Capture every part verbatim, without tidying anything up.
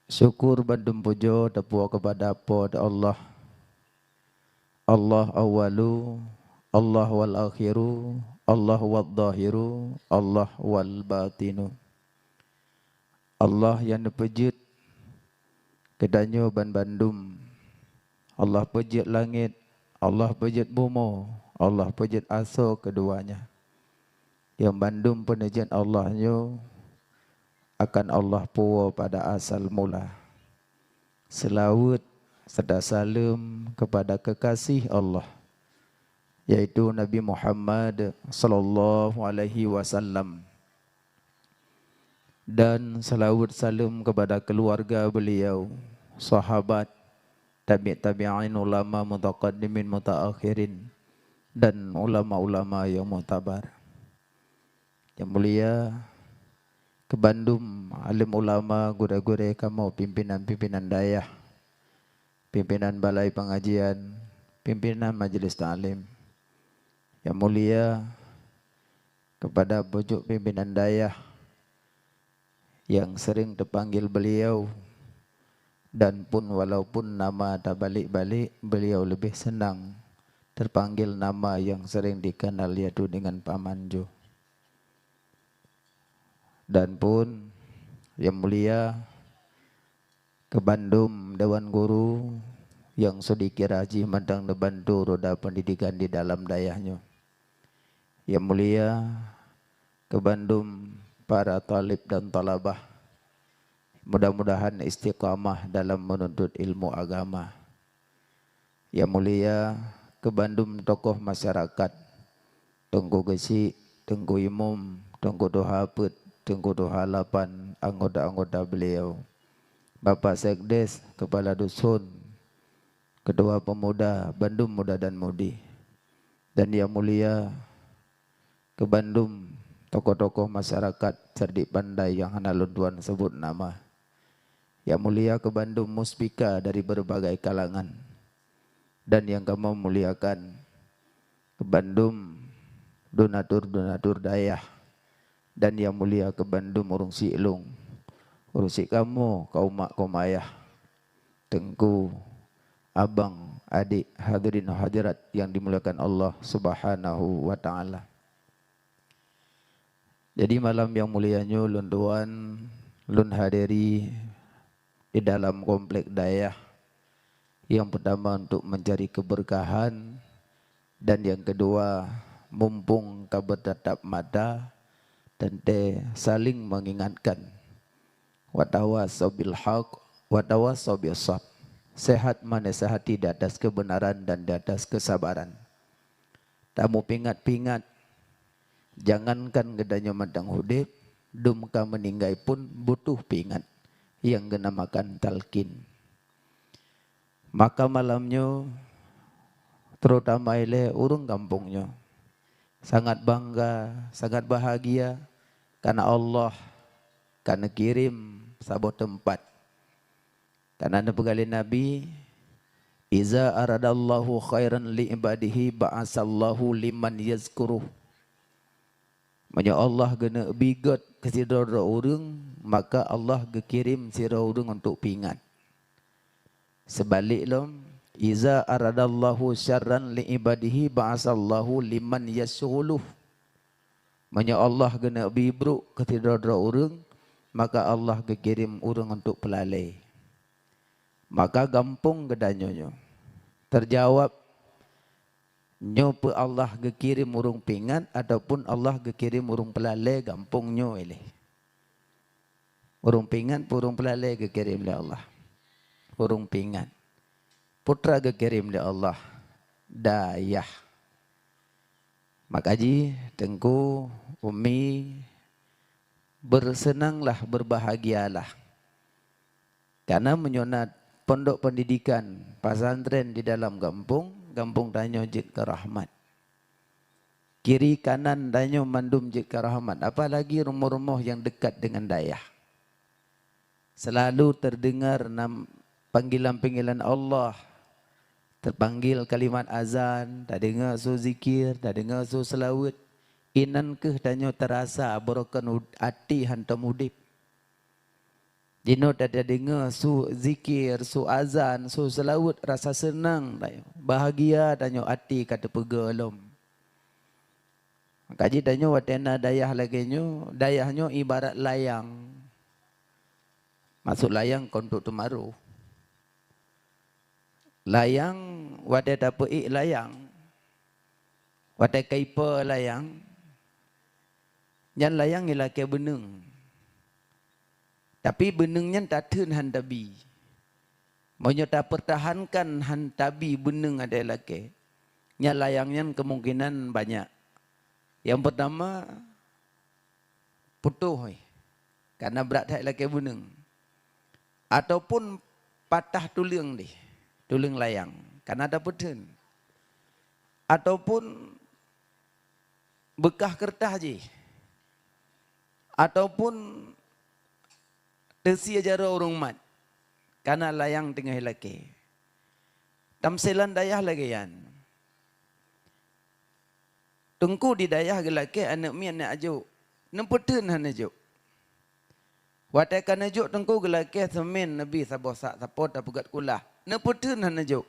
Syukur bandum pujoe teupuwoe keupada Po teu Allah. Allah awwalu, Allah wal akhiru, Allah wal zahiru, Allah wal batinu. Allah nyang neupeujeuet geutanyoe banbandum. Allah peujeuet langét, Allah peujeuet bumoe, Allah peujeuet asoe keuduanya. Nyang bandum peuneujeuet Allah nyoe akan Allah puwoe pada asal mula. Seulaweuet serta saleuem keupada keukasih Allah, yaitu Nabi Muhammad sallallahu alaihi wasallam. Dan seulaweuet saleuem keupada keuluwarga beuliau, sahabat, tabi' tabi'in, ulama mutaqaddimin, mutaakhirin, dan ulama-ulama nyang muktabar. Nyang mulia, keu bandum aleuem ulama, gurée-gurée kamoe, pimpinan-pimpinan dayah, pimpinan balai pengajian, pimpinan majelis taklim. Nyang mulia, keupada pucok pimpinan dayah nyang sering teupanggil beuliau, dan pun walaupun nama tabalek-balek, beuliau leubeh seunang teupanggil nama nyang sering dikenal, yaitu dengan Paman Jo. Dan pun nyang mulia, keu bandum dewan guru nyang seudeukira jih mantong neubantu roda pendidikan di dalam dayah nyoe. Nyang mulia, keu bandum para talib dan talabah, mudah-mudahan istiqamah dalam menuntut ilmu agama. Nyang mulia, keu bandum tokoh masyarakat, Teungku Geuchik, Teungku Imum, Teungku Tuha Peuet, Teungku Tuha Lapan, anggota-anggota beuliau, Bapak Sekdes, Kepala Dusun, Ketua Pemuda, bandum muda dan mudi. Dan nyang mulia, keu bandum tokoh-tokoh masyarakat cerdik pandai nyang hana lôn tuan sebut nama. Nyang mulia, keu bandum muspika dari berbagai kalangan. Dan nyang kamoe muliakan, keu bandum donatur-donatur dayah. Dan nyang mulia, keu bandum ureuëng siklung, ureuëng sikamoe, kaum mak, kaum ayah, teungku, abang, adik, hadirin hadirat nyang dimuliakan Allah Subhanahu wa Ta'ala. Jadi, malam nyang mulia nyoe lôn tuan, lôn hadiri di dalam komplek dayah, nyang peutama untuk mencari keberkahan, dan nyang keudua, mumpung ka beutatap mata, teuntée saling mengingatkan. Watawasau bil haq, watawasau bis sabr. Sehat menasihati di atas kebenaran dan di atas kesabaran. Tamupingat-pingat, jangankan geutanyoe mantong udeb, dum ka meuninggai pun butuh pingat, nyang geunamakan talkin. Maka malam nyoe, terutama ilée ureuëng gampông nyoe, sangat bangga, sangat bahagia, karena Allah ka neukirém saboh teumpat. Karena neupeugah lé Nabi, "Iza aradallahu khairan li ibadihi, ba'asallahu liman yazkuruh." Meunyoe Allah geuneuk bi gét keu sidroe-droe ureuëng, maka Allah geukirém sidroe ureuëng untuk pingat. Seubalek lom, "Iza aradallahu syarran li ibadihi, ba'asallahu liman yasyghuluh." Meunyoe Allah geuneuk bi brok keu sidroe-droe ureuëng, maka Allah geukirém ureuëng untuk peulalée. Maka gampông geutanyoe nyoe, teujaweueb, nyoe peue Allah geukirém ureuëng pingat ataupun Allah geukirém ureuëng peulalée gampông nyoe ilée? Ureuëng pingat peue ureuëng peulalée geukirém lé Allah? Ureuëng pingat. Peue teuma geukirém lé Allah? Dayah. Maka jih, Teungku, Umi, bersenanglah, berbahagialah. Karena meunyoe na pondok pendidikan, pesantren di dalam gampông, gampông tanyoe jeuet keu rahmat. Kiri kanan tanyoe mandum jeuet keu rahmat, apalagi rumoh-rumoh nyang dekat dengan dayah. Selalu terdengar nam-, panggilan-panggilan Allah, terpanggil kalimat azan, tadeungoe su zikir, tadeungoe su seulaweuet. Inan kheueh tanyoe teurasa barokon ud-, até hantom udeb. Jinoe tatadeungoe su zikir, su azan, su seulaweuet, rasa seunang tanyoe, bahagia tanyoe, até ka teupeugah lom. Maka jih tanyoe watée na dayah lagée nyoe, dayah nyoe ibarat layang. Maksud layang kon untuk teumaroh. Layang, watée tapeuék layang, watée ka ipo layang, nyan layang ilakée beuneueng. Tapi beuneueng nyan tatheun han tabi. Meunyoe tapeurtahankan han tabi beuneueng adak ilakée, nyan layang nyan kemungkinan banyak. Nyang peurtama, putôh, eh, karena brat that ilakée beuneueng. Ataupun patah tuleueng deh, tuleueng layang, karena tapeutheun. Ataupun beukah keureutah jih. Ataupun teusie jaroe ureuëng mat, karena layang teungoh ilakée. Tamsilan dayah lagée nyan. Teungku di dayah geulakée aneuëk miet, aneuëk ajok, neupeutheun hana jok. Watée ka neujok teungku geulakée seumén neubi saboh sak, sapo tapeugét kulah, neupeutheun hana jok.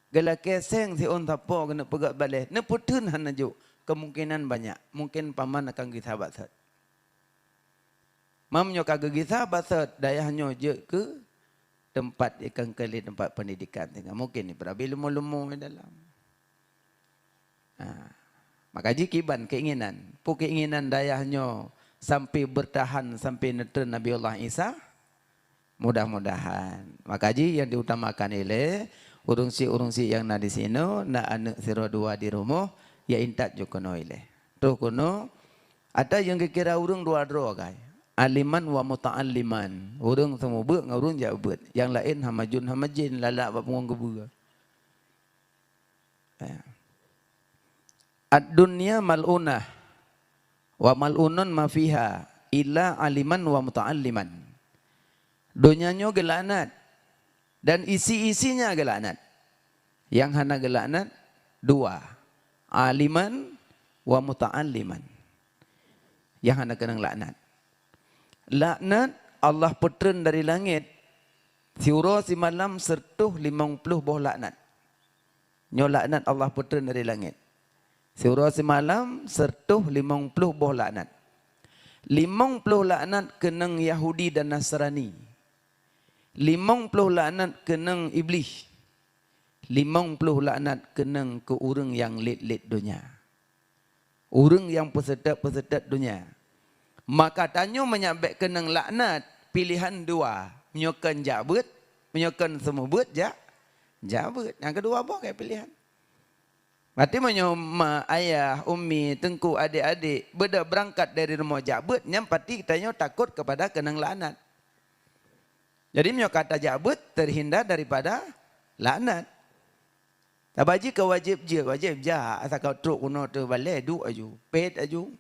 Geulakée seng siôn sapo keuneuk peugét balée, neupeutheun hana jok. Kemungkinan banyak, mungkin paman akan gisa baset. Mam nyoe ka geugisa baset, dayah nyoe jeuet keu teumpat ikan keli, teumpat pendidikan, sehingga mungkin ibrabi leumo-leumo di dalam. Ha. Maka jih kiban keinginan. Peue keinginan dayah nyoe sampai bertahan sampai neutreun Nabi Allah Isa? Mudah-mudahan. Maka jih nyang diutamakan ilée ureuëng syiek, ureuëng syiek nyang na di sinoe, na aneuëk sidroe dua di rumoh, ya intat ju keunoe ilée. Troh keunoe, ata nyang geukira ureuëng dua droe kai. Aliman wa muta'alliman. Ureuëng seumeubeuet ngon ureuëng jak beuet. Nyang laén hamajun hamajén, lalak bak punggong geubeue. Ya. Ad-dunya mal'unah wa mal'unun ma fiha illa aliman wa muta'alliman. Donya nyoe geulaknat dan isi-isinya geulaknat. Nyang hana geulaknat dua, aliman wa muta'alliman. Nyang hana keunong laknat. Laknat Allah peutreun dari langét, siuroe simalam seureutôh limong ploh boh laknat. Nyoe laknat Allah peutreun dari langét. Siuroe simalam seureutôh limong ploh boh laknat. Limong ploh laknat keunong Yahudi dan Nasrani. Limong ploh laknat keunong Iblih. Limong ploh laknat keunong keu ureuëng nyang lét-lét donya. Ureuëng nyang peuseutôt-peuseutôt donya. Maka tanyoe meunyoe bék keunong laknat, pilihan dua. Meunyoe kon jak beuet, meunyoe kon seumeubeuet jak, jak beuet. Nyang keudua boh keu pilihan. Berarti meunyoe ma, ayah, umi, teungku, adék-adék beudôh beurangkat dari rumoh jak beuet, nyan pasti tanyoe takot keupada keunong laknat. Jadi meunyoe ka tajak beuet, terhindar daripada laknat. Tapi jih ka wajéb jeuet, wajéb jak, asai ka trok keunoe teuh balée, duek aju, pet aju.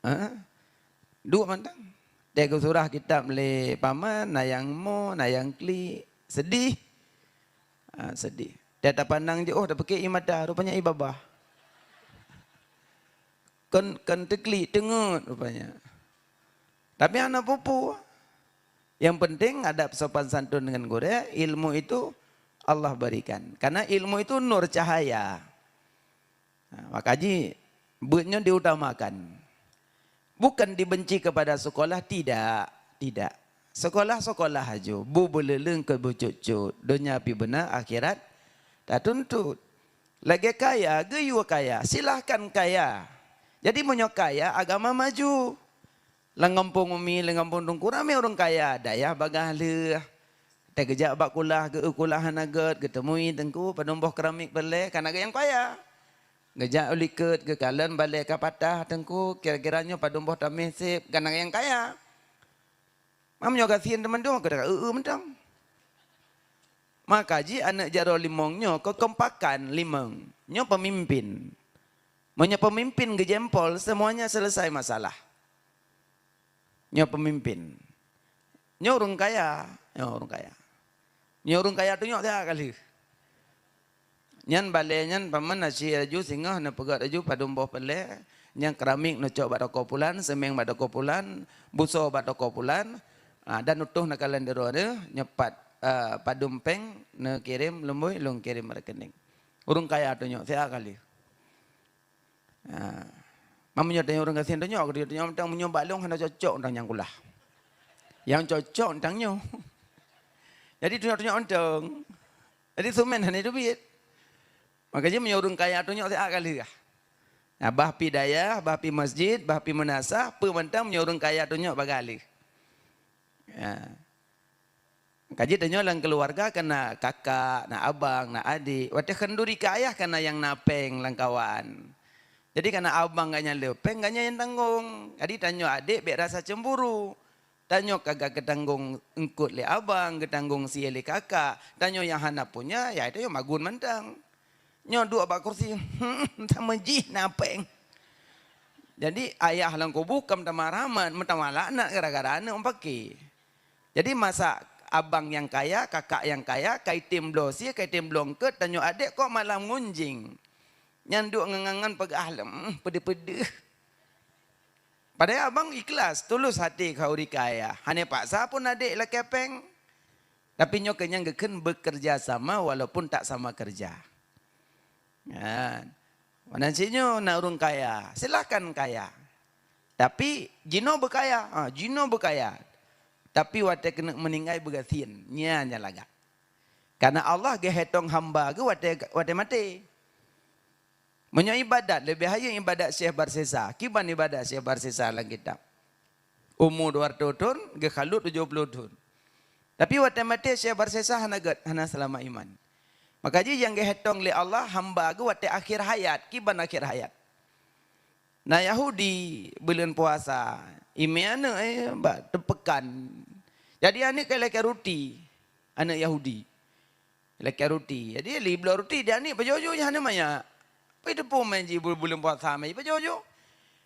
Ha? Duek mantong. Teuka surah kitab lé paman, na nyang mo, na nyang klik, seudeh. Ha, seudeh. Teuka tapandang jiôh, tapike ie mata, rupanya ie babah. Kon, kon teuklik, teungeut rupanya. Tapi hana peue-peue. Yang penting adab sopan santun dengan gurée, ilmu itu Allah berikan. Karena ilmu itu nur cahaya. Nah, maka jih beuet nyoe diutamakan. Bukan dibenci kepada sekolah, tidak, tidak. Sekolah-sekolah aju, bu beuleuleung keu beucut-cut, donya pih beuna, akhirat tatuntut. Lagée kaya, geuyue kaya, silahkan kaya. Jadi meunyoe kaya, agama maju. Lam gampông umi, lam gampông teungku, ramé ureuëng kaya, dayah bagaih lheueh. Teugeujak bak kulah, geu-eu kulah hana gét, geuteumui teungku, padum boh keramik peureulée, kana gét nyang kaya. Geujak u likot, geukalon balée ka patah teungku, kira-kira nyoe padum boh tameh seb, kana gét nyang kaya. Mam nyoe gasien teumandum, ka eu-eu mantong. Maka jih aneuëk jaroe limong nyoe, kekompakan limong. Nyoe pemimpin. Meunyoe pemimpin geujempol, semuanya selesai masalah. Nyoe pemimpin. Nyoe ureuëng kaya, nyoe ureuëng kaya. Nyoe ureuëng kaya tunyok siat ka lheueh. Nyan balée nyan paman asie aju singoh neupeugét aju padum boh peureulée, Nyang keramik neucok bak toko pulan, seumeng bak toko pulan, buso bak toko pulan, ah, dan utoh neukalon di droeneuh, nyoe pat, ah, padum péng neukirém lumbôi, lôn kirém rekening. Ureuëng kaya tunyok, siat kali. Ha. Meunyoe tanyoe ureuëng gasien tanyoe, tanyoe mantong meunyoe bak lôn hana cocok mantong nyang kulah. Nyang cocok mantong nyoe. Jadi tunyok-tunyok mantong. Jadi sumen hana teubiet. Makajih meunyoe ureuëng kaya tunyok siat ka lheueh. Nah, bah pi dayah, bah pi masjid, bah pi meunasah, peue mantong meunyoe ureuëng kaya tunyok bah ka lheueh. Ya. Kaji tanyoe lam keuluwarga kan na kakak, na abang, na adék. Watée kheun duri keu ayah kan na nyang na péng lam kawan. Jadi kan na abang gobnyan le péng, gobnyan nyang tanggong. Jadi tanyoe adék bék rasa cemburu. Tanyoe ka geutanggong eungkôt lé abang, geutanggong sie lé kakak. Tanyoe nyang hana punya, ya tanyoe magun mantong. Nyoe duek bak kursi, sama jih na péng. Jadi ayah lam kubu kam tamah rahmat, meutamah laknat gara-gara aneuëk meupaké. Jadi masa abang nyang kaya, kakak nyang kaya, ka item bloe sie, ka item bloe eungkôt, tanyoe adék kok malam ngunjing. Nyan duek ngon ngan peugah lom, peudeuh-peudeuh. Padahai abang ikhlas, tulus hati keu ureuëng kaya. Hana paksa pun adék lakée péng. Tapi nyoe keuh nyang geukheun bekerja sama walaupun tak sama kerja. Kan? Meunan cit nyoe na ureuëng kaya, silahkan kaya. Tapi jinoe beukaya, ha, jinoe beukaya. Tapi watée keuneuk meuninggai beugasien, nyan nyang lagak. Karena Allah geuhitong hamba geuh watée, watée maté. Meunyoe ibadat, leubeh hayeu ibadat Syekh Barsisa. Kiban ibadat Syekh Barsisa lam kitab. Umu dua ratus thon, geukhalut tujoh ploh thon. Tapi watée maté Syekh Barsisa hana gét, hana seulamat iman. Maka jih nyang geuhitong lé Allah hamba geuh watée akhir hayat, kiban akhir hayat. Na Yahudi buleuen puasa, imé aneuëk, eh, bak teupeukan. Jadi aneuëk ka lakée ruti, aneuëk Yahudi. Lakée ruti. Jadi, li bloe ruti, di aneuëk pajoh-joh, hana manyak. Pi teupeu mé ji bu-, buleuen puasa mé pajoh-joh.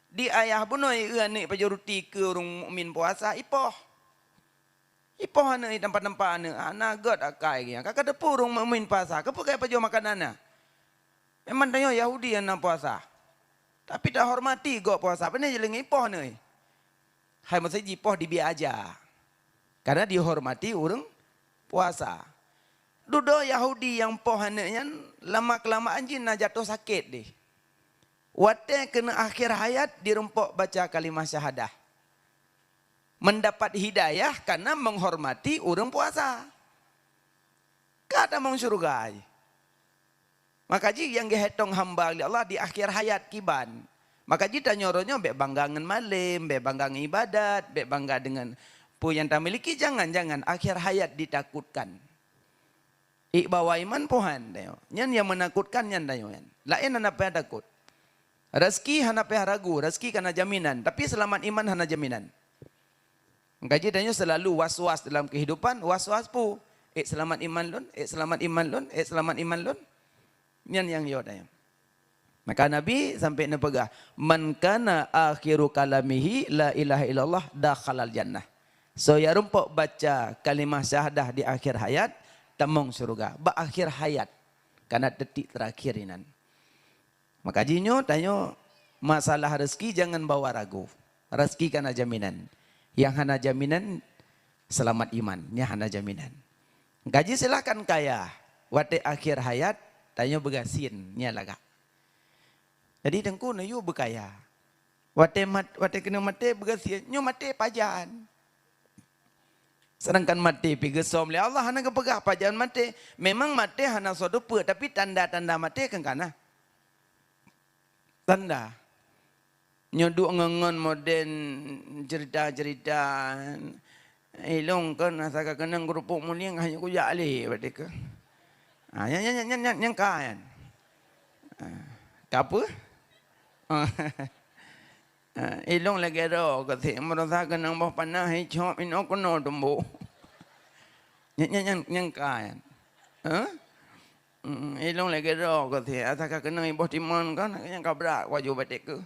Di ayah bunoe, eu aneuëk pajoh ruti keu ureuëng mukmin puasa, ipoh. Ipoh aneuëk, itampa-tampa aneuëk, hana gét akai geuh. Ka ka teupeu ureuëng mukmin puasa, keupeue ka ipajoh makanan na? Memang tanyoe Yahudi nyang na puasa. Tapi tahormati gob puasa, pane jeuet lé ngipoh aneuëk. Hai meuseujih poh dibiet aja. Karena dihormati ureuëng puasa. Dudoe Yahudi nyang poh aneuëk nyan lama-kelamaan jih na jatoh sakét deh. Watée keuneuk akhir hayat dirumpok baca kalimah syahadah. Mendapat hidayah karena menghormati ureuëng puasa. Ka tamong syeuruga jih. Maka jih nyang geuhitong hamba lé Allah di akhir hayat kiban. Maka jih tanyoe uroe nyoe bék bangga ngon malém, bék bangga ngon ibadat, bék bangga deungon peue nyang tamiliki, jangan, jangan. Akhir hayat ditakutkan. Ibawa iman pohan tanyoe. Nyan nyang meunakutkan nyan tanyoe nyan. Laén hana payah takot. Rezeki hana payah ragu, rezeki kana jaminan, tapi seulamat iman hana jaminan. Maka jih tanyoe seulalu was-was dalam keuhidupan, was-was peue? Ék seulamat iman lôn, ék seulamat iman lôn, ék seulamat iman lôn. Nyan nyang yo tanyoe. Maka Nabi sampai neupeugah, "Man kana akhiru kalamihi la ilaha illallah dakhalal jannah." Soe nyang rumpok baca kalimah syahadah di akhir hayat, tamong syeuruga. Bak akhir hayat, kana detik terakhir inan. Maka jih nyoe tanyoe masalah rezeki jangan bawa ragu. Rezeki kana jaminan. Nyang hana jaminan seulamat iman, nyan hana jaminan. Gaji silahkan kaya, watée akhir hayat tanyoe beugasien, nyan lagak. Jadi teungku neuyue beukaya. Watée mat-, watée keuneuk maté beugasien, nyoe maté pajan. Sedangkan maté pi geusöm lé Allah hana geupeugah pajan maté. Memang maté hana soe teupeu, tapi tanda-tanda maté kan kana. Tanda. Nyoe duek ngon-ngon modern cerita-cerita. Ilong kan asa ka keunong keurupuk mulieng hana kujak lé berarti ke. Ha, nyan, nyan, nyan, nyan, nyan ka nyan. Ha, ka apa? Ha, ilong lagée droe keutik, meurasa keunong boh panah, icok inoe keunoe tumbok. Nyan, nyan, nyan, nyan ka nyan. Ha? Hmm, ilong lagée droe keutik, asa ka keunong iboh timon kan, nyang ka brat ku aju batek keuh.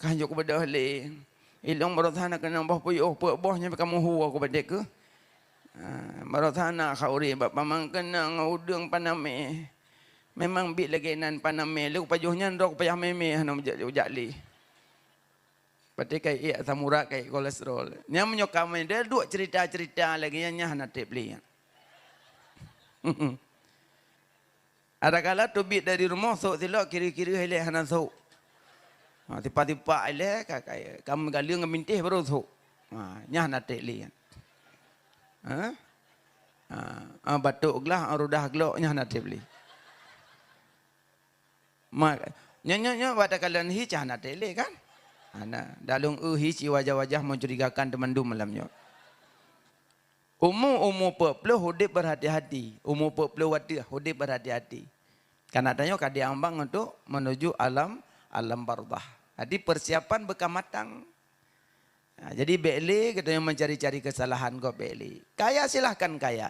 Ka hanjeuet kubeudôh lé. Ilong meurasa na keunong boh puyôh, peuet boh nyan ka meuhu ku batek keuh. Ha, meurasa na khauri bak pamang keunong udeueng panamé. Memang bit lagée nan panamé, lé kupajoh nyan droe kupayah mémé hana ujak, ujak lé. Berarti ka ék asam urat, ka ék kolesterol. Nyan meunyoe ka meunan duek cerita-cerita lagée nyan, nyan hana treb lé nyan. Adakala teubiet dari rumoh, sôk silop, kiri-kiri ilée hana sôk. Ha, tipak-tipak ilée ka, ka, ka meugaleueng ngon bintéh baru sôk. Ha, nyan hana treb lé nyan. Ha? Ha, ha, batuk glah, ha, rudah glok, nyan hana treb lé. Ma-, nyoe, nyoe, nyoe, bak takalon hi cah hana treb lé kan? Hana. Dalong eu hi ci wajah-wajah mencurigakan teumandum malam nyoe. Umu, umu peuet ploh udeb berhati-hati. Umu peuet ploh wateuh udeb berhati-hati. Karena tanyoe ka diambang untuk menuju alam, alam barzakh. Jadi persiapan beuka matang. Ha, jadi bék lé geutanyoe mencari-cari kesalahan gob, bék lé. Kaya silahkan kaya.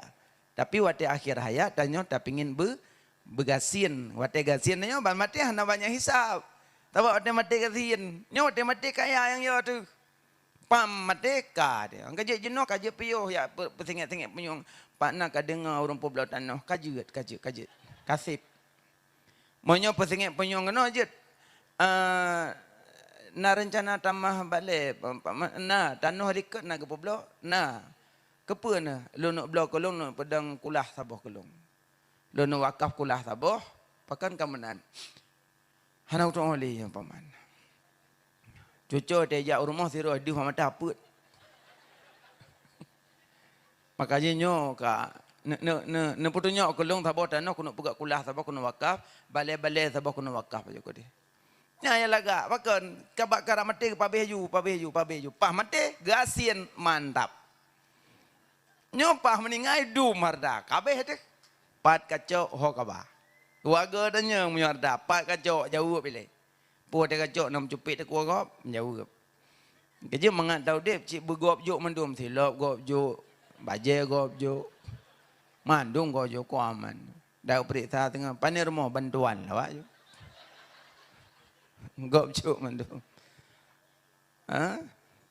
Tapi watée akhé hayat tanyoe tapingin beu-, beugasien. Watée gasien tanyoe ban maté hana banyak hisab. Sabab watée maté gasien, nyoe watée maté kaya nyang yo teuh. Pam maté ka dia. Ka jeuet jinoe, ka jeuet piôh, ya, pe-, peusingét-singét punyueng. Pat na ka deungoe ureuëng peubloe tanoh, ka jeuet, ka jeuet, ka jeuet. Ka seb. Meunyoe peusingét punyueng keunoe jeuet, eh, na reuncana tamah balée, pa-, pa-, na tanoh likot na geupeubloe, na. Keupeue na? Lôn neuk bloe keu lôn, neuk peudong kulah saboh keu lôn. Lôn neuk wakaf kulah saboh, pakon ka meunan. Hana utang oleh nyoe paman. Cuco teuh jak u rumoh sidroe deuh mata peuet. Maka jih nyoe ka ne-, ne-, ne-, neupeutunyok keu lôn saboh tanoh keuneuk peugah kulah, saboh keuneuk wakaf, balée-balée saboh keuneuk wakaf bak jih. Nyan nyang lagak, pakon? Ka bak karab maté, pabeh ju, pabeh ju, pabeh ju. Paih maté, gasien mantap. Nyoe paih meuninggai dum hareuta, ka abéh teuh. Pat kacok ho kaba. Keuluwarga tanyong meunyoe hareuta, pat kacok, jaweueb ilée. Peue teuh kacok na meucupet teuh keuluwarga, jaweueb. Keujeuet mangat taudeb cit beugop jok mandum, silop gop jok, bajée gop jok. Mandum gop jok, keu aman. Dak peuriksa teungoh, pane rumoh bantuan lawak jok. Gop jok mandum. Ha?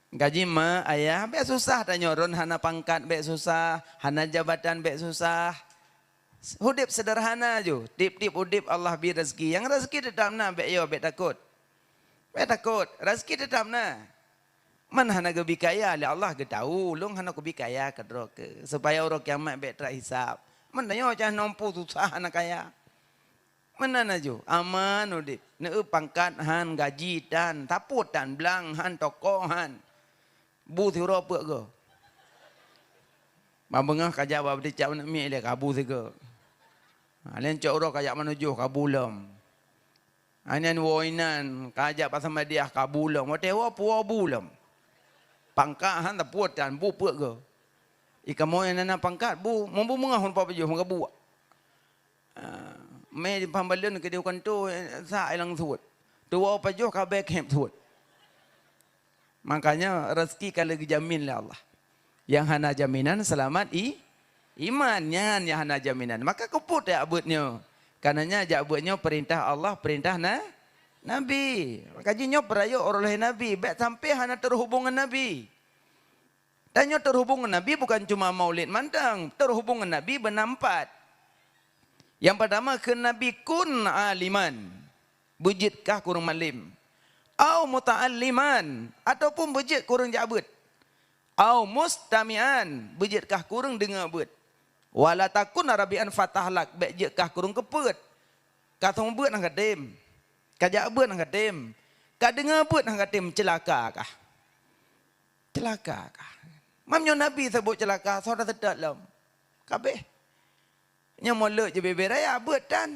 Gaji ma, ayah, bék susah tanyoe, rôn hana pangkat bék susah, hana jabatan bék susah. Udeb seuderhana ju, tieb-tieb udeb Allah bri raseuki. Nyang raseuki teutab na, bék yo, bék takot. Bék takot, raseuki teutab na. Man hana geubi kaya lé Allah geutahu, lôn hana kubi kaya keudroe keu, supaya uroe kiamat bék teuhisab. Man tanyoe cah nompu susah hana kaya. Meunan laju, aman udeb. Neueu pangkat han, gaji tan, tapot tan, blang han, toko han. Bu siuroe peuet go. Ban beungoh kajak bak beuticak aneuk miet ilée kabu sigo. Ha, lén cok uroe kajak manojoh kabu lom. Aneuk woe inan kajak bak samadiyah kabu lom. Watée woe puwoe bu lom. Pangkat han tapot tan, bu peuet go. Ikamoe nyang na pangkat bu, mubu meungoh rupa pajoh meugabuek. Ah, mé di pambalon keudeh u kanto, eh, sa ilang suet. Tuwoe pajoh ka abéh khéb suet. Makanya rezeki ka lheueh geujamin lé Allah. Nyang hana jaminan seulamat i-, iman, nyan nyang hana jaminan. Maka keupeue jak beuet nyoe? Kareuna jak beuet nyoe peurintah Allah, peurintah na-, Nabi. Maka jih nyoe peurayeuk uroe lahé Nabi, bék sampai hana teuhubong ngon Nabi. Tanyoe teuhubong ngon Nabi bukan cuma maulid mantong, teuhubong ngon Nabi beuna empat. Nyang peurtama kheun Nabi, "Kun aliman," beujeuet kah kureueng malém, "au muta'alliman," ataupun beujeuet kureueng jak beuet, "au mustami'an," beujeuet kah kureueng deungoe beuet, "wa la takun rabi'an fatahlak," bék jeuet kah kureueng keupeuet, ka seumeubeuet han ka tem, ka jak beuet han ka tem, ka deungoe beuet han ka tem, ceulaka kah. Ceulaka kah. Meunyoe Nabi sabot ceulaka, soe taseutôt lom? Ka abéh. Nyoe mulod jibéh-béh raya beuet tan.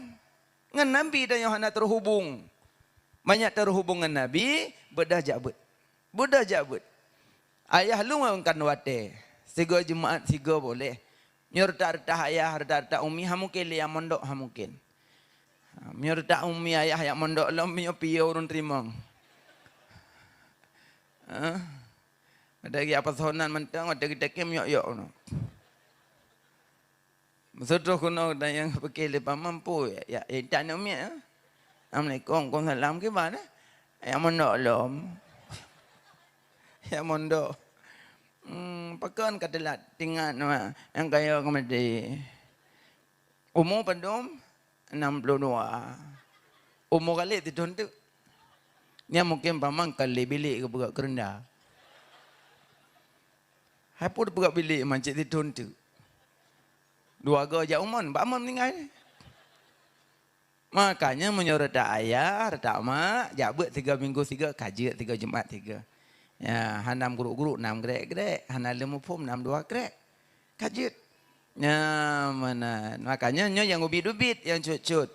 Ngon Nabi tanyoe hana teuhubong. Manyak teuhubong ngon Nabi, beudôh jak beuet. Beudôh jak beuet. Ayah lôn kan watée, sigoe Jumaat sigoe boleh. Nyoe reutak-reutak ayah, reutak-reutak umi, han mungken lé jak mondok, han mungken. Ha, meunyoe reutak umi ayah jak mondok lom, meunyoe piôh ureuëng teurimong. Ha? Ada lagi apa sonan mantong, ada kita kem yok-yok no. Meusidroe keunoe dan nyang pike lé paman peue, ya, ya, ya, intat aneuk miet, ya. Assalamualaikum, waalaikumsalam, kiban, eh? Jak mondok lom. Jak mondok. Hmm, pakon ka teulat, tingat nama, nyang kaya ka maté. Umu padum? Enam puluh dua. Umu Khalid sithon teuk. Nyan mungken pamang ka lé bilék geupeugah keureunda. Hai peue peugah bilék mancit sithon teuk. Dua goe jak umon, bak mon meuninggai. Makanya meunyoe retak ayah, retak mak, jak beuet tiga minggu tiga, ka jeuet tiga Jumat tiga. Ya, hana meugruk-gruk, nam grek-grek, hana leuem muphom, nam dua grek. Ka jeuet. Nyan meunan. Makanya nyoe nyang ubit-ubit, nyang cut-cut.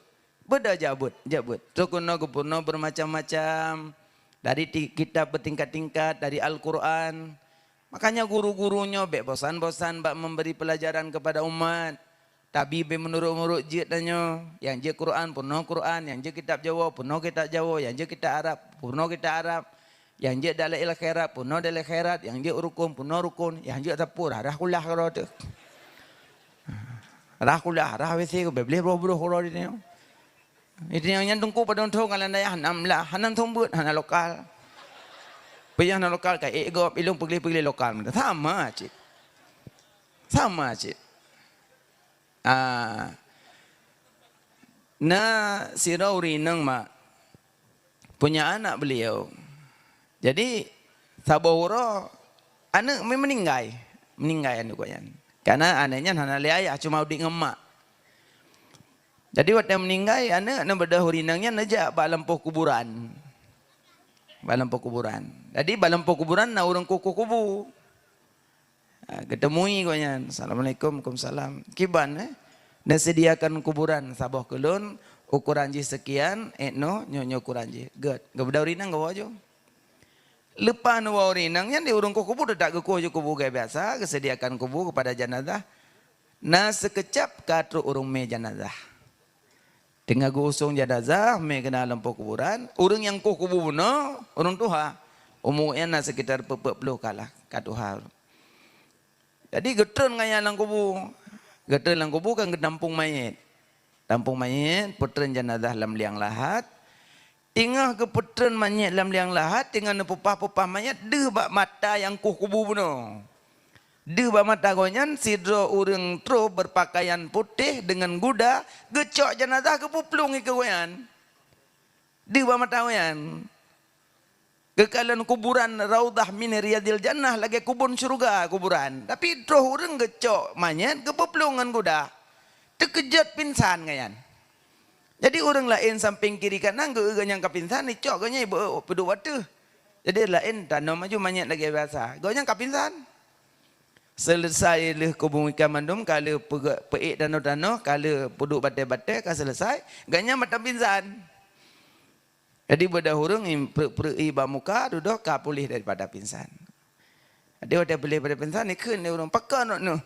Beuda jak beuet, jak beuet. Trok keunoe geupeurunoe beumacam-macam. Dari ti-, kitab bertingkat-tingkat, dari Al-Quran. Makanya guru-guru nyoe bék bosan-bosan bak memberi pelajaran kepada umat. Tabi bék meunurot-nurot jeuet tanyoe. Nyang jeuet Quran, peurunoe Quran. Nyang jeuet kitab Jawoe, peurunoe kitab Jawoe. Nyang jeuet kitab Arab, peurunoe kitab Arab. Nyang jeuet dalil khairat, peurunoe dalil khairat. Nyang jeuet rukon, peurunoe rukon. Nyang jeuet sapeue, rhah kulah keudroe teuh. Rhah kulah, rhah W C, beubleh broh-broh keudroe di tanyoe. Di tanyoe nyan teungku padum thon, ngon lam dayah nam lah, hana thon beuet, hana lokal. Payah na lokal, ka ék gob, ilong peugleh-peugleh lokal. Sama cit. Sama cit. Ah. Na sidroe ureueng inong, mak, punya anak beliau. Jadi, saboh uroe, aneuk me-, meuninggai. Meuninggai aneuk gobnyan. Karena aneuk nyan hana lé ayah, cuma udép ngon mak. Jadi, watée meuninggai aneuk, neubeudôh ureueng inong nyan neujak bak lampôh kuburan. Bak lampôh kuburan. Jadi, bak lampôh kuburan na ureueng kueh-kueh kubu. Ha, geuteumui gobnyan. "Assalamualaikum." "Waalaikumsalam." "Kiban, eh?" "Neuseudiakan kuburan saboh keu lôn, ukuran jih seukian, ék noh, nyoe, nyoe ukuran jih." Gét. Geubeudôh ureueng inong geuwoe ju. Leupah neuwoe ureueng inong nyan, di ureueng kueh kubu teutap geukueh ju kubu gaya biasa, geuseudiakan kubu keupada janazah. Na seukeucap ka trok ureueng mé janazah. Teungoh geuusong janazah mé keunan lampôh kuburan, ureueng nyang kueh kubu bunoe, ureueng tuha, umu nyan na sekitar peuet ploh kalah ka tuha. Jadi geutreun ngon nyan lam kubu. Geutreun lam kubu kan geutampong manyét. Tampong manyét, peutreun janazah lam liang lahat. Teungoh geupeutreun manyét lam liang lahat, teungoh neupeupah-peupah manyét deuh bak mata nyang kueh kubu bunoe. Deuh bak mata gobnyan sidroe ureueng troh beupakaian putéh deungon guda geucok janazah geupeuplueng ikeue gobnyan. Deuh bak mata gobnyan. Geukalon kuburan raudhah min riyadil jannah lagée kubon syeuruga kuburan. Tapi troh ureueng geucok manyét geupeuplueng ngon guda. Teukeujot pingsan gobnyan. Jadi ureueng laén sampéng kiri kanan geu-, gobnyan ka pingsan, icok gobnyan ibe-, peuduek u ateueh. Jadi laén tanom laju manyét lagée biasa. Gobnyan ka pingsan. Seuleusai lheueh kubu ikan mandum, ka lheueh peuge-, peuék tanoh-tanoh, ka lheueh peuduek batée-batée, ka seuleusai, gobnyan mantong pingsan. Jadi beudôh ureueng i-, preuek-preuek ié bak muka, dudoe ka puléh daripada pingsan. Jadi watée puléh daripada pingsan, ikheun lé ureueng, "Pakon droeneuh?"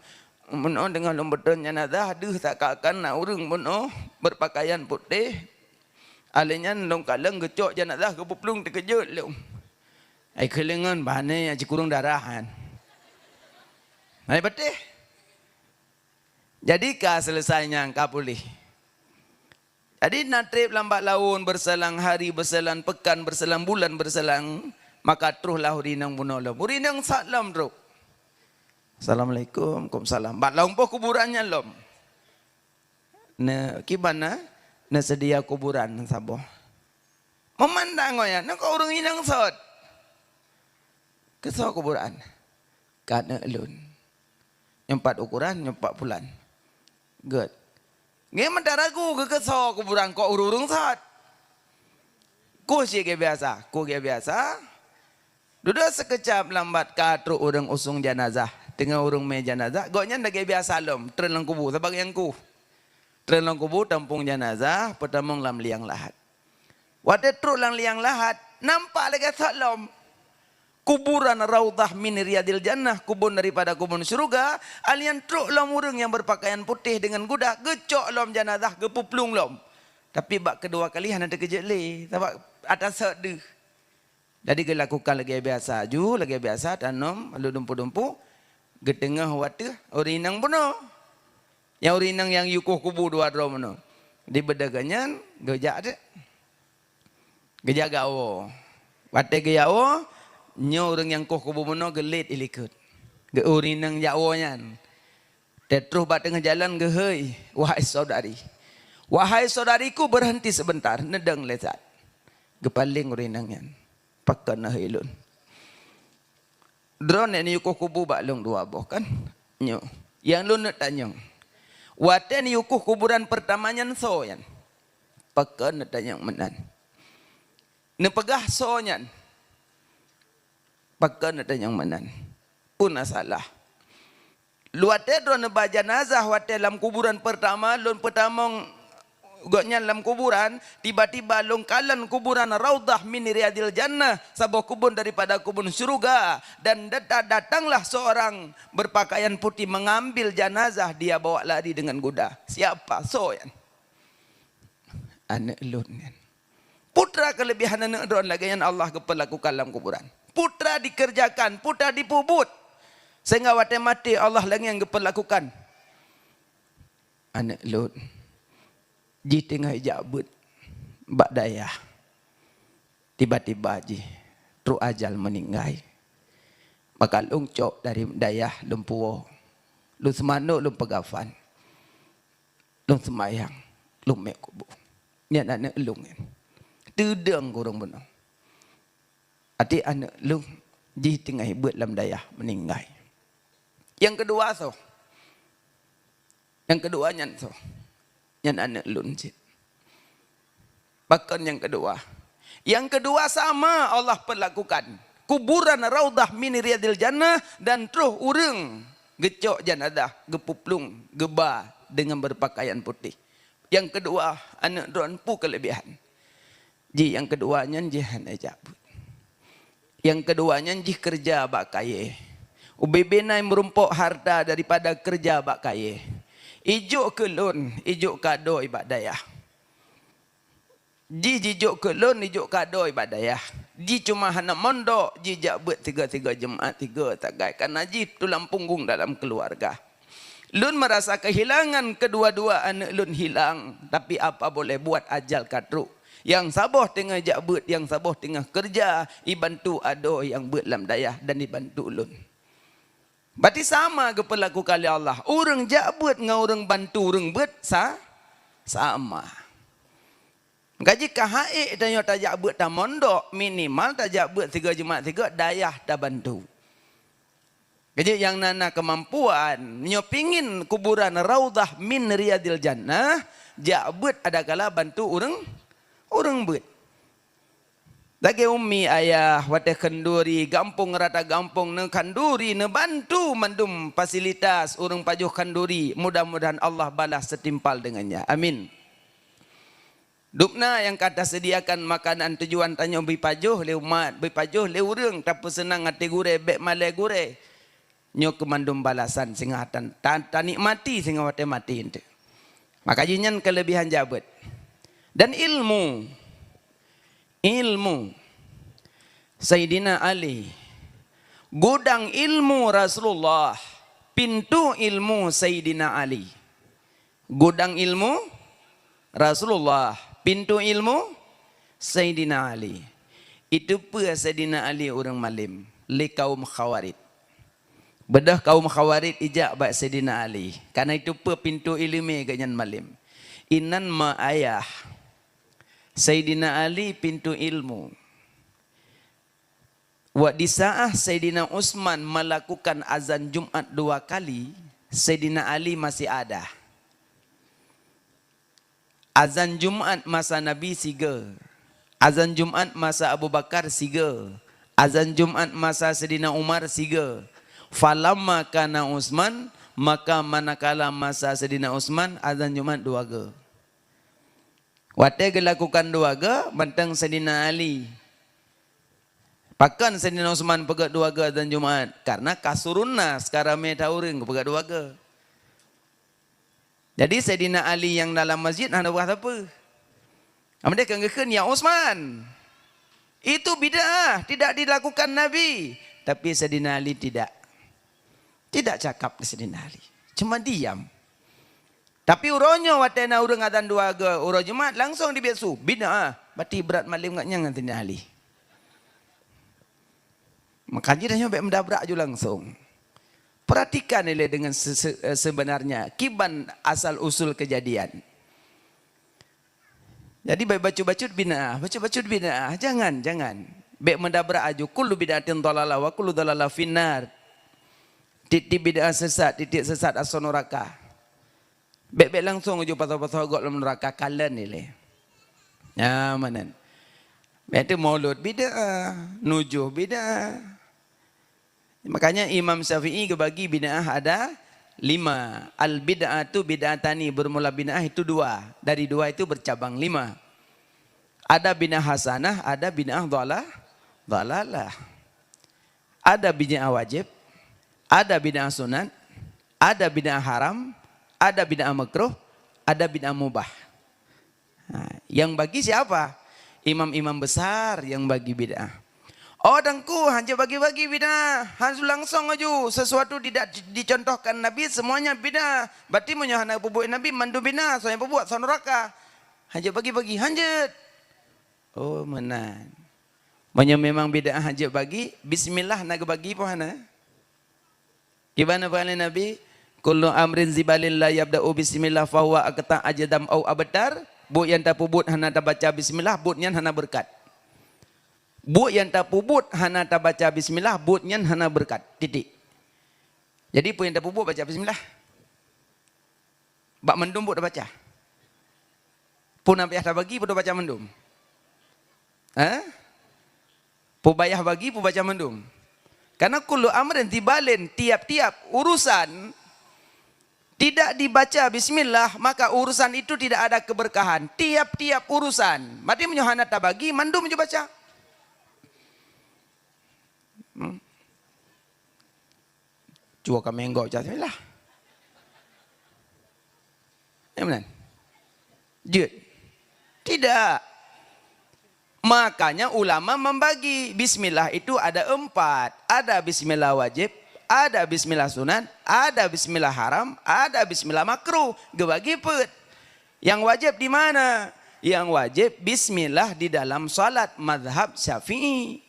"Bunoe teungoh lôn peutreun janazah, deuh seakan-akan na ureueng bunoe beupakaian putéh. Lheueh nyan lôn kalon geucok janazah geupeuplueng, teukeujot lôn." Ai keuleungon bak nyan nyang sikureueng darah nyan. Hai patéh. Jadi ka seuleusai nyan, ka puléh. Jadi na treb lam bak laôn beuselang, hari beuselang, peukan beuselang, bulan beuselang, maka troh lah ureueng inong bunoe lom. Ureueng inong sat lom trok. "Assalamualaikum." "Waalaikumsalam." Bak lampôh kuburan nyan lom. Ne, kiban na? Neuseudia kuburan saboh. Meumandang gobnyan, "Nyoe kok ureueng inong sot? Keusoe kuburan?" "Keu aneuk lôn." "Nyoe pat ukuran?" "Nyoe pat bulan." "Gét." Ngieng meuda ragu keu keusoe kuburan, kok ureueng-ureueng sot. Kueh cit gaya biasa, kueh gaya biasa. Dudoe seukeucap lam bak ka trok ureueng usong janazah, teungoh ureueng mé janazah, gobnyan lagée biasa lom, treun lam kubu, sabab nyang kueh. Treun lam kubu, tampong janazah, peutamong lam liang lahat. Watée trok lam liang lahat, nampak lagée sot lom. Kuburan raudhah min riyadil jannah, kubon daripada kubon syeuruga, alheuh nyan trok lom ureueng nyang beupakaian putéh deungon guda, geucok lom janazah, geupeuplueng lom. Tapi bak keudua kali hana teukeujot lé, sabab atra sot deuh. Jadi geulakukan lagée biasa ju, lagée biasa tanom, lheueh dumpeue-dumpeue, geuteungoh u ateueh ureueng inong bunoe. Nyang ureueng inong nyang yue kueh kubu dua droe bunoe. Di beudôh gobnyan, geujak teuk. Geujak geuwoe. Watée geujak woe, nyoe ureueng nyang kueh kubu bunoe geulet ilikot. Geu-, ureueng inong jak woe nyan. Teutroh bak teungoh jalan geuhôi, "Wahai saudari, wahai saudariku, berhenti sebentar, neudong lé that." Geupaleng ureuëng inong nyan. Pakon na hai lôn. Droeneuh neuyue kueh kubu bak lôn dua boh kan? Nyoe. Nyang lôn neuk tanyong. Watée neuyue kueh kuburan peurtama nyan soe nyan? Pakon neutanyong meunan. Neupeugah soe nyan? Pakon neutanyong meunan. Peue na salah? Watée droeneuh ba janazah, watée lam kuburan peurtama, lôn peutamong gobnyan lam kuburan, tiba-tiba lôn kalon kuburan raudhah min riyadil jannah, saboh kubun daripada kubun syeuruga, dan data-, datanglah seorang berpakaian putih mengambil janazah, dia bawa lari dengan kuda. Siapa? Soe nyan? Aneuëk lôn nyan. Peue teuma keulebihan aneuëk droen lagée nyan Allah geupeulakukan lam kuburan. Peue teuma dikerjakan, peue teuma dipeubuet. Sehingga watée maté Allah lagée nyan geupeulakukan. Aneuëk lôn jih teungoh ijak beuet bak dayah. Tiba-tiba jih trok ajal meuninggai. Maka lôn cok dari dayah lôn puwoe. Lôn seumanok lôn peugafan. Lôn seumayang, lôn mé kubu. Nyan aneuëk lôn nyan. Teudong kureueng bunoe. Até aneuëk lôn jih teungoh beuet lam dayah meuninggai. Nyang keudua soe? Nyang keudua nyan soe? Nyan aneuëk lôn cit. Pakon nyang keudua? Nyang keudua sama Allah peulakukan. Kuburan raudhah min riyadil jannah dan troh ureuëng geucok janazah, geupuplueng, geuba deungon beurpakaian putéh. Nyang keudua, aneuëk droen peue keulebihan? Jih nyang keudua nyan jih hana jak beuet. Nyang keudua nyan jih keureuja bak kayée. Ubé-bé na meurumpok hareuta daripada keureuja bak kayée. Ijok keu lôn, ijok kado bak dayah. Jih jijok keu lôn, ijok kado bak dayah. Jih cuma hana mondok, jih jak beuet tiga-tiga Jumat, tiga sagai. Karena jih tulang punggung dalam keuluwarga. Lôn meurasa keuhilangan keudua-dua aneuëk lôn hilang, tapi apa boleh buat, ajal ka trok. Nyang saboh teungoh jak beuet, nyang saboh teungoh keureuja, ibantu adoe nyang beuet lam dayah dan ibantu lôn. Berarti sama geupeulakukan lé Allah. Ureuëng jak beuet ngon ureuëng bantu ureuëng beuet sa-, sama. Maka jih ka hek tanyoe tajak beuet tamondok, minimal tajak beuet tiga Jumat tiga dayah tabantu. Jadi nyang na, na keumampuan, nyoe pingin kuburan raudhah min riyadil jannah, jak beuet adakala bantu ureuëng, ureuëng beuet. Lagée umi ayah watée khanduri, gampông rata gampông neukhanduri, neubantu mandum fasilitas ureuëng pajoh khanduri. Mudah-mudahan Allah balas setimpal dengannya. Amin. Dubna nyang ka taseudiakan makanan tujuan tanyoe beuipajoh lé umat, beuipajoh lé ureuëng, tapeuseunang até gurée, bék malée gurée. Nyoe keu mandum balasan singoh tan-, tan-, tanikmati singoh watée maté eunteuk. Maka jih nyan keulebihan jak beuet. Dan ilmu, ilmu Saidina Ali, gudang ilmu Rasulullah, pintu ilmu Saidina Ali. Gudang ilmu Rasulullah, pintu ilmu Saidina Ali. Itu peue Saidina Ali ureuëng malém lé kaum Khawarij. Beudôh kaum Khawarij ijak bak Saidina Ali, karena itu peue pintu iéleumé geuhnyan malém. Inan ma ayah, Saidina Ali pintu ilmu. Wa di saat Saidina Utsman melakukan azan Jumat dua kali, Saidina Ali masih ada. Azan Jumat masa Nabi siga, azan Jumat masa Abu Bakar siga, azan Jumat masa Saidina Umar siga. Falamma kana Utsman, maka manakala masa Saidina Utsman, azan Jumat dua ga. Watée geulakukan dua ga, mantong Saidina Ali. Pakon Saidina Utsman peugét dua ga azan Jumat? Karena kasurun nas, ka ramé that ureuëng, geupeugét dua ga. Jadi Saidina Ali nyang dalam masjid hana peugah sapeue. Amdeh ka geukheun, "Ya Utsman, itu bid'ah, tidak dilakukan Nabi." Tapi Saidina Ali tidak. Tidak cakap Saidina Ali. Cuma diam. Tapi uroe nyoe watée na ureuëng azan dua ga uroe Jumat, langsung dibiet su, "Bid'ah." Berarti brat malém ngat nyan ngon Saidina Ali. Maka jih tanyoe bék meudabrak ju langsung. Perhatikan ilée dengan se-, se-, eh, sebenarnya kiban asal usul kejadian. Jadi, bèk bacut-bacut bid'ah, bacut-bacut bid'ah. Jangan, jangan. Bèk meudabrak aju, kullu bid'atin dhalalah wa kullu dhalalah finnar. Tiep-tiep bid'ah sesat, tiep-tiep sesat asoe nuraka. Bèk-bèk langsung aju pasoe-pasoe gob lam nuraka, kalon ilèe. Nyan meunan. Bèk teuh maulud bid'ah, nujoh bid'ah. Makanya Imam Syafi'i geubagi bid'ah ada lima. Al-bid'atu bid'atani, bermula bid'ah itu dua. Dari dua itu bercabang lima. Ada bid'ah hasanah, ada bid'ah dhalah-, dhalalah. Ada bid'ah wajib, ada bid'ah sunat, ada bid'ah haram, ada bid'ah makruh, ada bid'ah mubah. Ha, yang bagi siapa? Imam-imam besar yang bagi bid'ah. Oh, Teungku, hanjeuet bagi-bagi bid'ah. Hanjeuet langsung aju sesuatu tidak dicontohkan Nabi, semuanya bid'ah. Berarti meunyoe hana peubuet Nabi, mandum bid'ah, soe nyang peubuet, soe nuraka. Hanjeuet bagi-bagi, hanjeuet. Oh, meunan. Meunyoe memang bid'ah hanjeuet bagi, bismillah na geubagi peue hana? Kiban peugah lé Nabi, "Kullu amrin zibalin la yabda'u bismillah fahuwa aqta' ajdam au abtar." Buet nyang tapeubuet hana tabaca bismillah, buet nyan hana beureukat. Buet nyang tapeubuet hana tabaca bismillah, buet nyan hana beureukat. Titik. Jadi, peue nyang tapeubuet baca bismillah. Bak mandum buet tabaca. Peue na payah tabagi, peue tabaca mandum. Eh? Peue payah bagi, peue baca mandum. Karena kullu amrin tibalin, tiap-tiap urusan tidak dibaca bismillah, maka urusan itu tidak ada keberkahan. Tiap-tiap urusan. Berarti meunyoe hana tabagi, mandum ju baca. Hmm. Cua ka menggok cah bismillah. Ya, meunan? Jeuet? Tidak. Makanya ulama membagi. Bismillah itu ada empat. Ada bismillah wajib, ada bismillah sunat, ada bismillah haram, ada bismillah makruh. Geubagi peuet. Yang wajib di mana? Yang wajib bismillah di dalam salat, mazhab Syafi'i.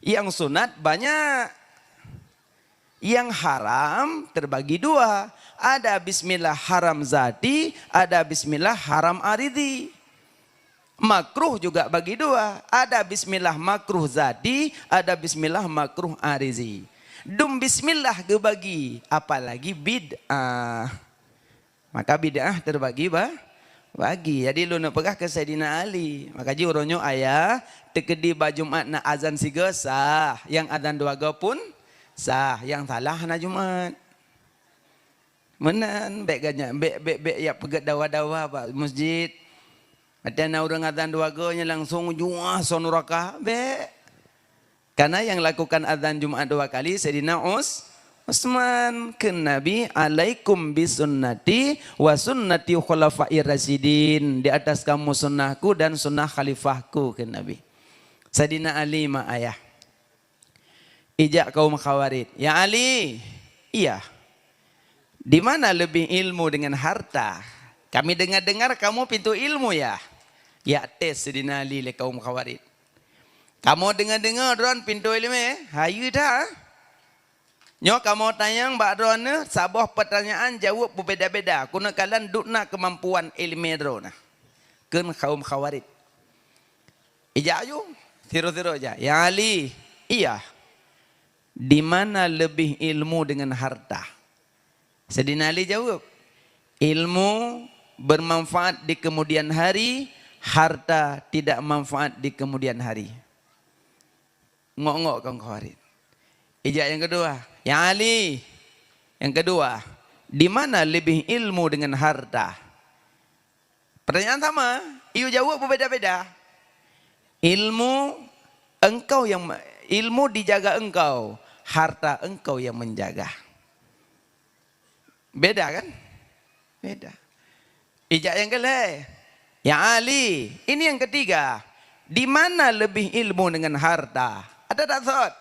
Yang sunat banyak. Yang haram terbagi dua. Ada bismillah haram zati, ada bismillah haram aridhi. Makruh juga bagi dua. Ada bismillah makruh zati, ada bismillah makruh aridhi. Dum bismillah geubagi, apalagi bid'ah. Maka bid'ah terbagi ba-, bagi. Jadi, lôn neupeugah keu Saidina Ali. Maka jih uroe nyoe ayah, teukeudi bak Jumat na azan sigoe sah, nyang azan dua goe pun sah, nyang salah hana Jumat. Meunan, bèk ganya-, bèk, bèk, bèk jak peugèt dawa-dawa bak masjid. Watèe na ureueng azan dua goe nyan langsung jua soe nuraka, bèk. Karena yang lakukan azan Jumat dua kali Saidina Us-, Utsman. Kheun Nabi, "Alaikum bi sunnati wa sunnati khulafair rasyidin." Di atas kamu sunnahku dan sunnah khalifahku, kheun Nabi. Saidina Ali mak ayah. Ijak kaum Khawarij, "Ya Ali, iya. Di mana lebih ilmu dengan harta? Kami dengar-dengar kamu pintu ilmu, ya?" Jak tes Saidina Ali lé kaum Khawarij. "Kamoe deungoe-deungoe droen pintoe ileumèe, hayeue that. Nyoe kamoe tanyong bak droeneuh saboh peutanyaan jaweueb beubeda-beda, keuneuk kalon dum na keumampuan ileumèe droeneuh," kheun kaum Khawarij. Ijak aju, siro-siro ijak. "Ya Ali, iya. Di mana lebih ilmu dengan harta?" Saidina Ali jaweueb, "Ilmu bermanfaat di kemudian hari, harta tidak manfaat di kemudian hari." Ngok-ngok kaum Khawarij. Ijak nyang keudua, "Ya Ali, nyang keudua, di mana lebih ilmu dengan harta?" Pertanyaan sama, iyue jaweueb beubeda-beda. Ilmu engkau yang, ilmu dijaga engkau, harta engkau yang menjaga. Beda kan? Beda. Ijak nyang keulhèe. "Ya Ali, ini yang ketiga. Di mana lebih ilmu dengan harta?" Ada tak sot?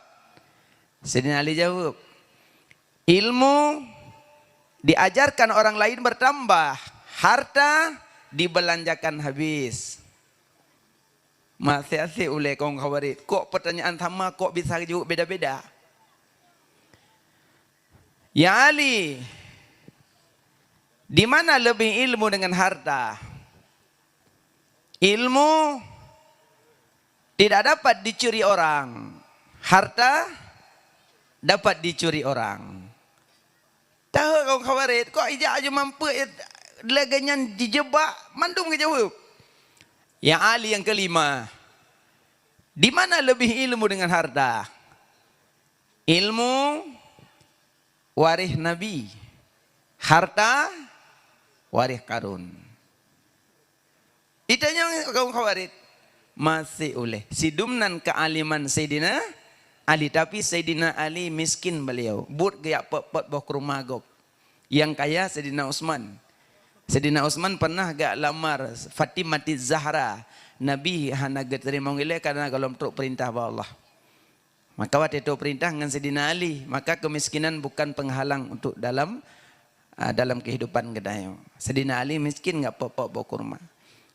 Saidina Ali jaweueb, "Ilmu diajarkan orang lain bertambah, harta dibelanjakan habis." Masih asik ulèe kaum Khawarij. Kok pertanyaan sama, kok bisa jaweueb beda-beda? "Ya Ali, di mana lebih ilmu dengan harta?" Ilmu tidak dapat dicuri orang, harta dapat dicuri orang. Tahu kaum Khawarij, kok ijak aju mampu lagèe nyan jijebak, mandum geujaweueb. Yang ahli yang kelima, di mana lebih ilmu dengan harta? Ilmu waréh Nabi, harta waréh Karun. Itanyong kaum Khawarij, masih ulèh sidum nan keualiman Saidina Ali, tapi Saidina Ali miskin beliau, buet geujak pot-pot boh kurma gob. Nyang kaya Saidina Utsman. Saidina Utsman pernah geujak lamar Fatimatiz Zahra. Nabi hana geuteurimong ilèe karena gohlom trok peurintah bak Allah. Maka watèe trok peurintah ngon Saidina Ali, maka keumiskinan bukan penghalang untuk dalam, ah, dalam kehidupan geutanyoe. Saidina Ali miskin geujak pot-pot boh kurma.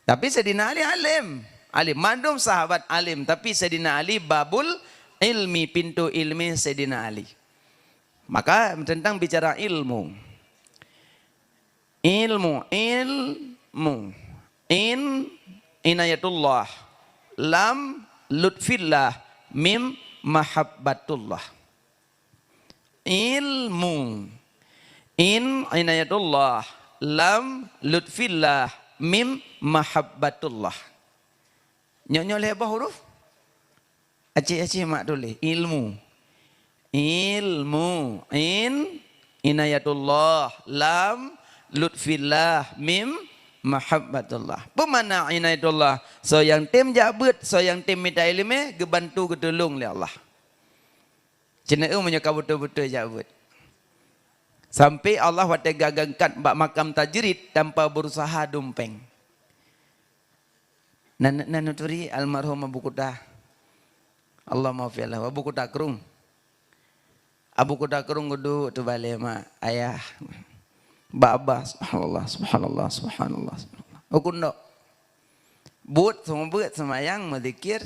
Tapi Saidina Ali alim. Alim. Mandum sahabat alim, tapi Saidina Ali babul ilmi, pintoe ilmu Saidina Ali. Maka tentang bicara ilmu. Ilmu, ilmu. In, inayatullah. Lam, lutfillah. Mim, mahabbatullah. Ilmu. In, inayatullah. Lam, lutfillah. Mim, mahabbatullah. Nyoe-nyoe lhèe boh huruf? Aceh-aceh mak tuléh. Ilmu. Ilmu. In, inayatullah. Lam, lutfillah. Mim, mahabbatullah. Peue makna inayatullah? Soe nyang tem jak beuet, soe nyang tem mita ileumèe, geubantu, geutulông lé Allah. Ceuneuh meunyoe ka beutôi-beutôi jak beuet. Sampai Allah watèe geungkat bak makam tajrid tanpa berusaha dum pèng. Nan, nan neuturi almarhum Abu Kuta. Allahumma ghfir lahu. Abu Kuta Krueng. Abu Kuta Krueng geuduek teubalèe mak, ayah. Bak babah, subhanallah, subhanallah, subhanallah, subhanallah. Ukun dok. Buet, seumeubeuet, seumayang, meuzikir.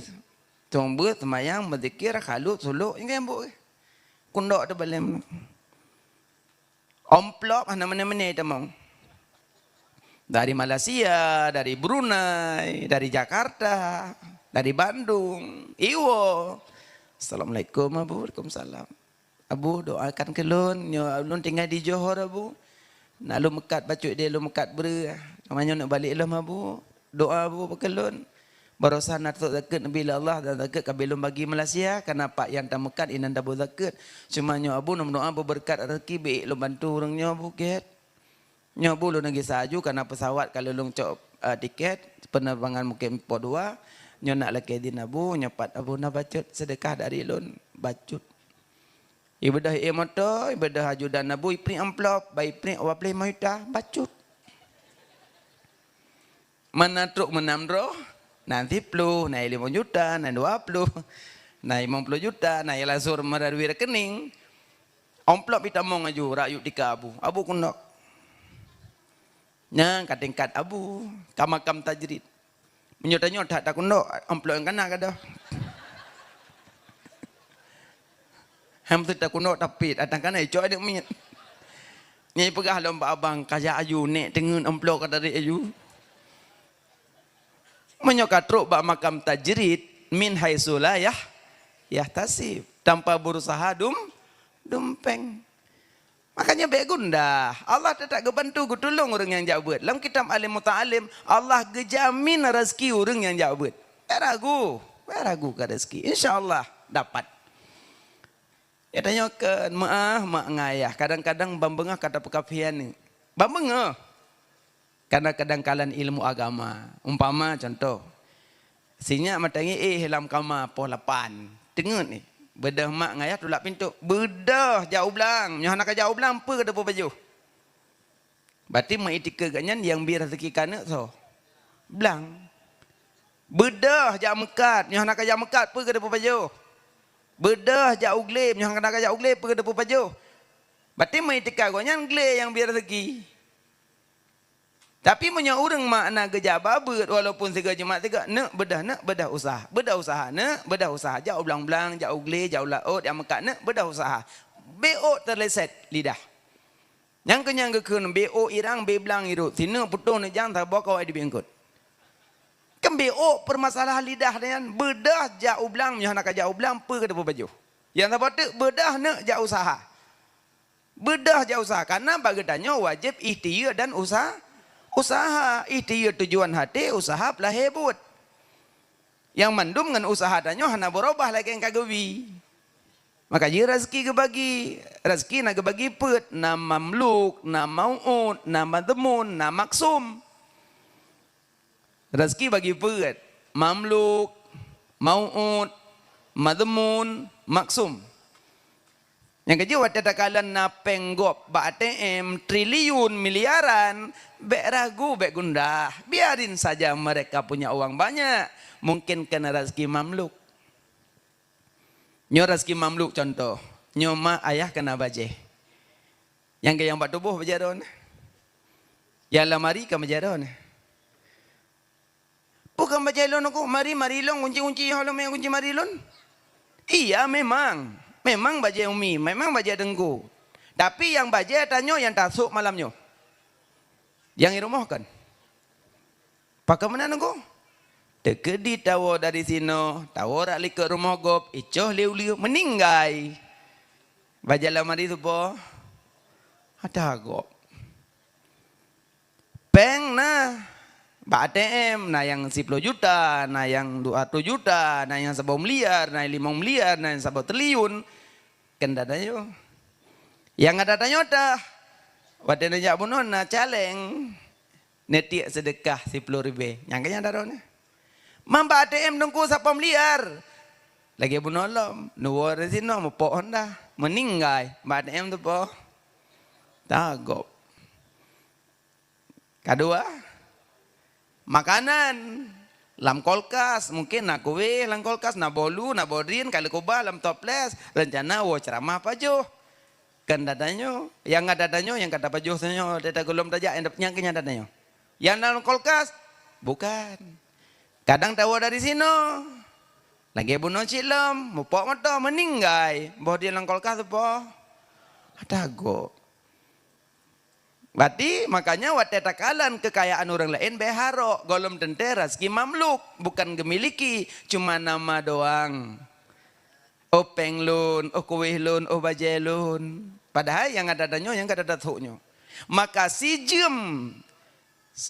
Seumeubeuet, seumayang, meuzikir, khalut, sulok, ingat buet. Ukun dok teubalèe mak. Amplop hana meunè-meunè tamong. Dari Malaysia, dari Brunei, dari Jakarta, dari Bandung, Iwo. Assalamualaikum, Abu. Waalaikumsalam. Abu, doakan keu lôn. Nyoe lôn tinggai di Johor, Abu. Nak lôn meukat bacut idéh, lôn meukat breueh. Teuma nyoe neuk balek lom, Abu. Doa, Abu, bak keu lôn. Barosa na trok zakeuet neubi lé Allah dan zakeuet ka abéh lôn bagi Malaysia, kana pat nyang tameukat inan tabô zakeuet. Cuma nyoe Abu, neumeudoa beubeureukat raseuki, bèk lôn bantu ureueng nyoe, Abu, gèt. Nyoe Abu, lôn neugisa aju kana peusawat ka lôn cok, eh, tiket penerbangan mungken poh dua. Nyoe nak lakèe idin Abu, nyoe pat Abu na bacut seudeukah dari lôn, bacut. Ibeudôh ié moto, ibeudôh ajudan Abu, ipriek amplop, bah ipriek dua ploh limong juta, bacut. Mana trok meunam droe, na siploh, na limong juta, na dua ploh, na limong ploh juta, na ilasor meuraduwi rekening. Amplop itamong aju, rakyuk tika Abu. Abu keuneuk. Nyan ka tingkat Abu, ka makam tajrid. Meunyoe tanyoe that takeuneuk, amplop nyang kana gadôh. Hai meuteuk takeuneuk tapit, atang kana icok aneuk miet. Nyan ipeugah lom bak abang, ka jak aju, nèk teungeut amplop ka tarék aju. Meunyoe ka trok bak makam tajrid, min haitsu la yah-, yahtasib, tanpa berusaha dum, dum pèng. Makanya bèk gundah. Allah teutap geubantu, geutulông ureueng nyang jak beuet. Lam kitab Al-Muta'allim, Allah geujamin raseuki ureueng nyang jak beuet. Bèk ragu, bèk ragu keu raseuki. Insya Allah dapat. Ya tanyoe keu meu'ah mak ngon ayah. Kadang-kadang ban beungoh ka tapeukafé aneuk. Ban beungoh. Karena keudangkalan ilmu agama. Umpama contoh, si nyak meutangieng éh lam kama poh lapan. Teungeut nyoe, beudôh mak ngon ayah tulak pintoe. Beudôh jak u blang, nyoe hana ka jak u blang, peue ka teupeupajoh? Berarti meuitikeuet gobnyan nyang bri raseuki keu aneuk soe? Blang. Beudôh jak meukat, nyoe hana ka jak meukat, peue ka teupeupajoh? Beudôh jak u glé, nyoe hana ka jak u glé, peue ka teupeupajoh? Berarti meuitikeuet gobnyan glé nyang bri raseuki. Tapi meunyoe ureueng mak na geujak bak beuet, walaupun sigoe Jumat sigoe, neuk beudôh, neuk beudôh usah, beudôh usaha, neuk beudôh usaha, jak u blang-blang, jak u glé, jak u laôt, jak meukat, neuk beudôh usaha. Bèk ôk teuleset lidah. Nyang keu nyan geukheun, bèk ôk irang, bèk blang irot, sineuk putôh neuk jang, saboh kawai di bingkot. Ambiek ôk peumasalahan lidah nyan, beudôh jak u blang, meunyoe hana ka jak u blang, peue ka teupeupajoh. Nyang saboh teuk beudôh neuk jak useuha. Beudôh jak useuha, karena bak geutanyoe wajéb ikhtiyeue dan useuha. Useuha, ikhtiyeue tujuan até, useuha peulahé buet. Nyang mandum ngon useuha tanyoe hana beurubah lagée nyang ka geubi. Maka jih raseuki geubagi, raseuki na geubagi peuet, na mamluk, na mau'ud, na madhmun, na maksum. Raseuki bagi peuet, mamluk, mau'ud, madhmun, maksum. Nyang keujeuet watée takalon na péng gob bak A T M triliun miliaran, bék ragu, bék gundah. Biarin saja mereka punya uang banyak, mungkin keu na raseuki mamluk. Nyoe raseuki mamluk contoh. Nyoe mak ayah keu na bajée. Nyang keu nyang bak tuboh bajée droeneuh. Nyang lamari ka bajée droeneuh. Peue ka bajée lôn Teungku, mari, mari lôn kunci-kunci yoh lôn mé kunci mari lôn. Iya, memang. Memang bajée umi, memang bajée Teungku. Tapi nyang bajée tanyoe nyang tasôk malam nyoe. Nyang i rumoh kon. Pakon meunan Teungku? Teukeudi tawoe dari sinoe, tawoe rot likot rumoh gob, icoh lieu-lieu, meuninggai. Bajée lamari tuboh. Ata gob. Péng na bak A T M, na nyang siploh juta, na nyang dua ratus juta, na nyang saboh miliar, na nyang limong miliar, na nyang saboh triliun. Keu na tanyoe. Nyang ka tanyoe tah, watée neujak bunoe na caleng, neutiek seudeukah siploh ribée. Nyang keu nyan daroe nyoe. Man bak A T M Teungku saboh miliar. Lagée bunoe lom, neuwoe dari sinoe meupok honda, meuninggai bak A T M tuboh. Tagob. Kadua, makanan. Lam kulkas, mungkin na kueh lam kulkas, na bolu, na bodrin, kali kubah lam toples, rencana woe ceuramah pajoh. Keu na tanyoe, nyang ka tanyoe, nyang ka tapajoh tanyoe, teuka gohlom tajak, nyang keu nyan tanyoe. Nyang lam kulkas, bukan. Kadang tawoe dari sinoe, lagée bunoe cit lom, meupok moto, meuninggai, boh di lam kulkas tuboh. Ata gob. Berarti, makanya watée takalon keukayaan ureuëng laén bék harok, gohlom teuntée raseuki mamluk, bukan geumiliki, cuma nama doang. Oh péng lôn, oh kueh lôn, oh bajée lôn. Padahai nyang ka tanyoe, nyang ka tasôk nyoe. Maka sijeuem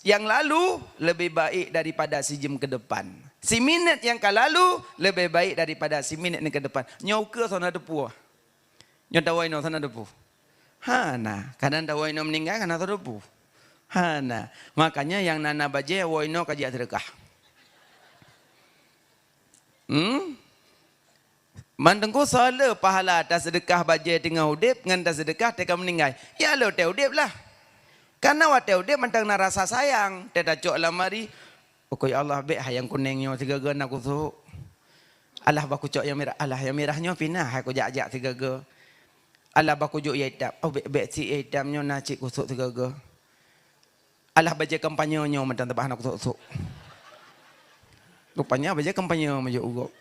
nyang lalu leubeh baik daripada sijeuem keu depan. Siminét nyang ka lalu leubeh baik daripada siminét nyang keu depan. Nyoe ukeue soe na teupeue. Nyoe tawoe inoe soe na teupeue. Hana, kadang tawoe inoe meuninggai hana soe teupeue. Hana. Makanya nyang na na bajée woe inoe ka jiseudeukah. Hmm? Man Teungku, soe le pahala taseudeukah bajée teungoh udeb ngon taseudeukah teuka meuninggai? Ya le watée udeb lah. Karena watée udeb mantong na rasa sayang, teuka tacok lam lamari, "Uku ya Allah, bék hai nyang kunéng nyoe sigoe-goe na kusôk. Alah bah kucok nyang mirah, alah nyang mirah nyoe pinah hai kujak-jak sigoe-goe. Alah bah kujok nyang itam, oh bék-bék cit nyang itam nyoe na cit kusôk sigoe-goe. Alah bajée kampanye nyoe mantong teubah na kusôk-sôk." Rupanya bajée kampanye meujok ugob.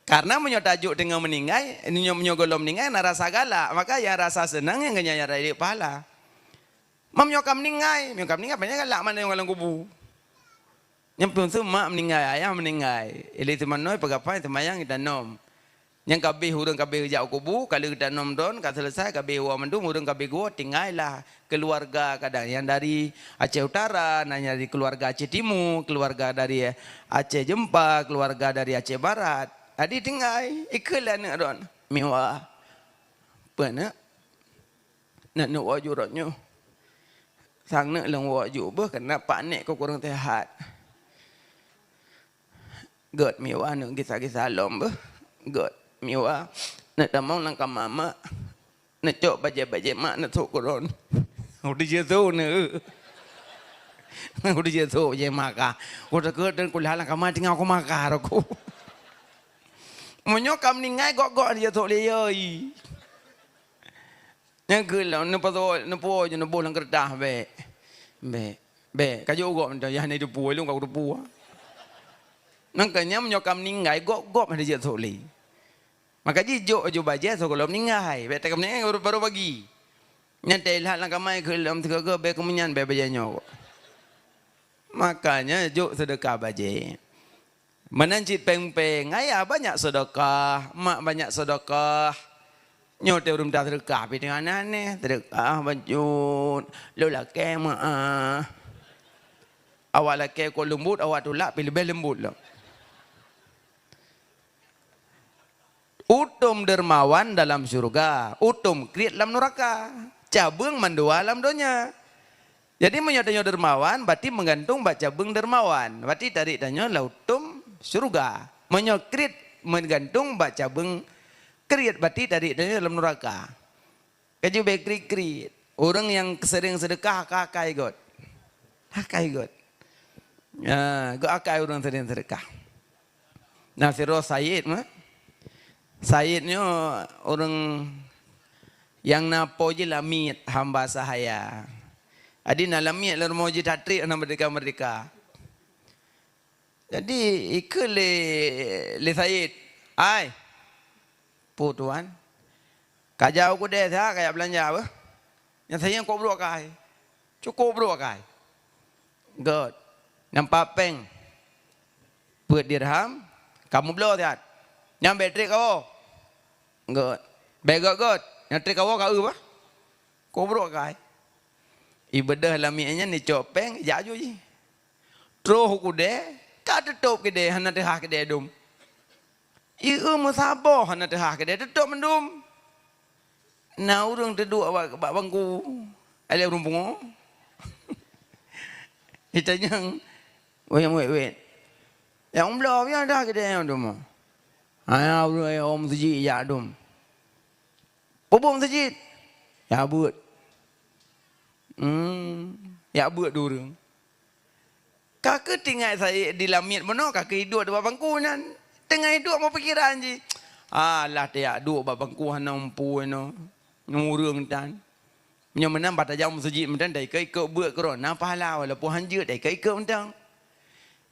Karena meunyoe tajok teungoh meuninggai, meunyoe, meunyoe gohlom meuninggai na rasa galak, maka nyang rasa seunang nyang geuh nyan nyang rayeuk pahala. Meunyoe ka meuninggai, meunyoe ka meuninggai, pajan galak mandum lam kubu. Nyang peue mak meuninggai, ayah meuninggai. Ilée teumanoe peugapai teumayang itanom. Nyang ka abéh ureuëng ka abéh jak u kubu, ka lheueh tanom don, ka seuleusai ka abéh woe mandum ureuëng ka abéh geuwoe, tinggai lah keuluwarga kadang nyang dari Aceh Utara, na nyang dari keuluwarga Aceh Timu, keuluwarga dari Aceh Jeumpa, keuluwarga dari Aceh Barat. Jadi tinggai, ikheun lé aneuk don. Miwa. Peue neuk? Neuk, neuk woe ju rot nyoe. Sang neuk lôn woe ju beuh keunan pak nek keu kureueng seuhat. Gét miwa neuk gisa-gisa lom beuh. Gét miwa neuk tamong lam kama mak. Neuk cok bajée-bajée mak neuk sôk keu droen. Udah jeuet sôk neuk. Udah jeuet sôk bajée mak kah. Udah keu dan kulah lam kama tinggai ku mak kah rot ku. Meunyoe ka meuninggai gok-gok jeuet sôk lé yoi. Nyang keu lom neupasoe, neupuwoe ju neuboh lam keureutah bék. Bék. Bék. Ka jok gob mantong, yah na teupuwoe lôn ka teupuwoe. Nyang keu nyan meunyoe ka meuninggai, gob-gob hana jeuet sôk lé. Maka jijok ju bajée sigohlom meuninggai. Bék teuka meuninggai baru, baru bagi. Nyan teuilat lam kama keu lom sigoe-goe bék keu meunyan bék bajée nyoe. Makanya jok seudeukah bajée. Meunan cit péng-péng, ayah banyak seudeukah, mak banyak seudeukah. Nyoe teuh ureuëng taseudeukah pih teungoh aneh-aneh, seudeukah bacut, lôn lakée meu'ah. Awak lakée kon leumbot, awak tulak pih leubeh leumbot lom. Utom dermawan dalam syurga, utom kriet lam nuraka, cabeueng mandua lam donya. Jadi meunyoe tanyoe dermawan, berarti meugantung bak cabeueng dermawan, berarti tarék tanyoe lam utom syurga. Meunyoe kriet meugantung bak cabeueng kriet, berarti tarék tanyoe lam nuraka. Ka jibée kriet-kriet. Ureuëng nyang seuring seudeukah ka akai gét. Akai gét. Ya, gét akai ureuëng seuring seudeukah. Nah, sidroe sayid mah. Sayid nyoe ureuëng nyang na po jih lamiet, hamba sahaya. Jadi na lamiet lom rumoh jih tatrek na merdeka-merdeka. Jadi, ikheun lé, lé sayid, "Ai, peue tuan, ka jak u keudè siat ka jak beulanja beuh? Nyang sayid kok brok akai, cukôp brok akai." "Gét, nyan pat péng peuet dirham, ka mubloe siat. Nyan bèk trek kawoe." "Gét, bèk gét-gét, nyang trek kawoe ka eu bah. Kok brok akai." Ibeudôh lamiet nyan icok péng, ijak aju jih. Troh u keudè, ka teutôp keudè, hana teuhah keudè dum. Ié meusaboh hana teuhah keudè, teutôp mandum. Na ureuëng teuduek bak, bak bangku, alèh ureuëng pungo. Itanyong, "Wéh, wéh, wéh. Nyang bloe pian teuhah keudè nyan dum?" "Hana ureuëng, nyang meuseujid jak dum." "Peue buet meuseujid?" "Jak beuet." Hmm, jak beuet dua ureuëng. Ka keuh tinggai sayid di lamiet bunoe, ka keuh iduek di bak bangku nyan. Teungoh iduek meupikeran jih, "Alah, tajak duek bak bangku hana mampu inoe, ureuëng tan. Meunyoe meunan bah tajak meuseujid mantong, taikôt-ikôt beuet keudroe, na pahala walaupun hanjeuet, taikôt-ikôt mantong."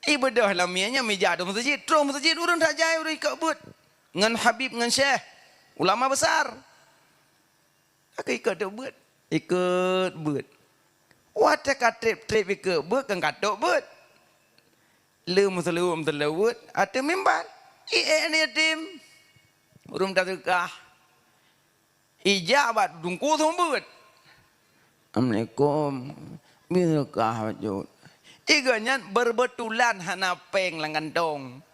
Ibeudôh lamiet nyan meujak u meuseujid, troh meuseujid ureuëng tajak, ureuëng ikôt beuet ngon habib, ngon syekh, ulama besar. Ka ikôt beuet, ikôt beuet. Watèe ka treb-treb ikôt beuet, kon ka tôp beuet. Le meuseuleuweut-meuseuleuweut ateueh mimbar, iék aneuk yatim. Ureuëng taseudeukah. Ijak bak teungku seumeubeuet. "Assalamualaikum, bri seudeukah bacut." Igoe nyan beureubetulan hana péng lam kantong.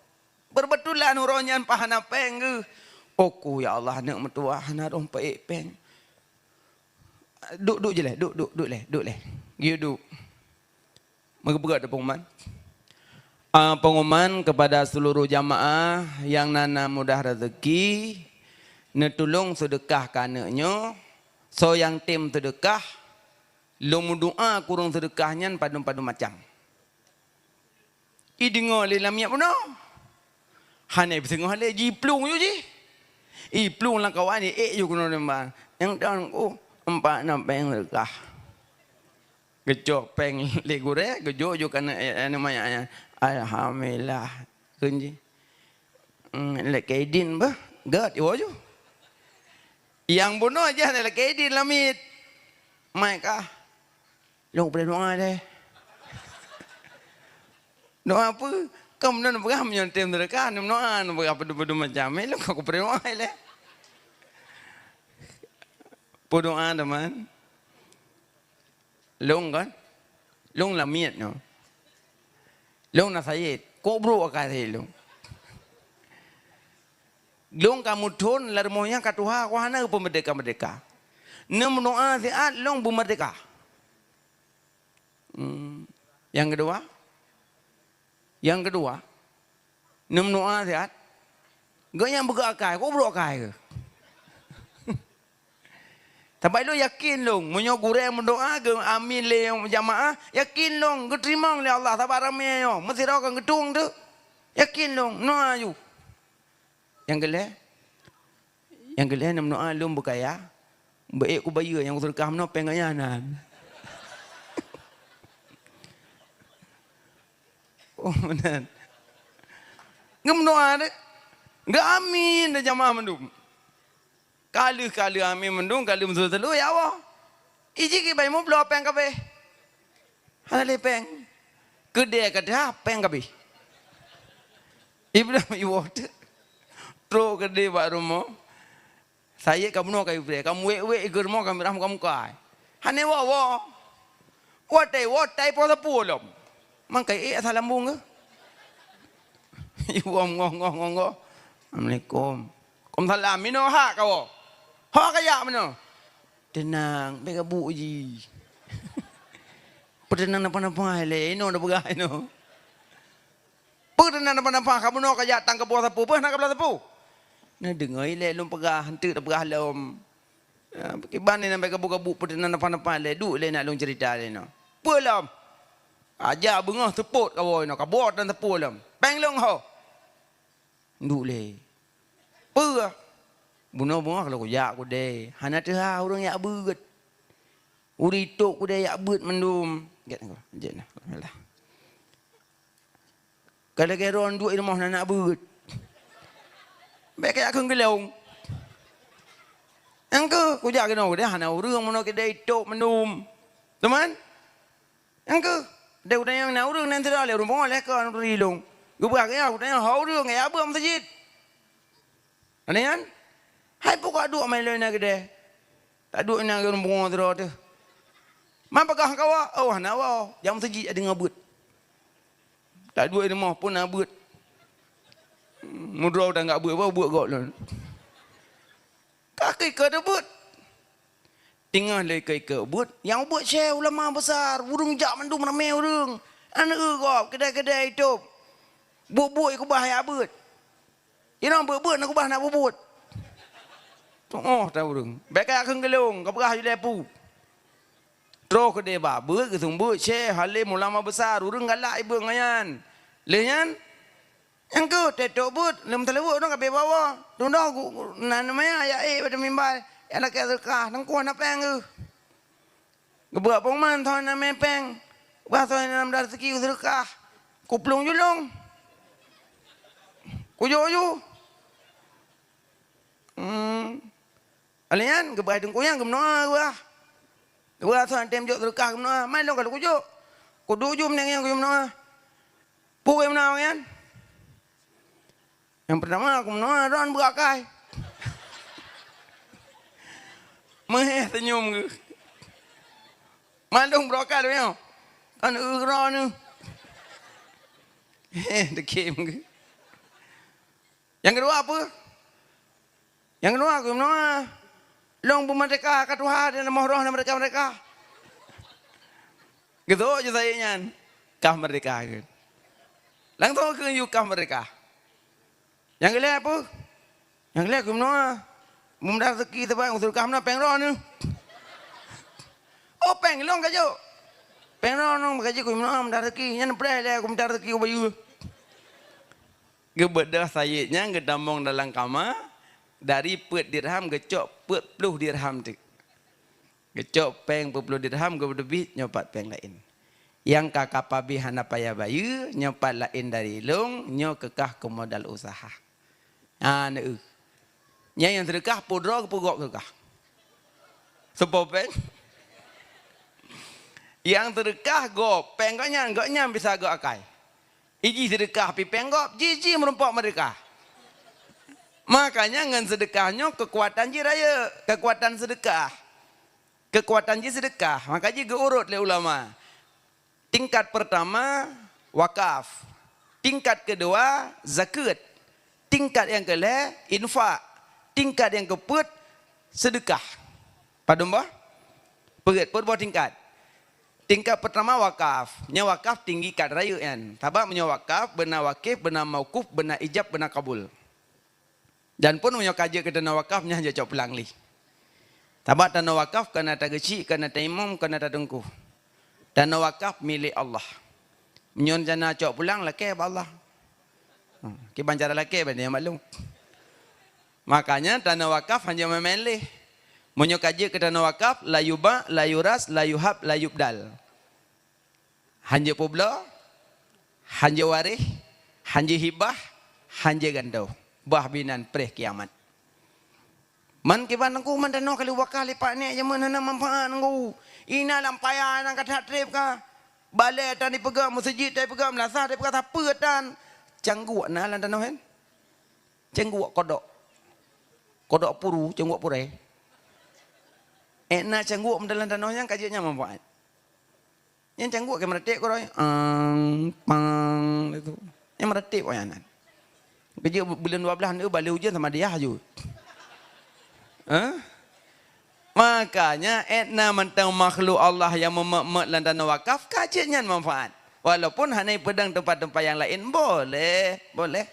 Beureubetulan uroe nyan pat hana péng geuh. "Oku, ya Allah, aneuk meutuwah hana rhoh peuék péng." "Duek, duek jih lé, duek, duek, duek lé, duek lé." Geuyue duek. Meugeubeuet pengumuman. Ah, pengumuman kepada seluruh jamaah nyang na, na mudah rezeki, neutulông seudeukah keu aneuk nyoe, soe nyang tem seudeukah, lôn meudoa keu ureuëng seudeukah nyan padum-padum macam. Ideungoe lé lamiet bunoe. Hana ipeusingoh lé, jiplueng ju jih. Iplueng lam kawan, iék ju keunoe nyan. Nyang tan, oh, empat na péng seudeukah. Geucok péng lé gurée, geujok ju keu aneuk, aneuk manyak nyan. Alhamdulillah. Kheun jih, "Hmm, lakée idin bah, gét iwoe ju." Nyang bunoe jih hana lakée idin lamiet. "Mai kah, lôn peureunoe deh." "Doa peue?" "Kamoe neupeugah meunyoe tem seudeukah, neudoa, neupeugah padum-padum macam." "Eh, lôn ka kupeureunoe lé." Peue doa, teman? Lôn kan? Lôn lamiet nyoe. Lôn na sayét. Kok brok akai sayét lôn. Lôn ka meuthon lam rumoh nyan ka tuha, ka hana peumerdeka-merdeka. Neumeudoa siat lôn beumerdeka. Hmm. Nyang keudua? Nyang keudua, neumeudoa siat. Geuh nyang beugét akai, kok brok akai geuh. Sabab lôn yakin lôn, meunyoe gurée meudoa geu amin lé jamaah, yakin lôn geuteurimong lé Allah, sabab ramé nyoe, meusidroe ka geutueng teuk. Yakin lôn, meudoa aju. Nyang keulhée, nyang keulhée neumeudoa lôn beukaya, beuék kubayeue nyang kuseudeukah meunoe péng gobnyan nan. Oh, meunan. Geumeudoa deh. Geuamin deh jamaah mandum. Ka lheueh, ka lheueh amin mandum, ka lheueh meuseuleusoe, ya Allah. Iji kiban mubloe péng kabéh. Hana lé péng. Keudè ka teuhah, péng ka abéh. Ibrahim iwoe teuk. Trok keudè bak rumoh. Sayed ka bunoe kayue preh, ka muwék-wék i keu rumoh ka mirah muka-muka. Hana woe-woe. Watèe woe, tai po sapeue lom. Mangkai ék asai lambông keuh. Iwoe ngoh-ngoh, ngoh-ngoh. Assalamualaikum. Waalaikumsalam. Minoe hak kawoe? Ho kajak minoe? Teunang, bèk gabuk jih. Peuteunang napa-napa lé, inoe tapeugah inoe. Peue teunang napa-napa, kamoe nyoe kajak tang keuboh sapeue, peue hana kabloe sapeue? Neudeungoe ilèe lôn peugah, eunteuk tapeugah lom. Ya, kiban nyan bèk gabuk-gabuk peue teunang napa-napa lé, duek lé nak lôn ceurita lé nyoe. Peue lom? Aja beungoh seupôt kawoe nyoe, kaboh dan sapeue lom. Péng lôn ho? Duek lé. Peue? Bunoe beungoh ka lôn kujak keudè, hana teuhah ureueng jak beuet. Ureueng itôp keudè jak beuet mandum. Gét nyoe, jeuet na. Alah. Ka lagèe droe duek i rumoh na nak beuet. Bèk kajak kheun geulong. Nyang keuh kujak keunoe keudè hana ureueng, bunoe keudè itôp mandum. Teuma? Nyang keuh, deh kutanyong na ureueng nan sidroe lé ureueng pungo lé kon ureueng ilong. Geupeugah keu nyan, kutanyong ho ureueng, ya beuet meuseujid. Aneh nyan? Hai pukok duek mai lôn na keudè. Taduek na ureueng pungo sidroe teuh. Man peugah kawa, oh hana wa, jak meuseujid jak deungoe beuet. Taduek i rumoh pun na beuet. Mudroe udah nggak beuet, beuet gob lôn. Ka keu teuh beuet. Teungoh lé keu-keu beuet, nyang beuet syèh ulama besar, ureueng jak mandum ramé ureueng. Aneuk gob, keudè-keudè itôp. Buet-buet keubah jak beuet. Inong beuet-beuet na keubah nak buet-buet. Tu'oh ta ureueng. Bèk kajak kheun geulong, kapeugah ilèe peue. Troh keudè bak beuet, geuseumeubeuet syèh, alim, ulama besar, ureueng galak ibeuet ngon nyan. Lheueh nyan, nyang keuh teuh tôp beuet, lheueh meutaleuweuk nyoe ka abéh bawa. Teudoh gu-, gu-, na, na maya jak ék bak mimba, jak lakèe seudeukah, teungku hana péng geuh. Geupeugah pengumuman, soe nyang na mè péng, bah soe nyang na meuda raseuki seudeukah. Kuplueng ju lôn. Kujok ju. Hmm. Alèh nyan geupeugah teungku nyan geumeunoe geupeugah. Geupeugah soe nyang tem jok seudeukah geumeunoe, mai lôn ka lôn kujok. Kuduek ju meuneng nyan kujok meunoe. Peue meunoe nyan? Nyang peurtama, aku meunoe droen beuakai. Meuhèh seunyum geuh. Mandum beuakai lôn nyoe. Kan eu droeneuh. Heh, teukiem geuh. Nyang keudua peue? Nyang keudua, aku meunoe. Lôn beumeurdeka ka tuha dan moh roh na meurdeka-meurdeka. Geusok ju sayek nyan. Kah meurdeka keuh. Langsong keuh yue kah meurdeka. Nyang keulhèe peue? Nyang keulhèe keu meunoe. Meumeudah raseuki teuba nyang seudeukah meunoe péng droeneuh. Oh, péng lôn ka jok. Péng droeneuh ka jeuet keu meunoe meumeudah raseuki. Nyan preh lé keu meumeudah raseuki u bayeue. Geubeudôh sayek nyan geutamong dalam kama, dari peuet dirham geucok peuet ploh dirham teuk. Geucok péng peuet ploh dirham, geupeuteubiet nyoe pat péng laén. Nyang ka kapabéh hana payah bayeue, nyoe pat laén dari lôn, nyoe keu kah keu modal useuha. Ha, neueu. Nyan nyang seudeukah, peue droe geupeugok seudeukah. Soe po péng? Nyang seudeukah gob, péng gobnyan, gobnyan bisa gob akai. Iji seudeukah pih péng gob, jih-jih meurumpok meurdeka. Makanya ngon seudeukah nyoe keukuatan jih rayeuk, keukuatan seudeukah. Keukuatan jih seudeukah, maka jih geuurot lé ulama. Tingkat peurtama, wakaf. Tingkat keudua, zakeuet. Tingkat nyang keulhèe, infak. Tingkat nyang keupeuet, seudeukah. Padum boh? Peuet, peuet boh tingkat. Tingkat peurtama wakaf. Nyoe wakaf tinggi kat rayeuk nyan. Sabab meunyoe wakaf, beuna wakif, beuna maukuf, beuna ijab, beuna kabul. Dan pun meunyoe ka jeuet keu tanoh wakaf, nyan jeuet cok pulang lé. Sabab tanoh wakaf ka na tageuchik, ka na taimum, ka na tateungku. Tanoh wakaf milék Allah. Meunyoe rencana cok pulang, lakèe bak Allah. Hmm, kiban cara lakèe, ban nyang maklum. Makanya tanoh wakaf hanjeuet maén-maén lé. Meunyoe ka jeuet keu tanoh wakaf, la yuba, la yuras, la yuhab, la yubdal. Hanjeuet peubloe, hanjeuet waréh, hanjeuet hibah, hanjeuet gantoe. Bah binan preh kiamat. Man kiban teungku, man tanoh ka lheueh wakaf lé pat nèk jameun hana manfaat teungku. Inan lam paya nyang ka that trép ka. Balée tan ipeugah, meuseujid tan ipeugah, meulasah tan ipeugah, sapeue tan. Cangguek na lam tanoh nyan. Cangguek kodok. Kodok puru, cangguek purée. Eh, na cangguek meudalam tanoh nyan ka jeuet nyan manfaat. Nyan cangguek ka meuratéb keudroe. Ang, pang, itu. Nyan meuratéb awak nyan. Keujeuet buleuen dua blaih nyoe balée ujeuen sama diah ju. Hah? Makanya, eh, na mantong makhluk Allah nyang meumeuk-meuk lam tanoh wakaf, ka jeuet nyan manfaat. Walaupun hana ipeudong teumpat-teumpat nyang laén, boleh, boleh.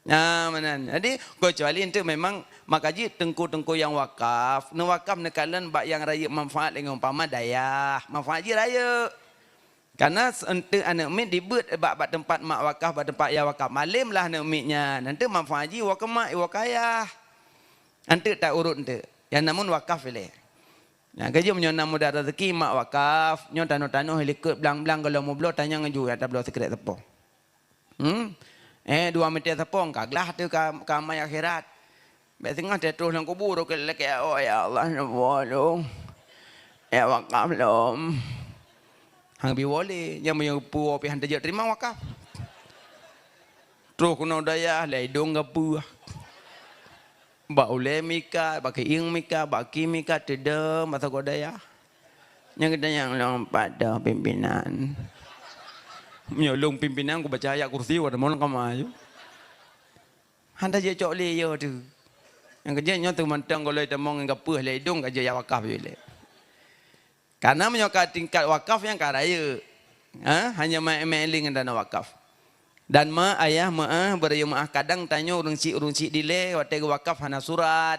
Nah, meunan. Jadi, kecuali enteuk memang maka jih teungku-teungku nyang wakaf, neuwakaf neukalon bak nyang rayeuk manfaat lé ngon umpama dayah, manfaat jih rayeuk. Karena se-, enteuk aneuk miet dibeuet bak, bak teumpat mak wakaf, bak teumpat yah wakaf. Malém lah aneuk miet nyan. Enteuk manfaat jih iwoe keu mak, iwoe keu ayah. Enteuk taurot enteuk. Nyang namun wakaf ilée. Nah, keujeuet meunyoe na mudah rezeki mak wakaf, nyoe tanoh-tanoh ilikot blang-blang gohlom mubloe tanyong ju nyang tabloe sikrék teupông. Hmm? Eh, dua meter tepông ka glah tu ka, ka amai akhirat. Bèk singoh teutroh lam kubu rokét lakèe, "Oh, ya Allah, neuwoe lôn. Ya wakaf lom." Hang bi woe lé, nyang meunyoe puwoe pih han teujeuet teurimong wakaf. Troh keunoe dayah, lé idong gapeue. Bak ulèe mika, bak keuieng mika, bak ki mika, teudong bak sagoe dayah. Nyang geutanyong lom pat doh pimpinan. Meunyoe lôn pimpinan, kubaca ayat kursi, wadah mon kama aju. Hana jicok lé yo tu. Nyang keujeuet nyoe tu mantong goloi tamong ngon gapeue lé idong ka jeuet jak wakaf jih lé. Karena meunyoe ka tingkat wakaf nyang ka rayeuk, ha, hanya main-main lé ngon dana wakaf. Dan ma ayah meu'ah beureueu meu'ah kadang tanyoe ureueng chik-ureueng chik dilée watée geuwakaf hana surat.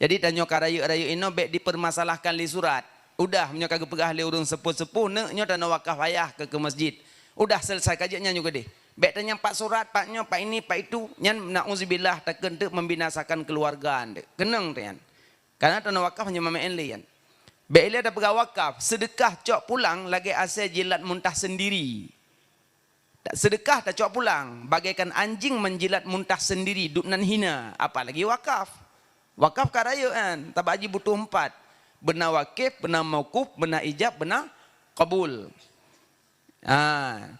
Jadi tanyoe ka rayeuk-rayeuk inoe bék dipermasalahkan lé surat. Udah meunyoe ka geupeugah lé ureueng sepuh-sepuh neuk nyoe tanyoe wakaf ayah keu, keu masjid. Udah selesai ka jeuet nyan nyoe keudeh. Bék tanyong pat surat, pat nyoe, pat ini, pat itu. Nyan na'uzubillah takheun teuk membinasakan keuluwarga nteuk. Keunong teuh nyan. Karena tanah wakaf hanya maméh lé nyan. Bék ilée tapeugah wakaf, seudeukah cok pulang lagée asée jilat muntah sendiri. Seudeukah tacok pulang, bagaikan anjing menjilat muntah sendiri, duek nan hina, apalagi wakaf. Wakaf ka rayeuk nyan, sabab jih butoh empat. Beuna wakif, beuna maukuf, beuna ijab, beuna kabul. Ha.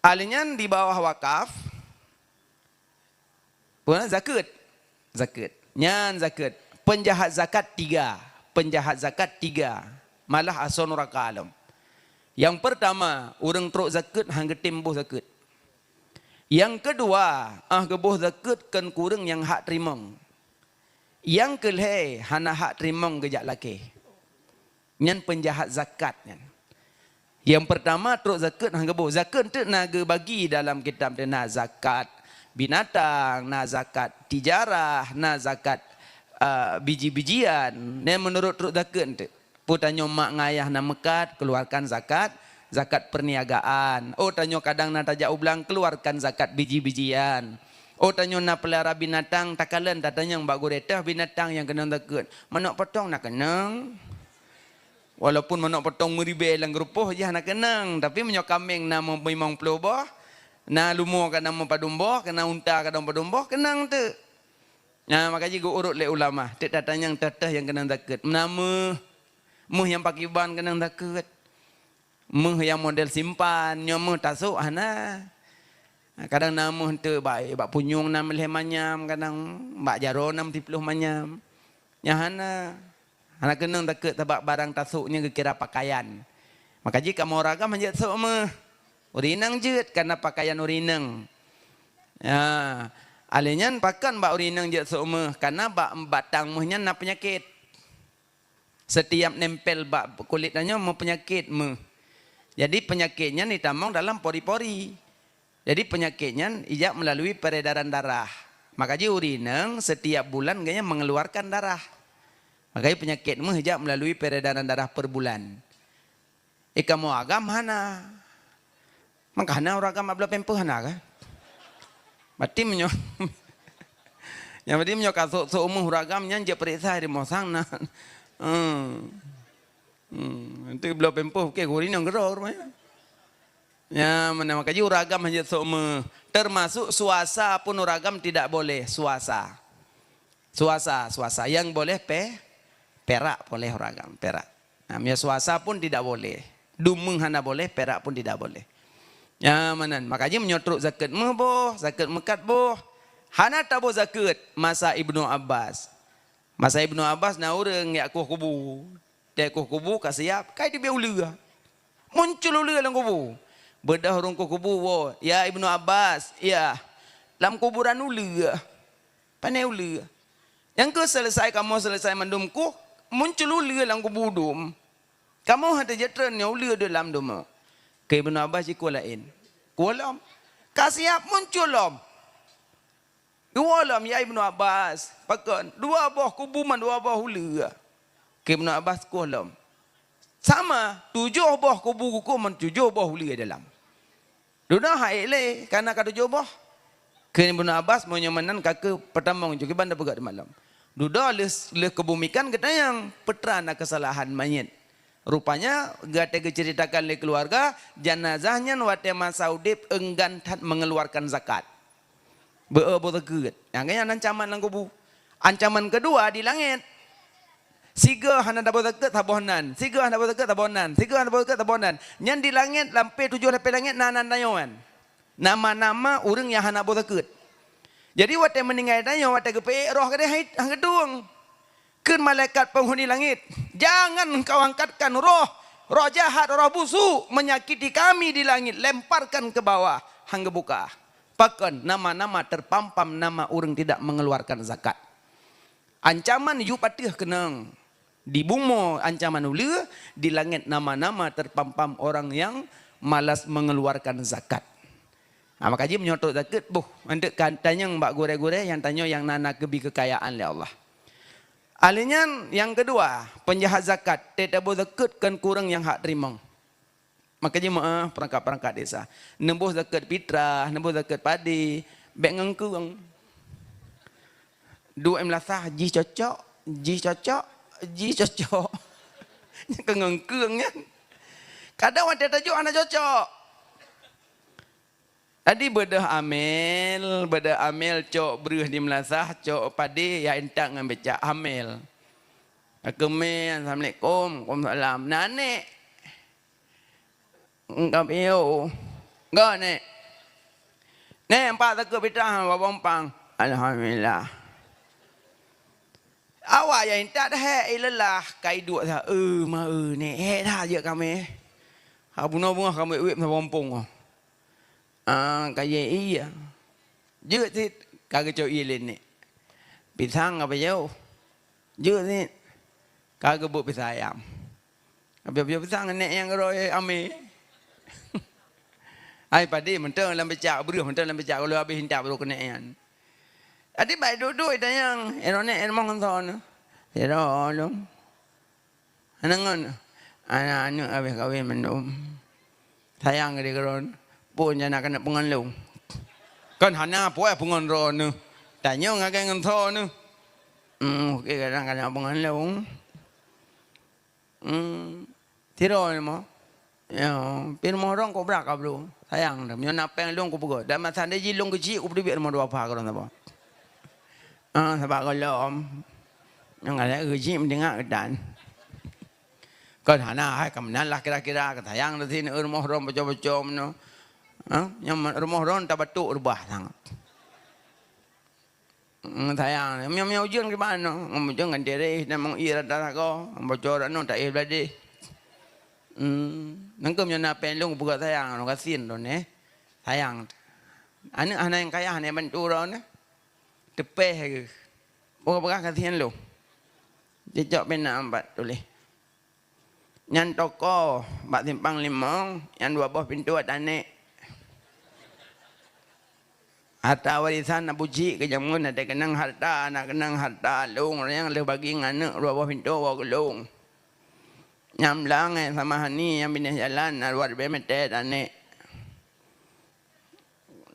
Ahli nyan di bawah wakaf, Peue? Zakeuet. Zakeuet. Nyan zakeuet. Peunjahat zakat tiga. Peunjahat zakat tiga. Malah asoe nuraka lom. Nyang peurtama, ureueng trok zakeuet han geutem boh zakeuet. Nyang keudua, ah geuboh zakeuet kheun keu ureueng nyang hak teurimong. Nyang keulhée, hana hak teurimong geujak lakée. Nyan peunjahat zakat nyan. Nyang peurtama trok zakeuet han geuboh. Zakeuet teuk na geubagi dalam kitab teuh, na zakat binatang, na zakat tijarah, na zakat, eh, biji-bijian. Nyan meunurot trok zakeuet teuk. Peue tanyoe mak ngon ayah na meukat, keuluarkan zakat, zakat perniagaan. Oh, tanyoe kadang na tajak u blang, keuluarkan zakat biji-bijian. Oh, tanyoe na peulara binatang, takalon tatanyong bak gurée, "Toh binatang nyang keunong zakeuet?" "Manok potong na keunong." Walaupun manok potong meuribée lam geurupoh jih hana keunong, tapi meunyoe kaméng na meulimong ploh boh, na lumoe ka na meupadum boh, ka na unta ka na meupadum boh, keunong teuk. Nah, maka jih geuurot lé ulama, teuk tatanyong toh-toh nyang keunong zakeuet. Na méuh, méuh nyang pakriban keunong zakeuet. Méuh nyang model simpan, nyoe méuh tasok hana. Kadang na méuh teuk bak, bak punyueng na lhée manyam, kadang bak jaroe na siploh manyam. Nyan hana. Hana keunong zakeuet sabab barang tasok nyan geukira pakaian. Maka jih kamoe ureueng agam han jeuet sok méuh. Ureueng inong jeuet kana pakaian ureueng inong. Ya, ahli nyan pakon bak ureueng inong jeuet sok méuh, kana bak batang méuh nyan na peunyakét. Setiap nempel bak kulét tanyoe meupeunyakét méuh. Jadi peunyakét nyan jitamong dalam pori-pori. Jadi peunyakét nyan ijak meulalu peredaran darah. Maka jih ureueng inong setiap bulan gobnyan mengeluarkan darah. Maka jih peunyakét méuh ijak meulalu peredaran darah per bulan. Eh, kamoe agam hana. Maka hana ureueng agam bak bloe pampers hana kah? Berarti meunyoe, nyang berarti meunyoe ka sok-sok méuh ureueng agam nyan jeuet peuriksa di mosang na. Hmm. Hmm, nanti bloe pampers, oke, gurih nyan gero rupanya. Ya, mana maka jih ureueng agam han jeuet sok méuh. Termasuk suasa pun ureueng agam tidak boleh, suasa. Suasa, suasa. Yang boleh pe-, perak boleh ureueng agam, perak. Nah, meunyoe suasa pun tidak boleh. Dum méuh hana boleh, pirak pun tidak boleh. Nyan meunan. Makajih meunyoe trok zakeuet méuh boh, zakeuet meukat boh, hana taboh zakeuet masa Ibnu Abbas. Masa Ibnu Abbas na ureuëng jak kueh kubu. Watée kueh kubu ka siab, ka teubiet uleue. Muncul uleue lam kubu. Beudôh ureuëng kueh kubu woe, "Ya Ibnu Abbas, ya, lam kuburan uleue." Pané uleue. Nyang keuh seuleusai kamoe seuleusai mandum kueh, muncul uleue lam kubu dum. Kamoe hana jitreun nyoe uleue di lam dum. Keu Ibnu Abbas jikueh laén. Kueh lom. Ka siab muncul lom. Dua lom, "Ya Ibnu Abbas, pakon? Dua boh kubu man dua boh uleue." Keu Ibnu Abbas kueh lom. Sama, tujoh boh kubu kukuh man tujoh boh uleue dalam. Dudoe hai lé, kana ka tujoh boh. Keu Ibnu Abbas, meunyoe meunan ka keuh peutamong ju kiban tapeugah di malam. Dudoe lheueh, lheueh kubu mikan geutanyong, peue teuma na keusalahan manyét. Rupanya, geuteuceuritakan lé keuluwarga, jeunazah nyan watée masa udeb enggan that mengeluarkan zakat. Beu-, beu-, zakeuet. Nyang nyan ancaman lam kubu. Ancaman keudua di langét. Sigoe hana taboh zakeuet saboh nan. Sigoe hana taboh zakeuet saboh nan. Sigoe hana taboh zakeuet saboh nan. Nyan di langét, lampéh tujoh lampéh langét na nan tanyoe nyan. Nama-nama ureuëng nyang hana boh zakeuet. Jadi watée meuninggai tanyoe, watée geupeuék roh keudeh hai, han geutueng. Kheun malaikat penghuni langét, "Jangan engkau angkatkan roh, roh jahat, roh busuk menyakiti kami di langét, lemparkan ke bawah." Han geubuka. Pakon? Nama-nama terpampam nama ureuëng tidak mengeluarkan zakat. Ancaman yub ateueh keunong. Di bumoe ancaman uleue, di langét nama-nama terpampam orang yang malas mengeluarkan zakat. Nah, makajih meunyoe trok zakeuet, boh, anteuk ka tanyong bak gurée-gurée nyang tanyoe nyang na, na geubi keukayaan lé Allah. Ahli nyan nyang keudua, peunjahat zakat, teutabôh zakeuet kon kureueng nyang hak teurimong. Makajih meu'ah peurangkat-peurangkat desa. Neubôh zakeuet pitrah, neubôh zakeuet padé, bék ngon keueng. Duek melasah jih cocok, jih cocok, jih cocok. Nyan keueng ngon keueng nyan. Kadang watée tajok hana cocok. Jadi beudôh amel, beudôh amel cok breueh di melasah, cok padé, ya intat ngon becak amel. Ka keumé, "Assalamualaikum." "Waalaikumsalam." "Na aneuk?" "Enggak, piôh." "Enggak, Nek." "Nek, empat takeu pitrah, babah umpang." "Alhamdulillah." Awak ya intat hék, eh, lelah, ka iduek sa, "Eh, ma, eh, Nek, hék dah jeuet kami." Ha bunoe beungoh kami ueb sa bompong. "Ah, ka jeuet iya." "Jeuet cit," ka geucok ié lé nek. "Pisang ka pajoh?" "Jeuet cit." Ka geubuet pisang ayam. Ka pajoh pisang nek nyang keudroe amé. Ai padé mantong lam becak, breueh mantong lam becak, kalau habéh intat baru keuneuk nyan. Jadi bak duek-duek tanyong, "Eh, droeneuh, eh, rumoh ngon soe neuh?" "Sidroe lom." "Hana ngon?" "Hana, aneuk habéh kawén mandum." "Sayang keu droeneuh, peue nyang na keuneuk peungon lôn?" "Kon hana peue peungon droeneuh. Tanyong lagèe ngon soe neuh." "Hmm, oke, kadang-kadang peungon lôn." Hmm. Sidroe rumoh. Ya, pi rumoh droe kobra kablu. Sayang dah. Meunyoe na péng lôn kupeugöt. Dan masa jih lôn keuchik kupeuteubiet rumoh dua pha keu droe saboh. Ah, sabab gohlom. Nyang ada keuchik meutingak geutan. Kon hana hai ka meunan lah kira-kira, ka sayang dah sini rumoh droe bocor-bocor meunoe. Ha? Nyang rumoh droe tabatuk reubah sangat. Hmm, sayang. Miang-miang ujeuen kiban nyoe. Ngon ujeuen ngon tireh dan mong ie rata sagoe. Ngon bocor anu tak ie beladeh. Hmm, nangkem nyoe na péng lôn peugah sayang, lôn gasien lôn, eh. Sayang. Aneuk hana nyang kaya, hana nyang bantu droe nyoe. Teupeh geuh. Peugah-peugah gasien lôn. Cicok pena empat tuléh. Nyan toko bak simpang limong, nyang dua boh pintoe atanék. Harta warisan Abu Jik keu jameun, na teukeunong harta, na keunong harta lôn, nyang lheueh bagi ngon aneuk dua boh pintoe woe keu lôn. Nyang blang, eh, sama hani nyang binéh jalan, na dua ribèe mètè atanék.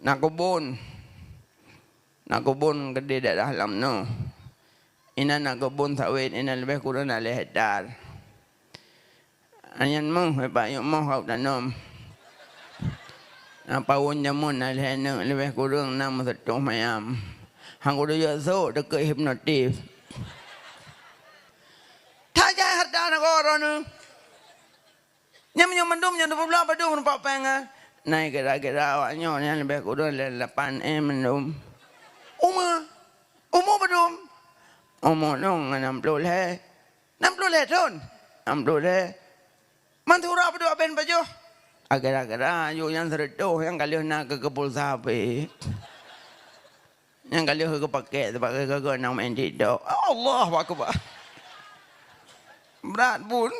Na keubon. Na keubon keudéh daerah lam nyoe. Inan na keubon sawét, inan leubeh kureueng na lhèe hektar. Nyan meuh, bak yoh moh ka tanom. Na pawon jameun na lhèe neuk, leubeh kureueng na meuseutôh mayam. Han kudeungoe sôk teukeue hipnotis. That jai hareuta nanggroe neuh. Nyan meunyoe Mandum nyang dua ploh blah padum rumpok péng, eh. Nai kira-kira awak nyoe nyan leubeh kureueng lé lapan M mandum. Umu, umu padum? Umu nyoe nam ploh lhèe. Nam ploh lhèe thon? Nam ploh lhèe. Man siuroe padum aben pajoh? Ah, kira-kira aju nyang seureutôh nyang ka lheueh na keu keupulsa pih. Nyang ka lheueh geupakèk, teupakèk keu geuh nyang main TikTok. Allahu Akbar. Brat bun.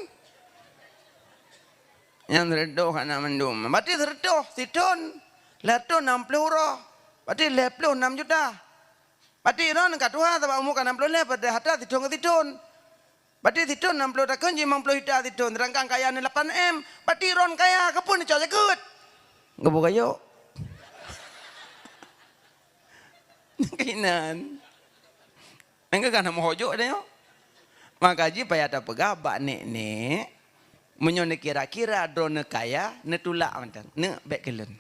Nyang seureutôh hana mandum. Berarti seureutôh sithon, lhèe thon nam ploh uroe. Berarti lhèe ploh nam juta. Berarti droeneuh ka tuha sabab umu ka nam ploh lhèe, padahai harta sithon keu sithon. Berarti sithon nam ploh takheun jih limong ploh juta sithon, sedangkan kaya neuh lapan M. Berarti droeneuh kaya, keupeue neucok zakeuet? Geupeukayo. Keunan. Nyang keuh ka na meuhojok tanyoe. Maka jih payah tapeugah bak nek-nek, meunyoe neukira-kira droeneuh kaya, neutulak mantong. Neuk bèk keu lôn.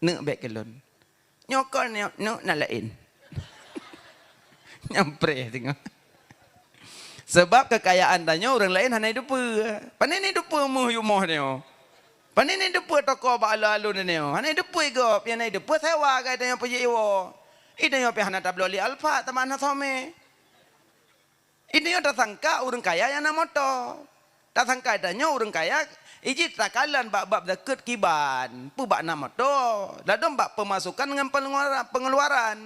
Neuk bèk keu lôn. Nyoe kon neuk, neuk na laén. Nyang preh teungoh. Sabab keukayaan tanyoe ureueng laén hana jiteupeue. Pane neuteupeue meuh yumoh nyoe? Pane neuteupeue toko bak alun-alun nyoe? Hana jiteupeue gob, nyang na jiteupeue sewa kai tanyoe peujeuet iwoe. Ih, tanyoe pih hana tabloe lé Alphard, teuma hana somé. Ih, tanyoe tasangka ureueng kaya nyang na moto. Tasangka tanyoe ureueng kaya, ih, jih takalon bak bab zakeuet kiban, peue bak na moto, ladôm bak peumasukan ngon peungeluaran, peungeluaran.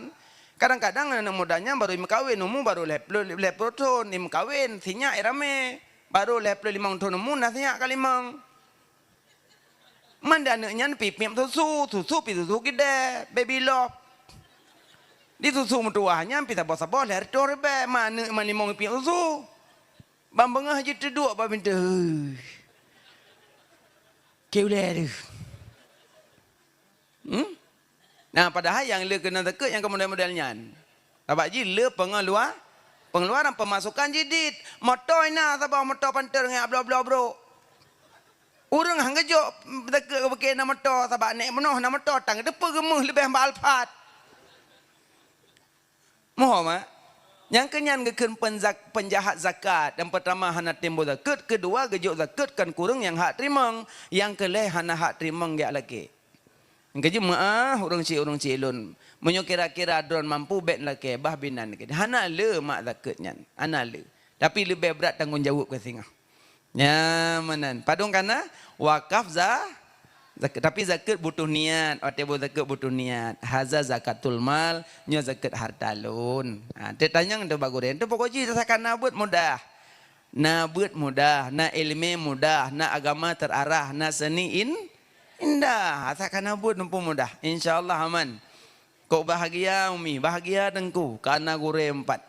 Kadang-kadang aneuk muda nyan baru meukawen, umu baru lhèe ploh, lhèe ploh thon, imeukawen, sinyak ramé. Baru lhèe ploh limong thon umu na sinyak ka limong. Man di aneuk nyan pih piep susu, susu pih susu keudè, Baby Love. Di susu meutuwah nyan pih saboh-saboh lhèe reutôh ribèe, man aneuk man limong piep susu. Ban beungoh jiteuduek bak pintoe. Keu ulèe deuh. Hmm? Nah, padahai nyang le keunan zakeuet nyang keu model-model nyan. Sabab jih le pengelua-, pengeluaran, pemasukan jih dit. Moto na saboh moto Panther ngon bloe-bloe brok. Ureueng han geujok zakeuet keu bukon na moto, sabab nek meunoh na moto, tan geuteupeue geumeuh leubeh bak Alphard. Muphom, mak? Nyang keunyan geukheun peunzak-, peunjahat zakat. Nyang peurtama hana timbul zakeuet, keudua geujok zakeuet kon kureueng nyang hak teurimong, nyang keulhèe hana hak teurimong jak lakèe. Nyang keujeuet meu'ah ureueng chik, ureueng chik lôn. Meunyoe kira-kira droen mampu bèk lakèe bah binan keu hana le mak zakeuet nyan. Hana le. Tapi leubeh brat tanggong jaweueb keu singoh. Nyan meunan. Padum kana wakaf za-, zakeuet. Tapi zakeuet butuh niat. Watèe boh zakeuet butuh niat. Haza zakatul mal, nyoe zakeuet harta lôn. Ha, teutanyong teuh bak gurèe. Teuh pokok jih asai kana beuet mudah. Na beuet mudah, na ileumèe mudah, na agama teurarah, na seuni in-, indah. Asai kana beuet muphom mudah. Insya Allah aman. Kok bahagia umi, bahagia teungku, kana gurèe empat.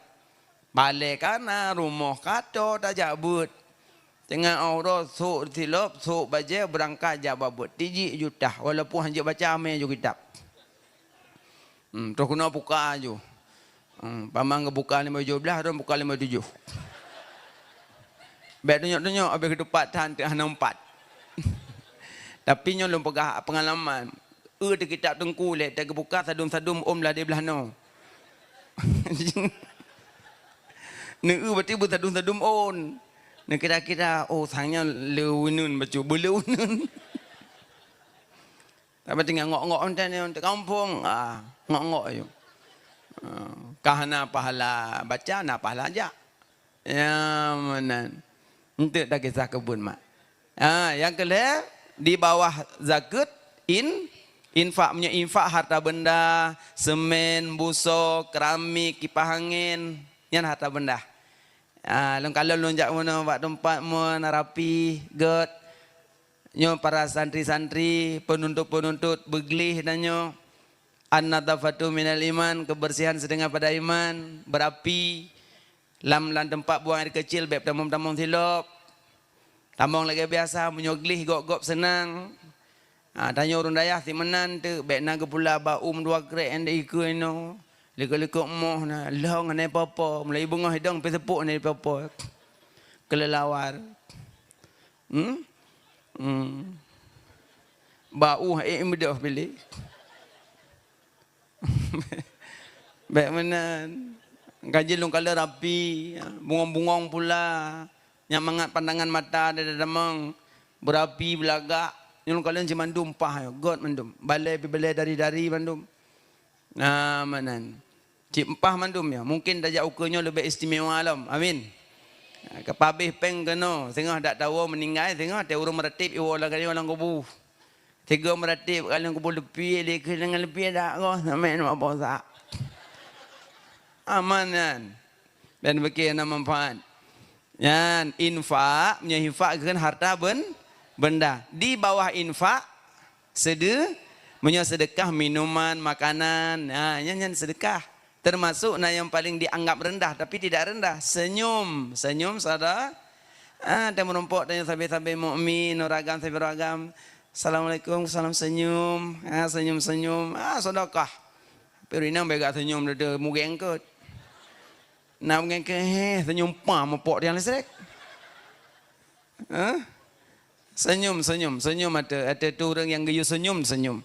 Palèe kana, rumoh ka tô tajak beuet. Teungoh uroe sôk silop, sôk bajèe, beurangkat jak bak beuet. Tijik jutah, walaupun hanjeuet baca mé ju kitab. Hmm, troh keunoe buka ju. Hmm, pamang geubuka limong tujoh blah, droen buka limong tujoh. Bèk tunyok-tunyok, abéh geutupat that teuk hana umpat. Tapi nyoe lôn peugah peungalaman. Eu teuh kitab teungku lé, teuh geubuka sadum-sadum ôn blah di blah noe. Neueu berarti beusadum-sadum ôn. Neukira-kira, oh, sang nyan le uneun bacut, beu le uneun. Tapi tinggai ngok-ngok mantong nyoe, di kampung, ah, ngok-ngok aju. Ah, ka hana pahala baca, na pahala jak. Ya, meunan. Enteuk takisah keu buet mak. Ha, nyang keulhèe, di bawah zakeuet, in-, infak. Meunyoe infak harta benda, semen, buso, keramik, kipah angén, nyan harta benda. Ha, lôn kalon lôn jak meunoe bak teumpat mon rapi, gèt. Nyoe para santri-santri, peununtut-peununtut, beugléh tanyoe. An-nadhafatu minal iman, kebersihan setengah pada iman, berapi. Lam, lam teumpat buang air keucil bèk tamong-tamong silop. Tamong lagèe biasa, meunyoe gléh gob-gob seunang. Ha, tanyoe ureueng dayah si meunan teuk, bèk na geupula bak uem dua krek nyang di keue inoe. Likot-likot moh na, lhong hana po-po, meulayeue beungoh idong pih seupôt hana po-po. Keulelawar. Hmm? Hmm. Bak ueh ék meudoh piléh. Bèk meunan. Ka jeuet lôn kalon rapi, bungong-bungong pula. Nyang mangat pandangan mata di dalam. Beurapi, beulagak, nyoe kalon cit mandum paih nyoe, göt mandum. Balée pih balée dari-dari mandum. Nah, meunan. Cit paih mandum nyoe. Mungken tajak ukeue nyoe leubeh istimewa lom. Amin. Nah, keupabeh péng keunoe, singoh dak tawoe meuninggai, singoh teuh ureuëng meuratéb iwoe lagée nyoe lam kubu. Sigoe meuratéb ka lam kubu leupie, lé keuh deungon leupie dak roh samé nyoe bosak. Aman nyan. Dan beuke na manfaat. Nyan infak, meunyoe infak kheun harta ben-, benda. Di bawah infak, sede-, meunyoe sedekah minuman, makanan, ha, nyan, nyan sedekah. Termasuk na nyang paling dianggap rendah, tapi tidak rendah. Senyum, senyum sada-, ah, dan meureumpok dan sabe-sabe mukmin, uragam sabe uragam. Assalamualaikum, salam senyum. Ah, senyum-senyum. Ah, sedekah. Tapi ureuëng inong bèk senyum dada mugeng kot. Na mugeng ke, heh, senyum pam mupok tiang listrik. Hah? Senyum, senyum, senyum ate, ate tu ureuëng nyang geuyue senyum, senyum.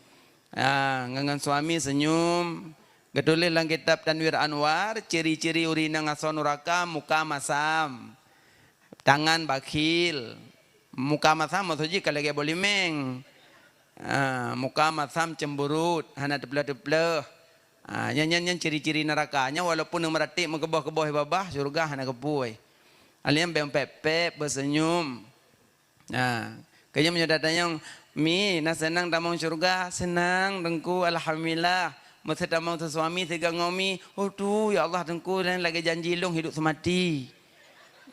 Ah, ngon, ngon suami senyum. Geutuléh lam kitab Tanwir Anwar, ciri-ciri ureuëng inong asoe nuraka, muka masam, tangan bakhil. Muka masam maksud jih ka lagée boh limeng. Ah, muka masam cemburut, hana teupleuh-teupleuh. Ah, nyan, nyan, nyan ciri-ciri nuraka. Nyan walaupun meuratéb meukeubah-keubah babah, syeuruga hana geupui. Alèh nyan bèk pép-pép, beusenyum. Nah, keu nyan meunyoe tatanyong, "Mi, na seunang tamong syeuruga?" "Seunang, Teungku, alhamdulillah." Meusé tamong teusuami sigoe ngon mi, "Oh tu, ya Allah, Teungku, nyan lagée janji lôn hidup seumati."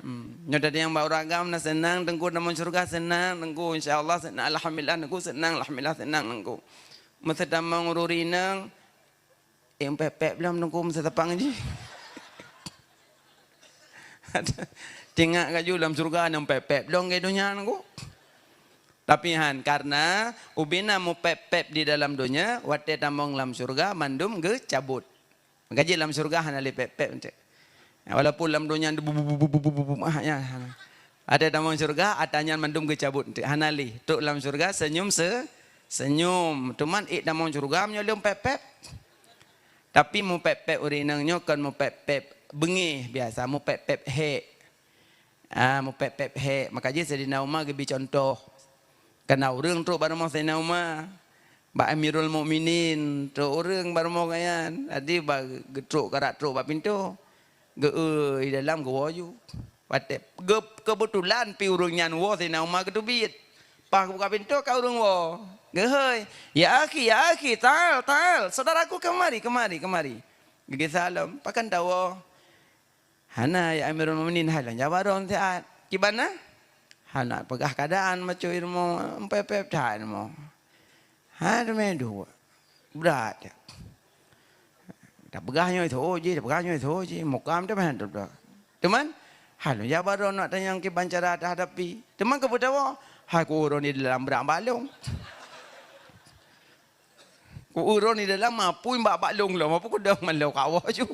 Hmm. Nyoe tatanyong bak ureuëng agam, "Na seunang, Teungku, tamong syeuruga?" "Seunang, Teungku, insya Allah seunang, alhamdulillah, Teungku, seunang, alhamdulillah, seunang, Teungku." Meusé tamong ureuëng inong, Eh, pép-pép lom Teungku meuseutapang jih. Teuingat laju lam syeuruga nyang pép-pép lom keu donya Teungku. Tapi han, karena ubena mupép-pép di dalam donya, watée tamong lam syeuruga mandum geucabot. Maka jih lam syeuruga hana lé pép-pép enteuk. Walaupun lam donya bu-, bu-, ah, ya. Watée tamong syeuruga, ata nyan mandum geucabot enteuk. Hana lé. Trok lam syeuruga senyum se-, senyum. Teuma ék tamong syeuruga meunyoe lom pép-pép. Tapi mupép-pép ureuëng inong nyoe kon mupép-pép beungéh biasa, mupép-pép hék. Ah, mupép-pép hék. Maka jih Saidina Umar geubri cuntoh. Kana ureuëng trok bak rumoh Saidina Umar, bak Amirul Mukminin, trok ureuëng bak rumoh gobnyan. Jadi ba geutrok, karap trok bak pintoe. Geu-eu di dalam geuwoe ju. Watée geu-, keubeutulan pi ureuëng nyan woe Saidina Umar geuteubiet. Paih geubuka pintoe ka ureuëng woe. Geuhôi, "Ya akhi, ya akhi, ta'al, ta'al. Saudaraku, kemari, kemari, kemari." Geugisa lom, "Pakon tawoe?" "Hana, ya Amirul Mukminin, hai lôn jak bak droeneuh siat." "Kiban na?" "Hana peugah keuadaan bacut ilmu, pép-pép that ilmu." "Hai teumé duek." Brat. Tapeugah nyoe tho jih, tapeugah nyoe tho jih, mukam teuma han teupeugah. Teuma, hai lôn jak bak droeneuh nak tanyong kiban cara tahadapi. Teuma keupeue tawoe, hai ku ureuëng di dalam brat bak lôn. Ku ureuëng di dalam mapui bak bak lôn lom, apa ku dong man lôn kawoe ju.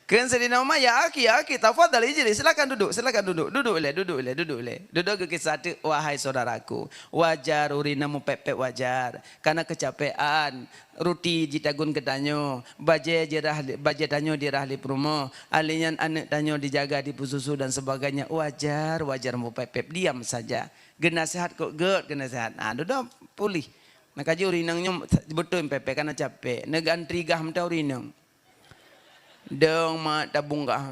Kheun Saidina Umar, "Ya akhi, ya akhi, tafadhal ijlis, silakan duduk, silakan duduk, duduk ilée, duduk ilée, duduk ilée." Dudoe geukisah teuk, wahai saudaraku, wajar ureuëng inong mupép-pép wajar, karena keucapéan, ruti jitagun keu tanyoe, bajée jirah, bajée tanyoe dirah lé peurumoh, alèh nyan aneuëk tanyoe dijaga, dipeususu dan sebagainya, wajar, wajar mupép-pép, diam saja. Geunasihat kok gét geunasihat. Ah, dudoe puléh. Maka jih ureuëng inong nyoe beutôi pép-pép, karena capék. Neugantri gah mantong ureuëng inong. Dong mak tabung gah.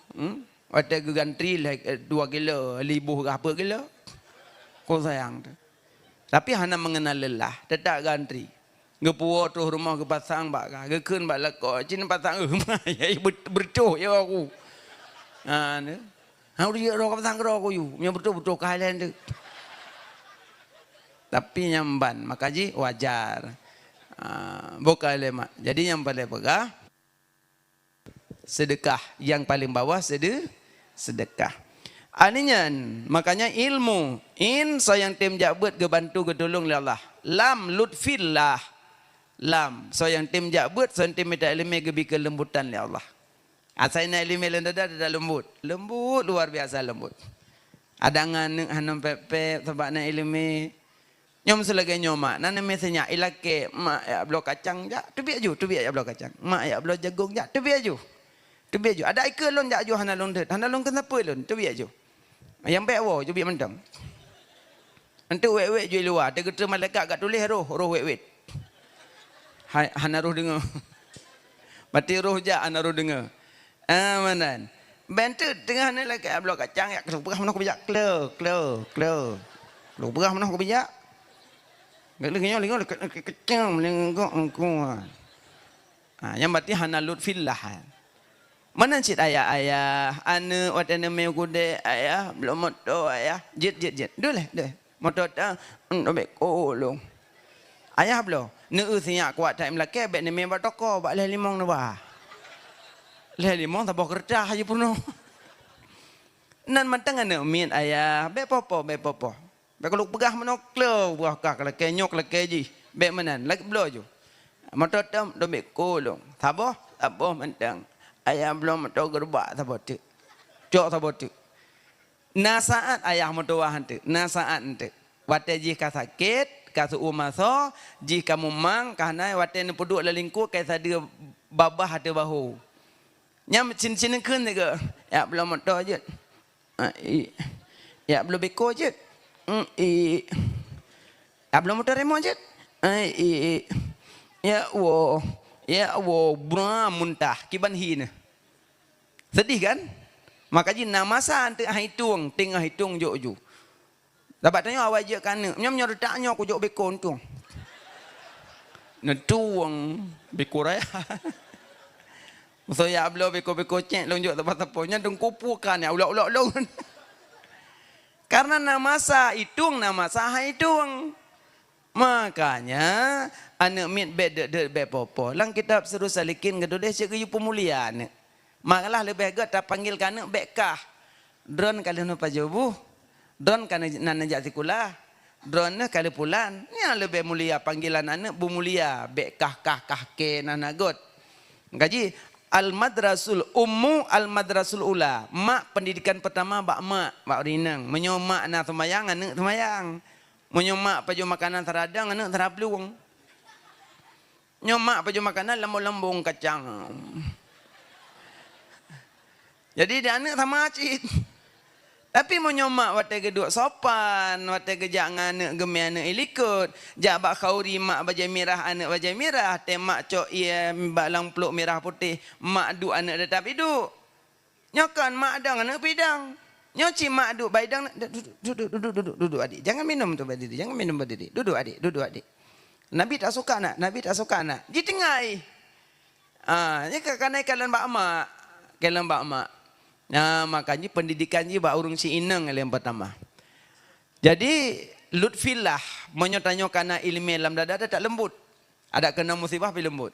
Hmm? Watée geugantri lhée, eh, dua kilo, liboh gah peuet kilo. Ko sayang tu. Tapi hana mengenal lelah, tetap gantri. Geupuwoe troh rumoh geupasang bak gah, geukheun bak lakoe, "Cit pasang, eh, ma, ya, ber-, bercoh ya aku." Ha, ni. Ha, udah ya, roh pasang keudroe ku yue. Meunyoe beutôi-beutôi ka hai lé tu. Tapi nyan ban, maka jih wajar. Ah, bukan lé mak. Jadi nyang paleng peugah, sedekah. Nyang paleng bawah sede-, sedekah. Ani nyan, makanya ilmu, in soe nyang tem jak beuet geubantu geutulông lé Allah. Lam lutfillah. Lam, soe nyang tem jak beuet, soe nyang tem mita iéleumé geubri keulembutan lé Allah. Asai na iéleumé lam dada, dada leumbot. Leumbot, luar biasa leumbot. Adak ngon aneuëk hana pép-pép sabab na iéleumé. Nyoe meuseulagée nyoe mak, na neumé sinyak ilakée, "Mak, jak bloe kacang jak, teubiet ju, teubiet jak bloe kacang. Mak, jak bloe jagong jak, teubiet ju. Teubiet ju. Adak ikeue lôn jak ju hana lôn deuet, hana lôn keuneuk peue lôn, teubiet ju." Nyang bèk woe, cubiet mantong. Enteuk wèt-wèt jih luwa, teugeuteu malaikat ka tuléh roh, roh wèt-wèt. Hai, hana roh deungö. Bati roh jak, hana roh deungö. Ah, meunan. Bèk enteuk teungoh nyan lakèe bloe kacang, jak keupeugah meunoe keubijak, klo, klo, klo. Keupeugah meunoe keubijak. Gak leueh nyoe, leueh nyoe, kacang, meulingkok, engkua. Ah, nyan bati hana lutfillah. Meunan cit ayah-ayah, aneuk watèe neumè gudèe, "Ayah, bloe moto, Ayah." "Jeuet, jeuet, jeuet." "Dulèe, dulèe." Moto ta, "Dobek ko lôn." Ayah bloe, "Neueu sinyak kuat that meulakèe, bèk neumè bak toko, bak lhèe limong neuba." Lhèe limong saboh keureutah jipeurunoe. Nan mantong aneuk miet ayah, bèk poh-poh, bèk poh-poh. Bèk ka lôn peugah meunoe klo, beuh kah lakèe nyoe, lakèe jih. Bèk meunan, lagèe bloe ju. Moto tom, dobek ko lôn. Saboh, saboh mantong. Ayah bloe moto geureubak saboh teuk. Cok saboh teuk. Na saát ayah meutuwah enteuk, na saát enteuk. Watèe jih ka sakét, ka seu'uem asoe, jih ka mumang, ka hana, watèe neupeuduek lam lingku, ka sadeue babah ateueh bahu. Nyan cin-cin kheun sigoe, "Jak bloe moto jeuet." "Ah, i." "Jak bloe beko jeuet." "Hmm, i." "Jak bloe moto remot jeuet." "Ah, i." "Jak woe." "Jak woe." Bra muntah, kiban hi neuh. Sedih kan? Maka jih na masa enteuk han itong, teungoh itong jok ju. Sabab tanyoe awai jeuet keu aneuk. Nyoe meunyoe reutak nyoe kujok beko untung. Neutueng beko raya. Meuseu jak bloe beko-beko cèk lôn jok sapo-sapo. Nyan teungku pukan ya ulok-ulok lôn. Karena na masa itong, na masa han itong. Makanya, aneuk miet bèk deuet-deuet, bèk poh-poh. Lam kitab Sirus Salikin geutuléh cit geuyue peumulia aneuk. Malah leubeh gèt tapanggil keu aneuk bèk kah. Droeneuh ka lheueh neupajoh buh. Droeneuh ka na neujak sikula. Droeneuh ka lheueh pulan. Nyan leubeh mulia panggilan aneuk beumulia. Bèk kah, kah, kah, kèe na na gèt. Gaji al-madrasul ummu al-madrasul ula. Mak pendidikan pertama bak mak, bak ureueng inong. Meunyoe mak na seumayang, aneuk seumayang. Meunyoe mak pajoh makanan seuradang, aneuk seuraplueng. Nyoe mak pajoh makanan lambong-lambong kacang. Jadi, di aneuk sama cit. Tapi meunyoe mak watèe geuduek sopan, watèe geujak ngon aneuk geumè aneuk ilikot, jak bak khauri mak bajèe mirah, aneuk bajèe mirah, teuh mak cok ie bak lam plôk mirah putéh, mak duek aneuk teutap iduek. Nyoe kon mak dong aneuk pidong. Nyoe cit mak duek baidong, "Duduk, duduk, duduk, duduk, duduk, adik. Jangan minum tu berdiri, jangan minum berdiri. Duduk, adik, duduk, adik." Nabi tak suka nak, Nabi tak suka nak. Jiteungai. Ah, nyan ka kanai kalon bak mak. Kalon bak mak. Nah, makanya pendidikan jih bak ureueng si inong nyang pertama. Jadi, lutfillah, meunyoe tanyoe kana ileumèe lam dada, dada leumbut. Adak keunong musibah pi leumbut.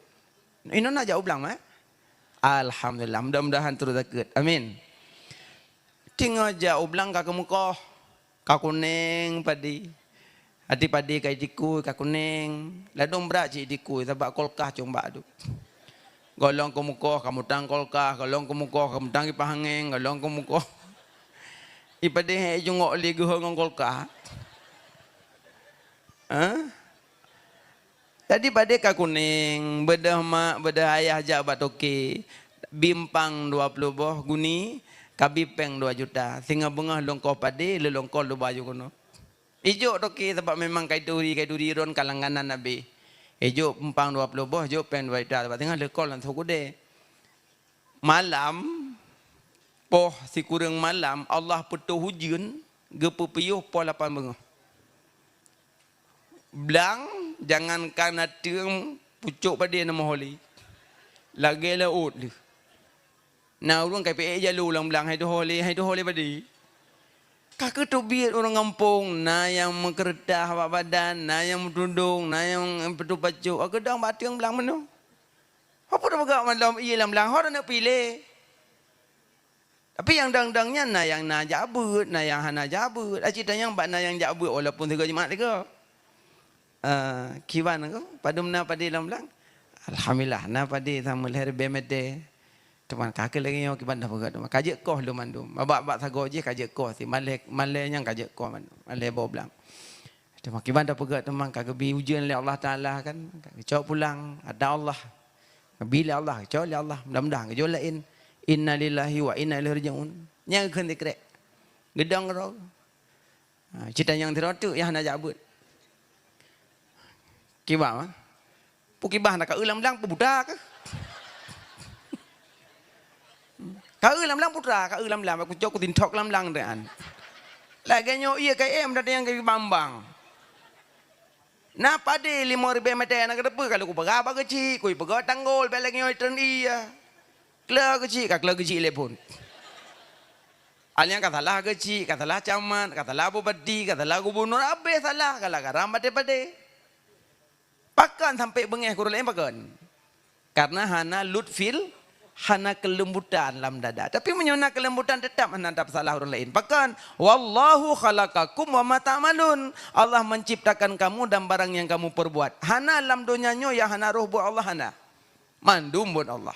Inoe na jak u blang, eh? Alhamdulillah, mudah-mudahan terus sakét. Amin. Teungoh jak u blang ka keumeukoh, ka kuneng padi. Até padi ka itikui, ka kuneng. Ladôm brat cit itikui, sabab kulkas cong bak duek. Gohlom keumeukoh, ka mutang kulkas, gohlom keumeukoh, ka mutang kipah angén, gohlom keumeukoh. Ipadé hek jungok lé geuhôi ngon kulkas. Hah? Jadi padé ka kuneng, beudôh mak, beudôh ayah jak bak toke, bi empang dua ploh boh guni, ka bi péng dua juta. Singoh beungoh lôn koh padé, lôn koh lôn ba ju keunoe. Ijok toke sabab memang kai turi, kai turi droen ka langganan abéh. Ijok empang dua ploh boh, jok péng dua juta sabab singoh lôn koh lam soe keudè. Malam, poh sikureueng malam, Allah peutoh ujeuen, geupeupiôh poh lapan beungoh. Blang, jangankan ateueng pucôk padé na meuhôi lé. Lagèe laôt lheueh. Na ureueng ka ipiek jaloe lam blang, hai teuhôi lé, hai teuhôi lé padé. Ka keuh teubiet ureueng gampông, na nyang meukeureutah bak badan, na nyang meutudong, na nyang peutuh pacôk. Ka keuh dong bak ateueng blang meunoe. Ho peue tapeugah mandum ié lam blang, ho taneuk piléh. Tapi nyang dang-dang nyan na nyang na jak beuet, na nyang hana jak beuet. Aci tanyong bak na nyang jak beuet walaupun sigoe jimat sigoe. Eh, kiban ko, padum na padé lam blang? Alhamdulillah, na padé sama lhèe ribèe mètè. Teuma ka keuh lagèe nyoe kiban dah peugah teuma. Ka jeuet koh lom mandum. Bak, bak sagoe jih ka jeuet koh si malèe, malèe nyang ka jeuet koh mandum. Malèe boh blang. Teuma kiban dah peugah teuma ka geubi ujeuen lé Allah Taala kan. Ka geucok pulang, ada Allah. Geubi lé Allah, geucok lé Allah. Mudah-mudahan geujok laén. Innalillahi wa inna ilaihi raji'un. Nyang kheun sikrek. Geudong keudroe. Ha, cit tanyong sidroe teuk nyang hana jak beuet. Kiban, ha? Peue kiban na ka eu lam blang, peue buta keuh? Ka eu lam blang, peue buta, ka eu lam blang, kucok kutintok lam blang tu kan. Lagèe nyoe ié ka em, dak nyang ka bambang. Na padé limong ribèe meter na keudeupeue, ka lheueh kupeugah bak keuchik, kupeugah tanggol, bèk lagèe nyoe tren ié. Kla keuchik, ka kla keuchik lé phon. Alèh ka salah keuchik, ka salah camat, ka salah bupati, ka salah gubunur, abéh salah, ka lakaram padé-padé. Pakon sampai beungéh keu ureueng laén pakon? Karena hana lutfil, hana kelembutan lam dada. Tapi meunyoe na kelembutan, tetap hana tapeusalah ureueng laén. Pakon? "Wallahu khalaqakum wa ma ta'malun." Allah menciptakan kamu dan barang yang kamu perbuat. Hana lam donya nyoe nyang hana roh buet Allah, hana. Mandum buet Allah.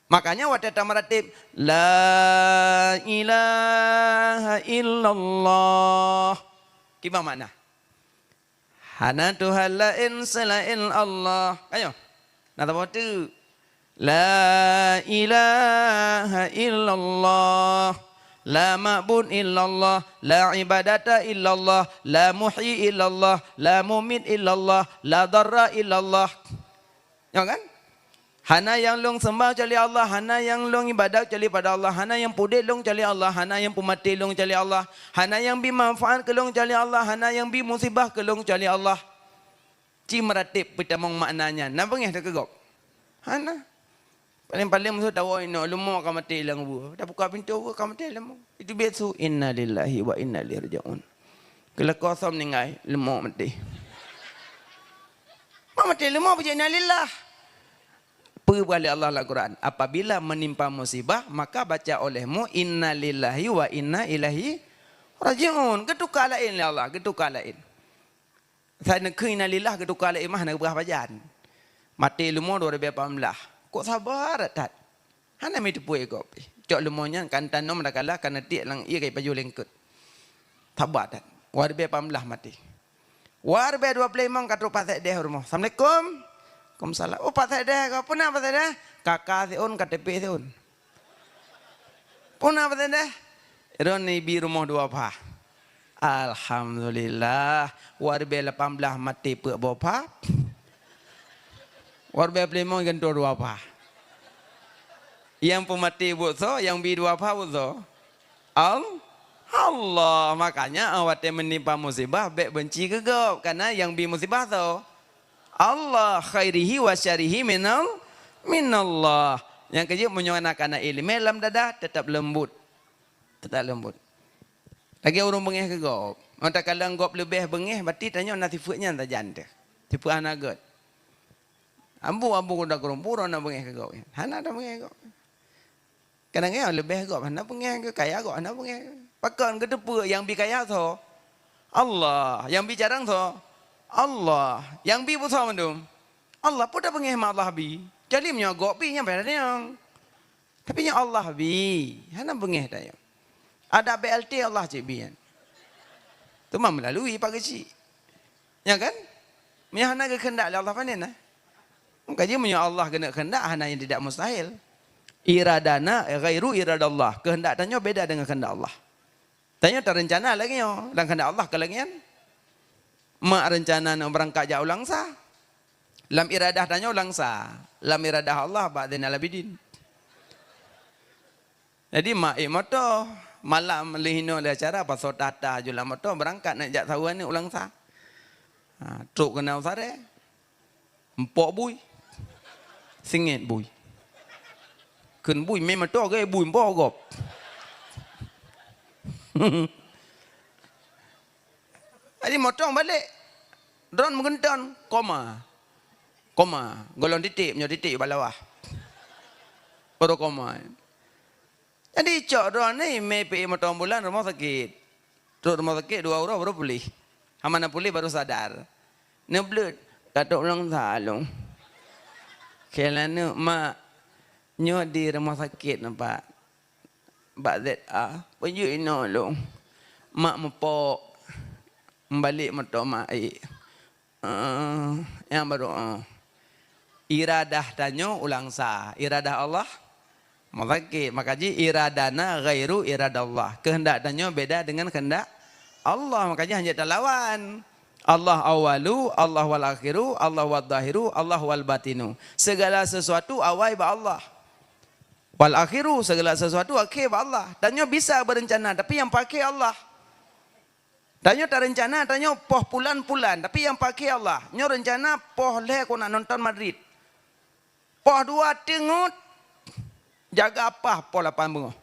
Makanya watèe tameuratéb, "La ilaha illallah." Kiban makna? Hana Tuhan laén seulaén Allah. Ayo. Na saboh teuk. La ilaha illallah. La ma'bud illallah. La ibadata illallah. La muhyi illallah. La mumit illallah. La dharra illallah. Nyoe kan? Hana nyang lôn seumah kecuali Allah, hana nyang lôn ibadat kecuali pada Allah, hana nyang peudeh lôn kecuali Allah, hana nyang peumaté lôn kecuali Allah, hana nyang bi manfaat keu lôn kecuali Allah, hana nyang bi musibah keu lôn kecuali Allah. Ci meuratéb peutamong makna nyan. Na beungéh takeu gob? Hana. Paléng-paléng meusu tawoe inoe, leumo ka maté lam kubu. Tabuka pintoe, ka maté leumo. Itu biasa, "Innalillahi wa inna ilaihi raji'un." Keu lakoe som ninggai, leumo maté. Ma maté leumo, peujeuet innalillah. Peue buet lé Allah lam Quran? Apabila menimpa musibah, maka baca olehmu, "Innalillahi wa inna ilaihi raji'un." Geutuka laén lé Allah, geutuka laén. Sai neukheun innalillah geutuka lé imah na geupeugah pajan. Maté leumo dua ribèe lapan blah. Kok sabar that. Hana mi teupeu gob. Cok leumo nyan kan tanom dakala kan tiek lam ié kai pajoh lengket. Sabar that. Dua ribèe lapan blah maté. Dua ribèe dua ploh limong ka trok Pak Sekdes rumoh. "Assalamualaikum." "Waalaikumsalam." "Oh, Pak Sekdes, ka peue na Pak Sekdes?" "K K siôn, K T P siôn." "Peue na Pak Sekdes?" "Droeneuh ibi rumoh dua pha." Alhamdulillah, dua ribèe lapan blah maté peuet boh pha. Dua ribèe peuet limong gantoe dua pha. Nyang peumaté buet soe, nyang bi dua pha buet soe? Al-, Allah. Makanya, watèe meunimpa musibah, bèk beunci keu gob, karena nyang bi musibah soe? Allah. Khairihi wa syarrihi minal, minallah. Nyang keujeuet, meunyoe na kana iéleumé lam dada, teutap leumbot. Teutap leumbot. Lagèe ureueng beungéh keu gob. Meunyoe takalon gob leubeh beungéh, berarti tanyoe na sifeuet nyan sajan teuh. Sifeuet hana gèt. Ambu-ambu kuda keureumpun, na beungéh keu gob. Hana tabeungéh gob. Kadang nyan leubeh gob hana beungéh, keu kaya gob hana beungéh. Pakon? Geuteupeue nyang bi kaya soe? Allah. Nyang bi carông soe? Allah. Nyang bi peue soe mandum? Allah. Peue tabeungéh ma Allah bi? Jadi meunyoe gob bi, nyan payah tanyong. Tapi nyoe Allah bi, hana beungéh tanyoe. Ada B L T Allah cit bi nyan. Teuma meulalui Pak Geuchik. Nya kan? Meunyoe hana geukheundak lé Allah, pané na? Maka jih meunyoe Allah geuneuk kheundak, hana nyang tidak mustahil. Iradana ghairu iradallah. Keuheundak tanyoe beda deungon keuheundak Allah. Tanyoe tareuncana lagèe nyoe, lam keuheundak Allah ka lagèe nyan. Mak reuncana neuk beurangkat jak u Langsa. Lam iradah tanyoe Langsa. Lam iradah Allah bak Zainal Abidin. Jadi, mak ék moto. Malam lheuh inoe lé acara, pasoe that-that aju lam moto, beurangkat neuk jak saweue aneuk u Langsa. Ha, trok keunoe u Saree. Mpok bui. Singét bui. Kheun bui, mé moto ge bui, mpok gob. Jadi, motong balek. Droen meugeunton, koma. Koma. Gohlom titik, meunyoe titik bak lawah. Baru koma. Jadi, cok droeneuh mé pih motong bulan rumoh sakét. Trok rumoh sakét dua uroe baru puléh. Hana puléh baru sadar. Neubleuet, ka trok u Langsa lôn. Kheun lé aneuk, "Mak, nyoe di rumoh sakét na, Pak." Bak Z A, peue jeuet inoe lôn. Mak meupok, meubalek moto mak ék. Eh, nyang barô, eh. Iradah tanyoe u Langsa, iradah Allah Maka jih iradana ghairu iradallah. Keuheundak tanyoe beda deungon keuheundak Allah. Maka jih hanjeuet talawan. Allah awwalu, Allah wal akhiru, Allah wal zahiru, Allah wal batinu. Segala sesuatu awai bak Allah. Wal akhiru, segala sesuatu akhé bak Allah. Tanyoe bisa berencana, tapi nyang paké Allah. Tanyoe tarencana, tanyoe poh pulan-pulan, tapi nyang paké Allah. Nyoe rencana poh lhèe ku nak nonton Madrid. Poh dua teungeut, jaga apah poh lapan beungoh.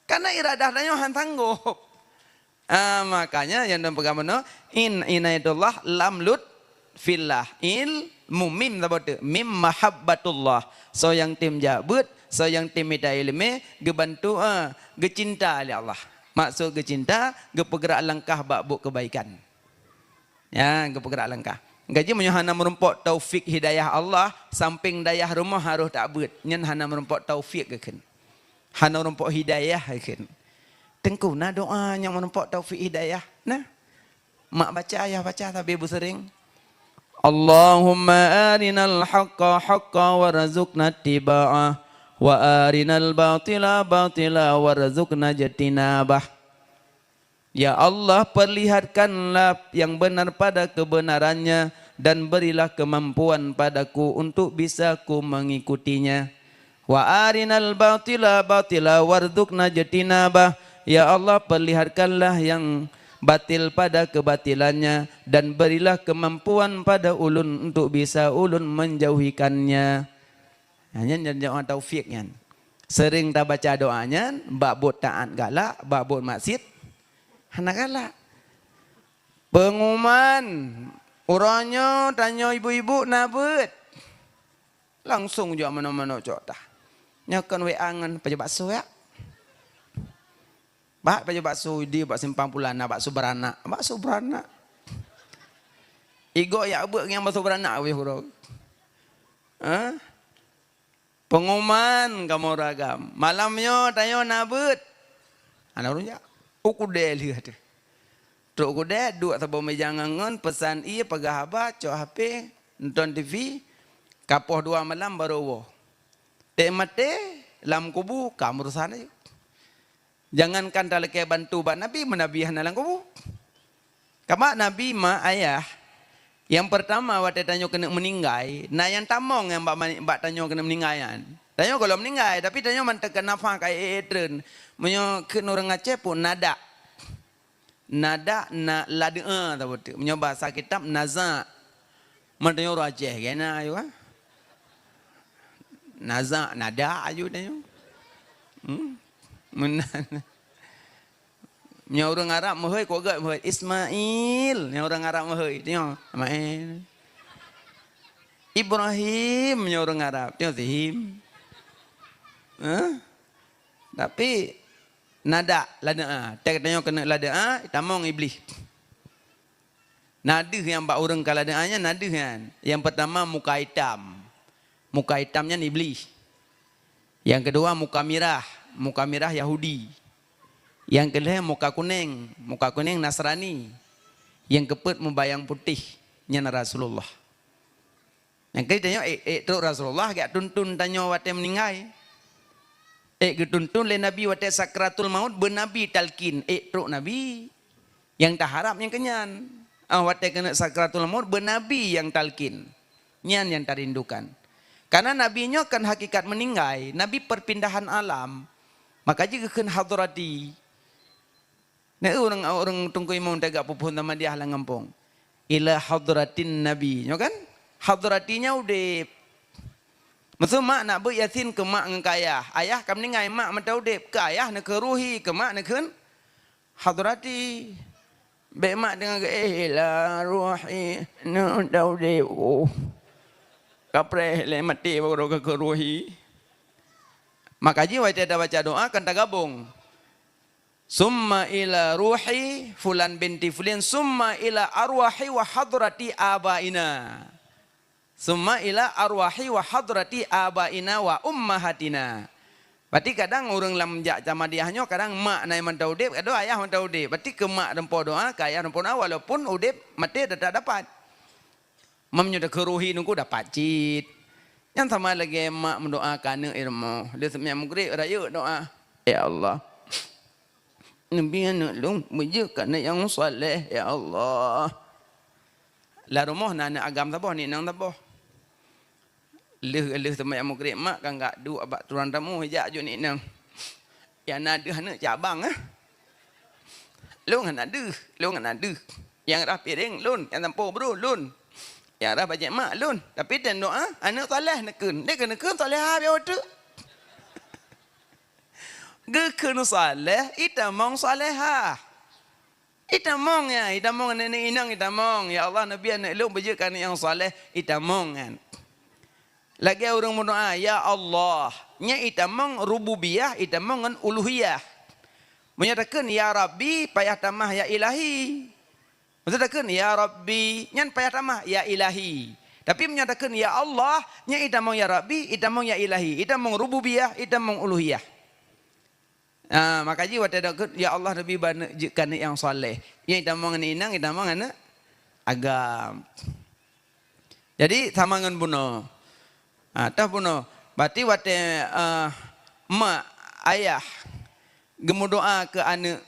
Karena iradah tanyoe han sanggob. Ah, makanya nyang lôn peugah bunoe, in inayatullah lam lutfillah, ilmu mim saboh teuk, mim mahabbatullah. Soe nyang tem jak beuet, soe nyang tem mita ileumèe, geubantu, ah, geucinta lé Allah. Maksud geucinta, geupeugrak langkah bak buet keubaikan. Ya, geupeugrak langkah. Maka jih meunyoe hana meurumpok taufik hidayah Allah, sampéng dayah rumoh harôh tabeuet, nyan hana meurumpok taufik geukheun. Hana meurumpok hidayah geukheun. Teungku, na doa nyang meurumpok taufik hidayah? Nah. Mak baca, ayah baca sabe beuseuring. Allahumma arinal haqqa haqqa warzuqna ittiba'ah, wa arinal batila batila warzuqna ijtinabah. Ya Allah, perlihatkanlah yang benar pada kebenarannya dan berilah kemampuan padaku untuk bisa ku mengikutinya. Wa arinal batila batila warzuqna ijtinabah. Ya Allah, perlihatkanlah yang batil pada kebatilannya dan berilah kemampuan pada ulun untuk bisa ulun menjauhikannya. Nah, nyan, nyan doa taufik nyan. Sering tabaca doa nyan, bak buet taat galak, bak buet maksiat hana galak. Pengumuman, uroe nyoe tanyoe ibu-ibu na beuet. Langsung jak manoe-manoe cok tah. Nyoe kon W A ngon pajoh bakso ya. Bak pajoh bakso di bak simpang pulan na bakso beranak, bakso beranak. Igok yak beuet ngon bakso beranak weh uroe. Ha? Pengumuman kamoe ureueng agam. Malam nyoe tanyoe na beuet. Hana ureueng jak. U keudè lheueh teuh. Trok u keudè, duek saboh meja ngon-ngon, peusan ie, peugah haba, cok H P, nonton T V, ka poh dua malam barô woe. Teumaté lam kubu, ka meurusan ayu. Jangankan talakèe bantu bak Nabi, meunabi hana lam kubu. Kama Nabi mak ayah, nyang peurtama watèe tanyoe keuneuk meuninggai, na nyang tamong nyang bak, bak tanyoe keuneuk meuninggai nyan. Tanyoe gohlom meuninggai, tapi tanyoe mantong keu nafah ka ék-ék treun. Meunyoe kheun ureueng Aceh pun nadak. Nadak na ladeu'a saboh teuk. Meunyoe basa kitab naza'. Meunyoe ureueng Aceh kena ayu ah. Naza' nadak ayu tanyoe. Hmm? Meunan. Nyoe ureueng Arab meuhôi, kok gèt meuhôi, Ismail. Nyoe ureueng Arab meuhôi, nyoe Ismail. Ibrahim, nyoe ureueng Arab, nyoe Zihim. Hah? Tapi nadak ladeu'a, teuka tanyoe keuneuk ladeu'a, tamong Iblih. Na deuh nyang bak ureueng ka ladeu'a nyan, na deuh nyan. Nyang peurtama muka itam. Muka itam nyan Iblih. Nyang keudua muka mirah, muka mirah Yahudi. Nyang keulhèe muka kunèng, muka kunèng Nasrani. Nyang keupeuet mubayang putéh, nyan Rasulullah. Nyang keu tanyoe ék, ék trok Rasulullah geujak tuntun tanyoe watèe meuninggai. Ék geutuntun lé Nabi watèe sakratul maut, beu Nabi talkin, ék trok Nabi. Nyang taharab nyang keunyan. Ah, watèe keuneuk sakratul maut, beu Nabi nyang talkin. Nyan nyang tarindukan. Karena Nabi nyoe kan hakikat meuninggai, Nabi perpindahan alam. Maka jih geukheun hadrati. Na ureueng, ureueng Teungku Imum teuga puphon Muhammadiyah lam gampông. Ila hadratin Nabi. Nyoe kan? Hadrati nyan udép. Maksud mak nak beuet Yasin keu mak ngon keu ayah. Ayah ka meuninggai, mak mantong udép. Keu ayah neukheun ruhi, keu mak neukheun hadrati. Bèk mak deungon geuéh, ila ruhi, neutau deh, oh. Kapreh lé maté baru ka keu ruhi. Maka jih watèe tabaca doa kan tagabong. Summa ila ruhi fulan binti fulin, summa ila arwahi wa hadrati abaina. Summa ila arwahi wa hadrati abaina wa ummahatina. Berarti kadang ureueng lam jak Muhammadiyah nyoe, kadang mak na nyang mantong udép, kadang ayah mantong udép. Berarti keu mak rumpok doa, keu ayah rumpok doa, walaupun udép, maté teutap dapat. Meunyoe takheun ruhi nungku dapat cit. Nyan sama lagée mak meudoá keu aneuëk i rumoh. Lheueh seumayang maghrib rayeuk doá, "Ya Allah, neubi aneuëk lôn beujeuet keu aneuëk nyang saleh, ya Allah." Lam rumoh na aneuëk agam saboh, nik nang saboh. Lheueh, lheueh seumayang maghrib mak ka geujak duek bak ruang tamu, ijak jok nik nang. Nyang na deuh aneuëk cabang, eh. Lôn hana deuh, lôn hana deuh. Nyang rhah piréng lôn, nyang sampoe brôh lôn. Nyang rhah bajée mak lôn. Tapi teudoá, aneuëk saleh neukheun. Deh keu neukheun salehah biasa teuk. Geukheun saleh, itamong salehah. Itamong ya, itamong aneuëk inong itamong. Ya Allah, neubi aneuëk lôn beujeuet keu aneuëk nyang saleh, itamong nyan. Lagée ureuëng meudoá, "Ya Allah." Nyan itamong rububiyah, itamong ngon uluhiyah. Meunyoe takheun, "Ya Rabbi", payah tamah, "Ya Ilahi." Meunyoe takheun, "Ya Rabbi", nyan payah tamah, "Ya Ilahi." Tapi meunyoe takheun, "Ya Allah", nyan itamong "Ya Rabbi", itamong "Ya Ilahi", itamong rububiyah, itamong uluhiyah. Ah, maka jih watée takheun, "Ya Allah, neubi bak aneuëk jeuet keu aneuëk nyang saleh." Nyan itamong aneuëk inong, itamong aneuëk agam. Jadi, sama ngon bunoe. Ha, toh bunoe. Berarti watée, eh, mak, ayah geumeudoá keu aneuëk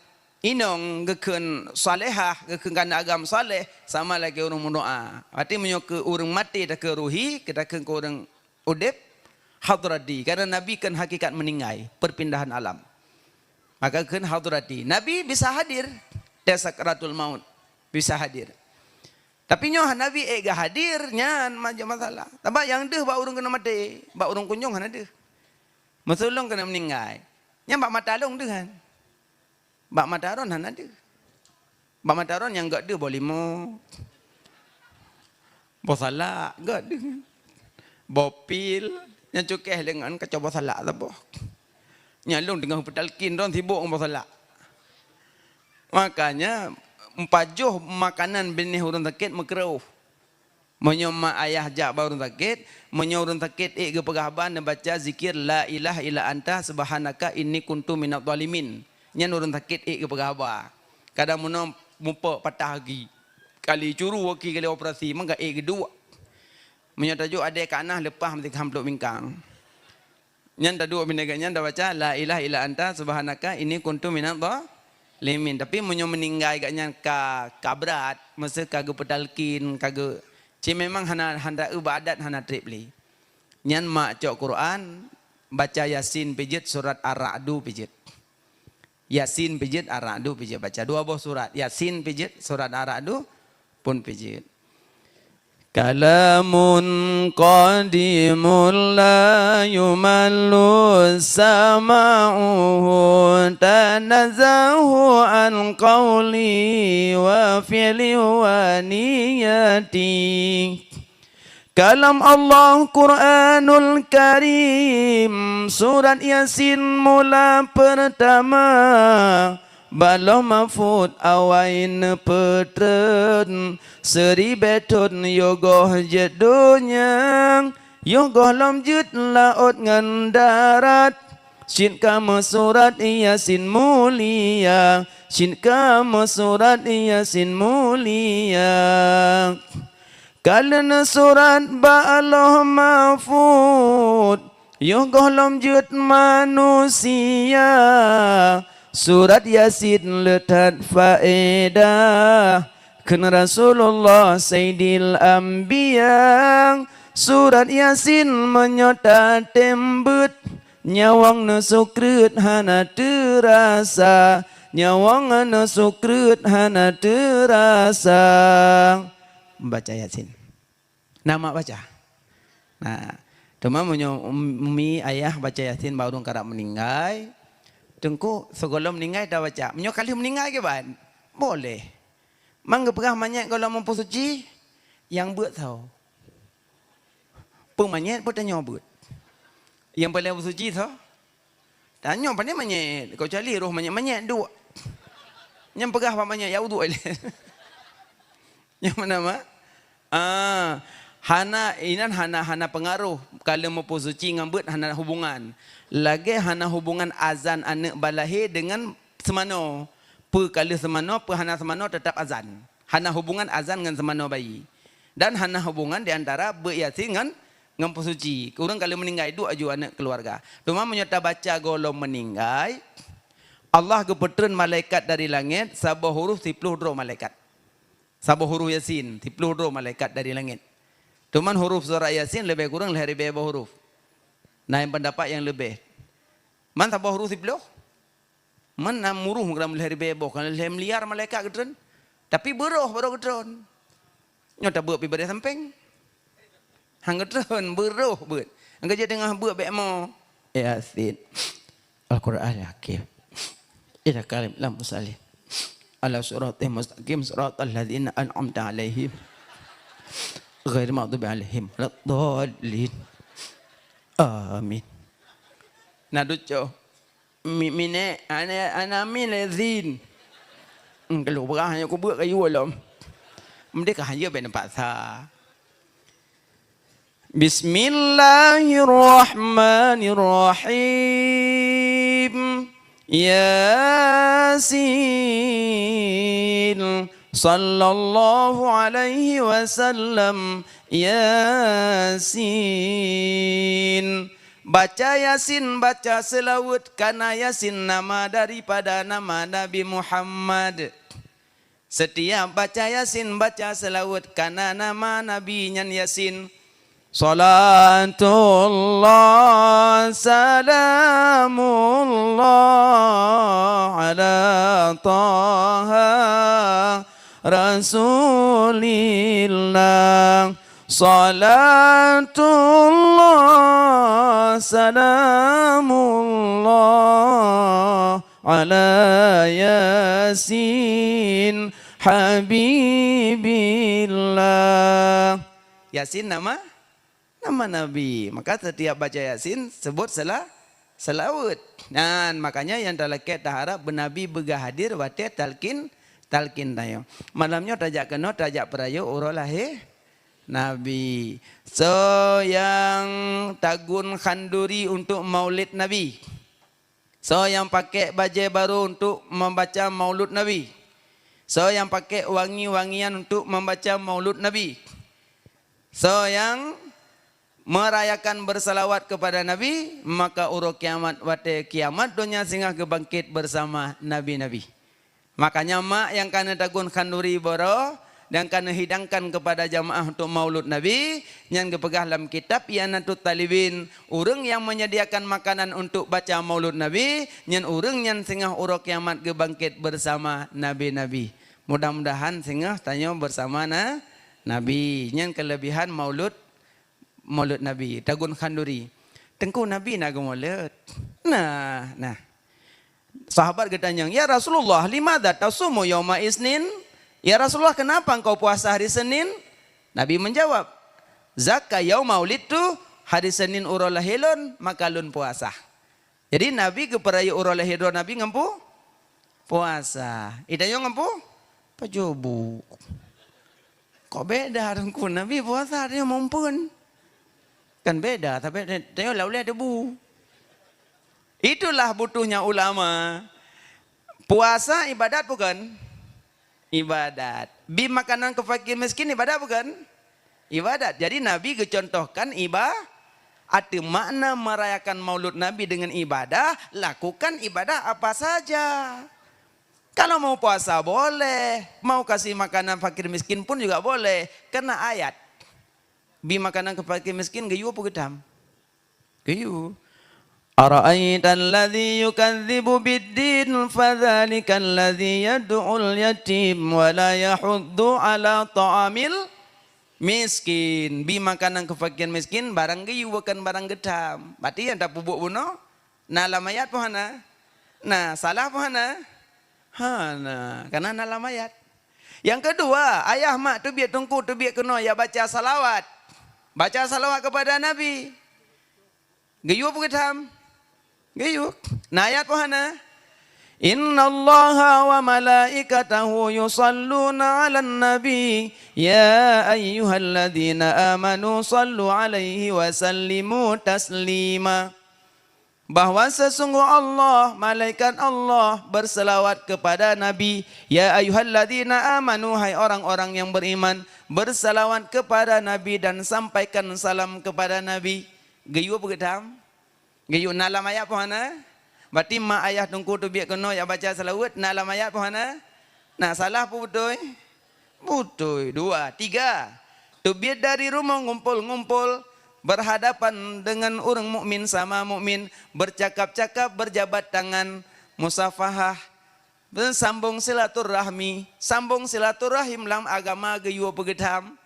inong geukheun salehah, geukheun keu aneuëk agam saleh, sama lagée ureuëng meudoá. Berarti meunyoe keu ureuëng maté takheun ruhi, keu takheun keu ureuëng udeb, hadrati. Karena Nabi kan hakikat meninggai, perpindahan alam. Maka kheun hadrati. Nabi bisa hadir, dia sakratul maut, bisa hadir. Tapi nyoe Nabi ék geuhadir, nyan ma-, masalah. Sabab nyang deuh bak ureuëng keuneuk maté, bak ureuëng kunjong hana deuh. Meusulong keuneuk meuninggai. Nyan bak mata lôn deuh kan. Bak mata droen hana deuh. Bak mata droen nyang gét deuh boh limo. Boh salak gét deuh. Boh pil, nyang cukéh lé ngon kaco boh salak saboh. Nyan lôn teungoh peutalkin droen sibok ngon boh salak. Makanya, meupajôh makanan binéh ureuëng sakét meukeureuh. Meunyoe mak ayah jak bak ureuëng sakét, meunyoe ureuëng sakét ék geupeugah haba neubaca zikir, "La ilaha illa anta subhanaka inni kuntu minadh dhalimin." Nyan ureuëng sakét ék geupeugah haba. Kadang meunoe mupok patah gaki, kali curu gaki kali operasi, maka ék geuduek. Meunyoe tajok adé ka na leupah meusikham plôk bingkang. Nyan taduek binéh gobnyan tabaca, "La ilaha illa anta subhanaka inni kuntu minadh dhalimin." Tapi meunyoe meuninggai gobnyan ka, ka brat, meuseu ka geupeutalkin, ka geu-, cit memang hana, hana eu bak adat hana treb lé. Nyan mak cok Quran, baca Yasin pih jeuet, surat Ar-Ra'du pih jeuet. Yasin pih jeuet, Ar-Ra'du pih jeuet baca. Dua boh surat. Yasin pih jeuet, surat Ar-Ra'du pun pih jeuet. Kalamun qadimun la yumallu sama'uhu, tanazzahu an qawli wa fi'li wa niyati. Kalam Allah Quranul Karim, surat Yasin mula peurtama, bak Lauh Mahfuz awai neupeutreun, seuribée thon yoh goh jeuet donya, yoh gohlom jeuet laôt ngon darat, cit ka meusurat Yasin mulia, cit ka meusurat Yasin mulia. Ka lheueh neusurat bak Lauh Mahfuz, yoh gohlom jeuet manusia, surat Yasin le that faedah. Kheun Rasulullah Saidil Anbiya, surat Yasin meunyoe tatem beuet, nyawöng neusukreut hana teurasa, nyawöng neusukreut hana teurasa. Baca Yasin. Na mak baca. Nah, teuma meunyoe um-, umi, ayah baca Yasin bak ureuëng karab meuninggai, teungku sigohlom meuninggai tabaca. Meunyoe ka lheueh meuninggai kiban, boleh. Mang geupeugah manyét gohlom meupeusuci, nyang beuet soe? Peue manyét, peue tanyoe beuet? Nyang paleng peusuci soe? Tanyoe pane manyét, keucuali roh manyét-manyét duek. Nyang peugah bak manyét, "Ya uduk ilée." Nyang mana, mak? Ah, hana, inan hana, hana peungaroh. Ka lheueh meupeusuci ngon beuet hana hubungan. Lagée hana hubungan azan aneuëk balahé deungon seumanoe. Peue ka lheueh seumanoe, peue hana seumanoe, teutap azan. Hana hubungan azan ngon seumanoe bayi. Dan hana hubungan di antara beuet Yasin ngon Ngon peusuci. Ureuëng ka lheueh meuninggai, duek aju aneuëk keuluwarga. Teuma meunyoe tabaca gohlom meuninggai, Allah geupeutreun malaikat dari langét, saboh huruf siploh droe malaikat. Saboh huruf Yasin, siploh droe malaikat dari langét. Teuma huruf surat Yasin leubeh kureueng lhée ribée boh huruf. Na nyang peundapat nyang leubeh. Man saboh huruf siploh? Man na muruh meugram lhée ribée boh, kan lhée miliar malaikat geutreun. Tapi beuroh baru geutreun. Nyoe tabeuet pi baréh sampéng. Han geutreun, beuroh beuet. Han geujak teungoh beuet bék mo. Yasin. Al-Qur'anil Hakim. Innaka lamina mursalin. Ala siratal mustaqim, siratal ladzina an'amta 'alaihim. Ghairil maghdubi 'alaihim waladdallin. Amin. Na duco. Mi-, miné, ana, ana min lezin. Hmm, keuluh beurah nyoe kubeuet kayue lom. Meudeh ka hana bèk neupaksa. Bismillahirrahmanirrahim. Yasin. Sallallahu alaihi wasallam. Yasin. Baca Yasin, baca seulaweuet, kana Yasin nama daripada nama Nabi Muhammad. Setiap baca Yasin, baca seulaweuet, kana nama Nabi nyan Yasin. Salatullah, salamullah ala Taha Rasulillah. Salatullah, salamullah ala Yasin Habibillah. Yasin nama? Nama Nabi. Maka setiap baca Yasin, sebut sela-, selawat. Dan makanya nyang talakèe taharap beunabi beugah hadir watèe talkin, talkin tanyoe. Malam nyoe tajak keunoe, tajak peurayeuk uroe lahé Nabi. Soe nyang tagun khanduri untuk maulid Nabi? Soe nyang pakèk bajèe barô untuk membaca maulud Nabi? Soe nyang pakèk wangi-wangian untuk membaca maulud Nabi? Soe nyang merayakan bersalawat kepada Nabi, maka uroe kiamat, watèe kiamat donya singoh geubangkét bersama nabi-nabi. Makanya mak nyang ka neutagun khanduri barô dan ka neuhidangkan kepada jamaah untuk maulud Nabi, nyan geupeugah lam kitab I'anatut Thalibin, ureuëng nyang menyediakan makanan untuk baca maulud Nabi, nyan ureuëng nyan singoh uroe kiamat geubangkét bersama nabi-nabi. Mudah-mudahan singoh tanyoe bersama na-, Nabi. Nyan kelebihan maulud Maulud Nabi, tagun khanduri. Teungku, Nabi na geumulud? Nah, nah. Sahabat geutanyong, "Ya Rasulullah, limadza tasumu yauma isnin?" "Ya Rasulullah, kenapa engkau puasa hari Senin?" Nabi menjawab, "Zaka yauma ulidtu, hari Senin uroe lahé lôn, maka lôn puasa." Jadi Nabi geupeurayeuk uroe lahé droe Nabi ngon pu-, puasa. Itanyoe ngon pu-, pajoh bu. Kok beda Teungku, Nabi puasa, tanyoe mumpeuen. Kan beda, tapi tanyoe lam ulèe ada bu. Itulah butuhnya ulama. Puasa ibadat bukan? Ibadat. Bi makanan keu fakir miskin ibadat bukan? Ibadat. Jadi Nabi geucontohkan iba-, ateueh makna merayakan maulud Nabi dengan ibadah, lakukan ibadah apa saja. Kalau mau puasa boleh, mau kasih makanan fakir miskin pun juga boleh. Karena ayat. Bi makanan keu fakir miskin geuyue peugeutam. Geuyue. Ara'aital ladzi yukadzibu biddin fadzalikal ladzi yad'ul yatim wa la yahuddu ala ta'amil miskin. Bi makanan keu fakir miskin barang geuyue bukan barang geutam. Berarti nyang tapeubuet bunoe na lam ayat peu hana? Na salah peu hana? Hana, karena na lam ayat. Nyang keudua, ayah mak teubiet teungku teubiet keunoe ya baca salawat. Baca salawat kepada Nabi. Geuyue peu geutam? Geuyue. Na ayat peu hana? Innallaha wa malaikatahu yusalluna 'alan nabi, ya ayyuhalladzina amanu sallu 'alaihi wa sallimu taslima. Bahwa sesungguh Allah, malaikat Allah berselawat kepada Nabi, ya ayyuhalladzina amanu, hai orang-orang yang beriman, Bersalawat kepada Nabi dan sampaikan salam kepada Nabi. Geuyue peugeutam? Geuyue na lam ayat peue hana? Berarti mak ayah teungku teubiet keunoe jak baca seulaweuet na lam ayat peue hana? Na salah peue beutôi? Beutôi. Dua, tiga. Teubiet dari rumoh ngumpol-ngumpol berhadapan dengan ureuëng mukmin sama mukmin, bercakap-cakap, berjabat tangan, musafahah, sambong silaturahmi, sambong silaturahim lam agama geuyue peugeutam.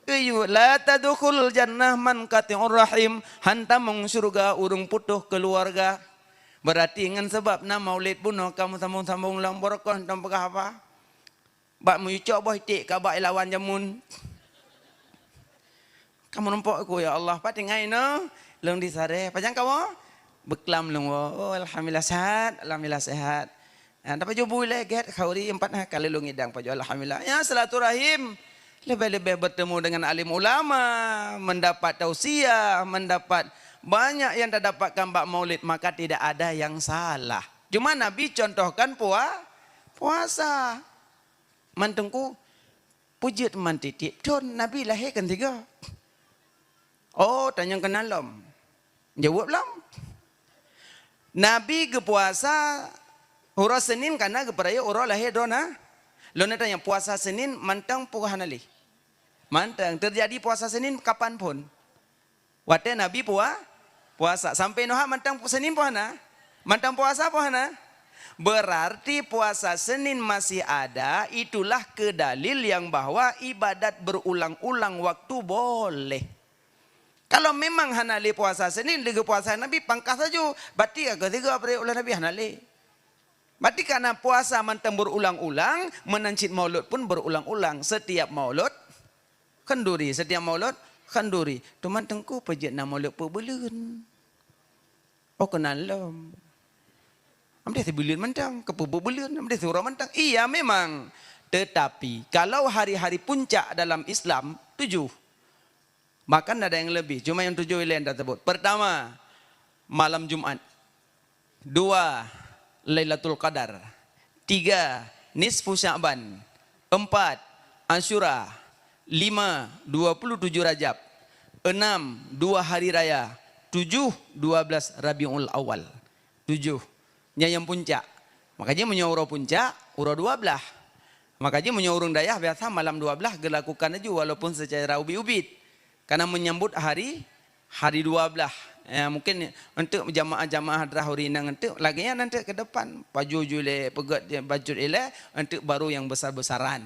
Geuyue, "La tadkhulul jannah man qati'ur rahim," han tamong syeuruga ureuëng putôh keuluwarga. Berarti ngon sabab na maulid bunoe kamoe sambong-sambong lam barokah, han tom peugah haba. Bak meucok boh iték ka bak ilawan jameun. Kamoe numpok ku, ya Allah, pat tinggai no, lôn disaré. Pajan kamoe? Beuklam lôn woe. Oh, alhamdulillah sehat, alhamdulillah sehat. Ha, tapi jubu ilée gét khauri empat ha kali lôn ngidang pajoh alhamdulillah. Ya, silaturahim. Lebih-lebih bertemu dengan alim ulama, mendapat tausiah, mendapat banyak yang tadapatkan bak maulid, maka tidak ada yang salah. Cuma Nabi contohkan pua-, puasa. Man teungku, peujeuet man tieb-tieb thon Nabi lahé kan tiga. Oh, tanyong keunan lom. Jaweueb lom. Nabi geupuasa uroe Senin kana geupeurayeuk uroe lahé droe na. Lôn tanyong, puasa Senin mantong peue hana lé? Mantong. Teujadi puasa Senin kapan phon. Watée Nabi pua-, puasa. Sampai nyoe mantong Senin peue hana? Mantong puasa peue hana? Berarti puasa Senin masih ada, itulah keu dalil yang bahwa ibadat berulang-ulang waktu boleh. Kalau memang hana lé puasa Senin, lé geupuasa Nabi pangkas laju, berarti ka geusigoe bri ulôn Nabi hana lé. Berarti kana puasa mantong berulang-ulang, meunan cit maulud pun berulang-ulang. Setiap maulud khanduri, setiap maulud khanduri. Teuma teungku peujeuet na maulud peubeuleuen. Oh, keunan lom. Amdeh sibuleuen mantong, keupeue peubeuleuen, amdeh siuroe mantong. Iya, memang. Tetapi, kalau hari-hari puncak dalam Islam, tujuh. Bahkan ada yang lebih, cuma yang tujuh ilée tersebut. Pertama, malam Jumat. Dua, Lailatul Qadar. Tiga, nisfu Sya'ban. Empat, Asyura. Lima, dua puluh tujuh Rajab. Enam, dua hari raya. Tujuh, dua belas Rabiul Awal. Tujuh. Nyan nyang puncak. Makajih meunyoe uroe puncak, uroe dua belas. Makajih meunyoe ureuëng dayah biasa malam dua belas geulakukan laju walaupun secara ubit-ubit. Karena menyambut hari, hari dua belas. Ya, mungkin untuk jamaah-jamaah hadrah ureuëng inong untuk lagée nyan nanti ke depan. Paju julé, peugét bacut ilée, untuk baru yang besar-besaran.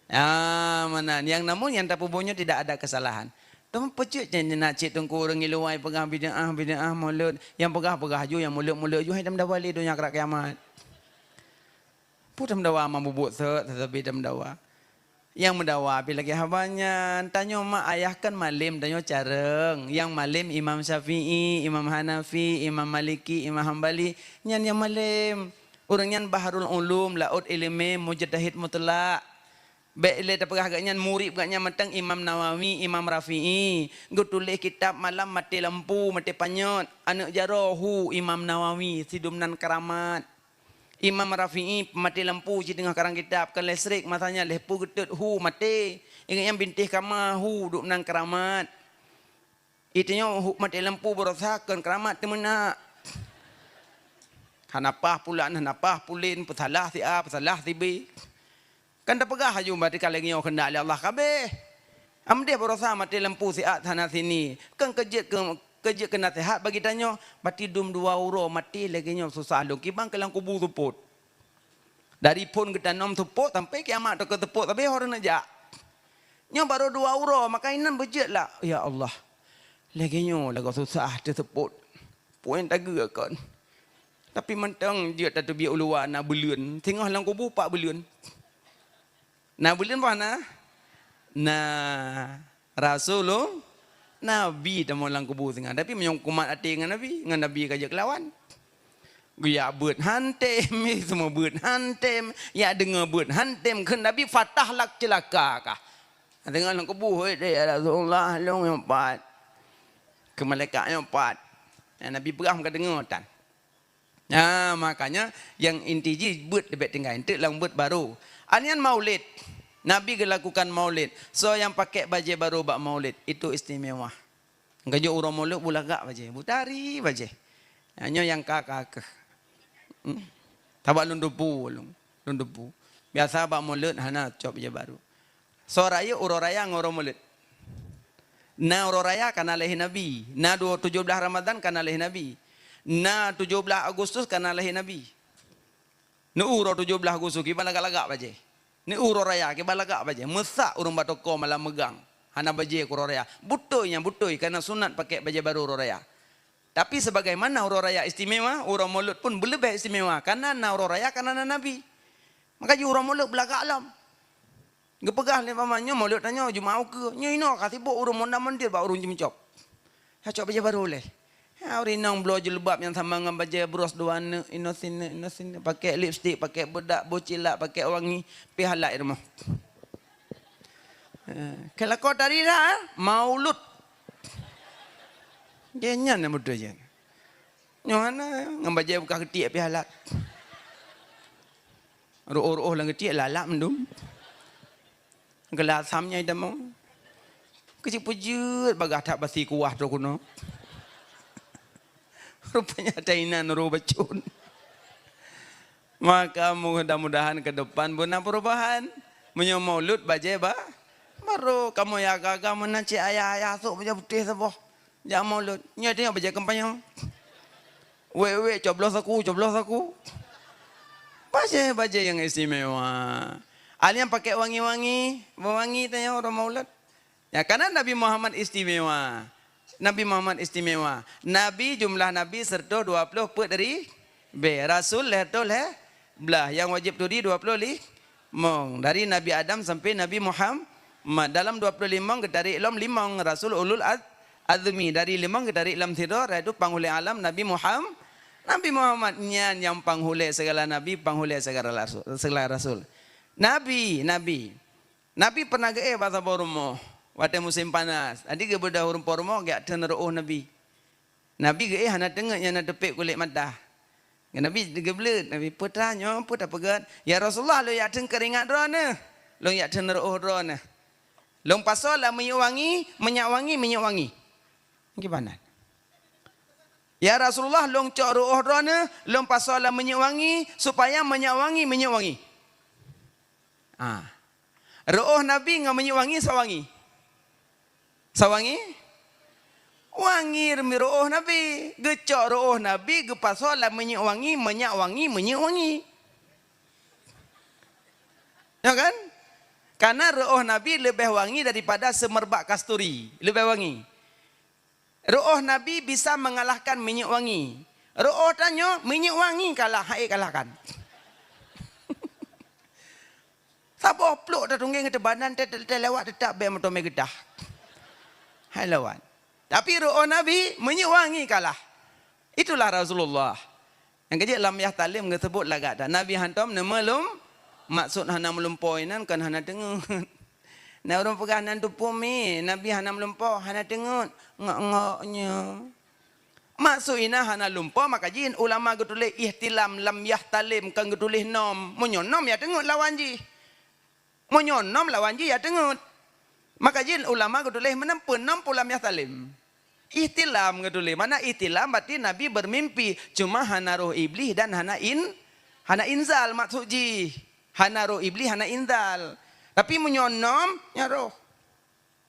Ah, meunan. Nyang namun nyang tapeubuet nyoe tidak ada kesalahan. Teuma peue cit nyang na cit teungku ureuëng iluwai peugah bid'ah, bid'ah maulud. Nyang peugah-peugah ju, nyang maulud-maulud ju, hai tameudawa lé donya akhirat kiamat. Peue tameudawa ma bubuet sot, tetapi tameudawa. Nyang meudawa pi lagée haba nyan, tanyoe mak ayah kan malem, tanyoe careueng. Nyang malem Imam Syafi'i, Imam Hanafi, Imam Maliki, Imam Hambali, nyan nyang malem. Ureuëng nyan bahrul ulum, laôt iéleumé, mujtahid mutlak. Bék lé tapeugah geuhnyan murit geuhnyan mantong Imam Nawawi, Imam Rafi'i. Geutuléh kitab malam maté lampu, maté panyöt, aneuëk jaroe hu Imam Nawawi, sidum nan keuramat. Imam Rafi'i maté lampu cit teungoh karang kitab, kon listrik, masa nyan lheuh peue geutot hu maté. Ingat nyan bintéh kama hu dum nan keuramat. Itanyoe hu-, maté lampu baroesa kon keuramat teumeunak. Hana paih pulan, hana paih pulin, peusalah si A, peusalah si B. Kan tapeugah laju berarti ka lagée nyoe keuheundak lé Allah kabéh. Amdeh baroesa maté lampu siat hana sini. Kan keujeuet keu, keujeuet keu naseuhat bagi tanyoe, berarti dum dua uroe maté lagée nyoe susah lôn kiban keu lam kubu seupôt. Dari phon geutanom seupôt sampai kiamat teuka seupôt, tapi ho neujak. Nyoe barô dua uroe, maka inan beujeuet lah, "Ya Allah, lagée nyoe lagoe susah teuseupôt. Peue nyang tageue kon?" Tapi mantong jeuet tateubiet u luwa na buleuen, singoh lam kubu pat buleuen. Na buleuen bah na? Na. Rasulullah, Nabi tamong lam kubu singoh. Tapi meunyoe kumat até ngon Nabi, ngon Nabi ka jeuet keulawan. Geuyak beuet hantem, seumeu beuet hantem, yak deungoe beuet hantem, kheun Nabi, "Fatah lak ceulaka kah." Deungoe lam kubu, "Hei, dek, ya Rasulullah, lôn nyang pat." Keu malaikat nyang pat. Nabi peugah meuka deungoe tan. Nah, makanya nyang inti jih beuet leubeh tinggai, enteuk lam beuet barô. Anian maulid. Nabi geulakukan maulid. Soe nyang pakék bajée barô bak maulid, itu istimewa. Geujok uroe maulid beulagak bajée, beutari bajée. Nyoe nyang ka-ka keuh. Hmm. Sabab lôn teupeu, lôn, lôn teupeu. Biasa bak maulid hana cok bajée barô. Soe rayeuk uroe raya ngon uroe maulid. Na uroe raya kana lahé Nabi, na dua, tujoh blaih Ramadan kana lahé Nabi, na tujoh blaih Agustus kana lahé Nabi. Neu uroe tujoh blaih Agustus kiban lagak-lagak bajée. Neu uroe raya kiban lagak bajée. Meusak ureuëng bak toko malam meugang. Hana bajée keu uroe raya. Beutôi nyan, beutôi, kana sunat pakék bajée barô uroe raya. Tapi sebagaimana uroe raya istimewa, uroe maulud pun beuleubeh istimewa. Kana na uroe raya, kana na Nabi. Maka jih uroe maulud beulagak lom. Geupeugah lé paman nyoe, maulud tanyoe Jumat ukeue. Nyoe inoe ka sibok ureuëng monda-mondir bak ureuëng jimeucok. Ya cok bajée barô lé. Ya, ureuëng inong bloe jilbab nyang sama ngon bajée bros dua neuk, inoe sineuk, inoe sineuk, pakék lipstik, pakék beudak, boh cilak, pakék wangi, pih halat i rumoh. Eh, keu lakoe tari dah, eh? Maulud. Jih nyan nyang beutôi jih. Nyoe hana, ngon bajée beukah geutiek pih halat. Reuôh-reuôh lam geutiek lalap mandum. Geulasam nyang itamong. Keuci peujeuet bagah that basi kuah trok keunoe. Rupanya tainan roh bacut. Maka mudah-mudahan ke depan beuna perubahan. Meunyoe maulud bajée ba, barô kamoe ya gaga meunan cit ayah-ayah sôk bajée putéh saboh. Jak maulud. Nyoe teuh bajée kampanye. Wék-wék coblos aku, coblos aku. Bajée-bajée nyang istimewa. Ada nyang pakai wangi-wangi, wangi tanya orang maulud. Ya, karena Nabi Muhammad istimewa. Nabi Muhammad istimewa. Nabi, jumlah nabi seratus dua puluh peuet dari be. Rasul lhèe reutôh lhèe blah. Yang wajib tudi dua puluh limong. Dari Nabi Adam sampai Nabi Muhammad. Dalam dua puluh limong geutarék lom limong rasul ulul az-, azmi. Dari limong geutarék lom sidroe, yaitu panghulée alam Nabi Muham-, Nabi Muhammad nyan nyang panghulée segala nabi, panghulée segala rasul, segala rasul. Nabi, Nabi. Nabi pernah geuéh bak saboh rumoh watée musém panas. Jadi geubeudôh ureuëng po rumoh geujak theun reuôh Nabi. Nabi geuéh hana teungeut nyang na teupék kulét mata. Nabi geubleuet, Nabi, "Peue teuma nyoe, peue tapeugét?" "Ya Rasulullah, lôn jak theun keuringat droeneuh. Lôn jak theun reuôh droeneuh. Lôn pasoe lam minyeuk wangi, minyeuk wangi, minyeuk wangi." Gimana? "Ya Rasulullah, lôn cok reuôh droeneuh, lôn pasoe lam minyeuk wangi, supaya minyeuk wangi, minyeuk wangi." Ah. Reuôh Nabi ngon minyeuk wangi sawangi? Sawangi? Wangi reuôh Nabi. Geucok reuôh Nabi geupasoe lam minyeuk wangi, minyeuk wangi, minyeuk wangi. Ya kan? Karena reuôh Nabi leubeh wangi daripada seumerbak kasturi. Leubeh wangi. Reuôh Nabi bisa mengalahkan minyeuk wangi. Reuôh tanyoe, minyeuk wangi kalah, hai kalahkan. Saboh plôk tatunggeng teubandang te-, te-, te lewat teutap bèk meuteumé geutah. Hai lawan. Tapi reuôh Nabi, minyeuk wangi kalah. Itulah Rasulullah. Nyang keujeuet lam yah talem geuseubut lagak that. Nabi hantom neumeulum-, maksud hana meulumpo inan kon hana teungeut. Na ureuëng peugah nan tupumi, Nabi hana meulumpo, hana teungeut, ngok-ngok nyoe. Maksud inan hana lumpo, maka jih ulama geutuléh ihtilam lam yah talem kon geutuléh nom. Meunyoe nom ya teungeut lawan jih. Meunyoe nom lawan jih ya teungeut. Maka jih ulama geutuléh meunan peue nom peue lam yah talem. Ihtilam geutuléh. Mana ihtilam berarti Nabi bermimpi, cuma hana roh Iblih dan hana in-, hana inzal maksud jih. Hana roh Iblih, hana inzal. Tapi meunyoe nom, nyan roh.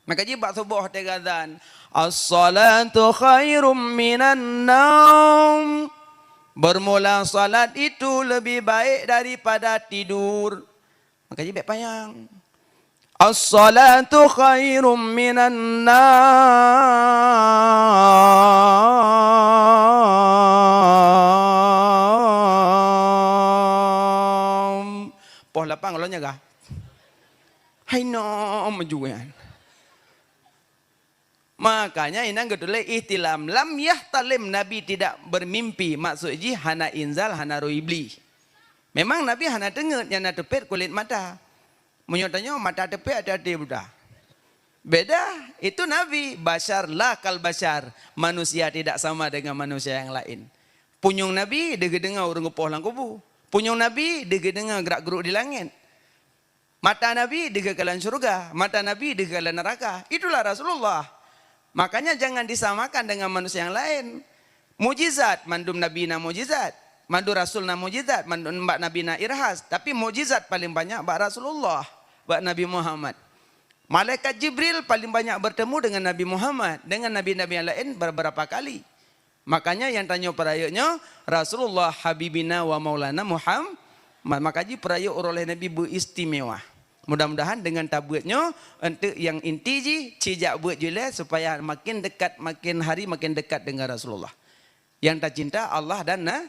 Maka jih bak suboh teuga azan, "As-salatu khairum minan naum." Bermula salat itu lebih baik daripada tidur. Maka jih bèk panyang. "As-salatu khairum minan naum." Poh lapang lôn nyaga. Hai nom meujuan. Makanya inan geutuléh ihtilam. Lam yahtalim, Nabi tidak bermimpi. Maksud jih hana inzal, hana roh Iblih. Memang Nabi hana teungeut nyang na teupet kulét mata. Meunyoe tanyoe mata teupet hati-hati buta. Beda, itu Nabi, basyar la kal basyar. Manusia tidak sama dengan manusia yang lain. Punyueng Nabi deuh geudeungoe ureuëng geupoh lam kubu. Punyueng Nabi deuh geudeungoe grak-geruk di langét. Mata Nabi deuh keukalon syurga, mata Nabi deuh keukalon neuraka. Itulah Rasulullah. Makanya jangan disamakan dengan manusia yang lain. Mujizat, mandum nabi na mujizat. Mandum rasul na mujizat, mandum bak nabi na irhas. Tapi mujizat paling banyak bak Rasulullah, bak Nabi Muhammad. Malaikat Jibril paling banyak bertemu dengan Nabi Muhammad, dengan nabi-nabi yang lain beberapa kali. Makanya nyang tanyoe peurayeuk nyoe Rasulullah Habibina wa Maulana Muhammad. Maka jih peurayeuk uroe lahé Nabi beuistimewa. Mudah-mudahan dengan tabeuet nyoe, enteuk nyang inti jih, ci jak beuet jih lé supaya makin dekat, makin hari makin dekat dengan Rasulullah. Nyang tacinta Allah dan na-,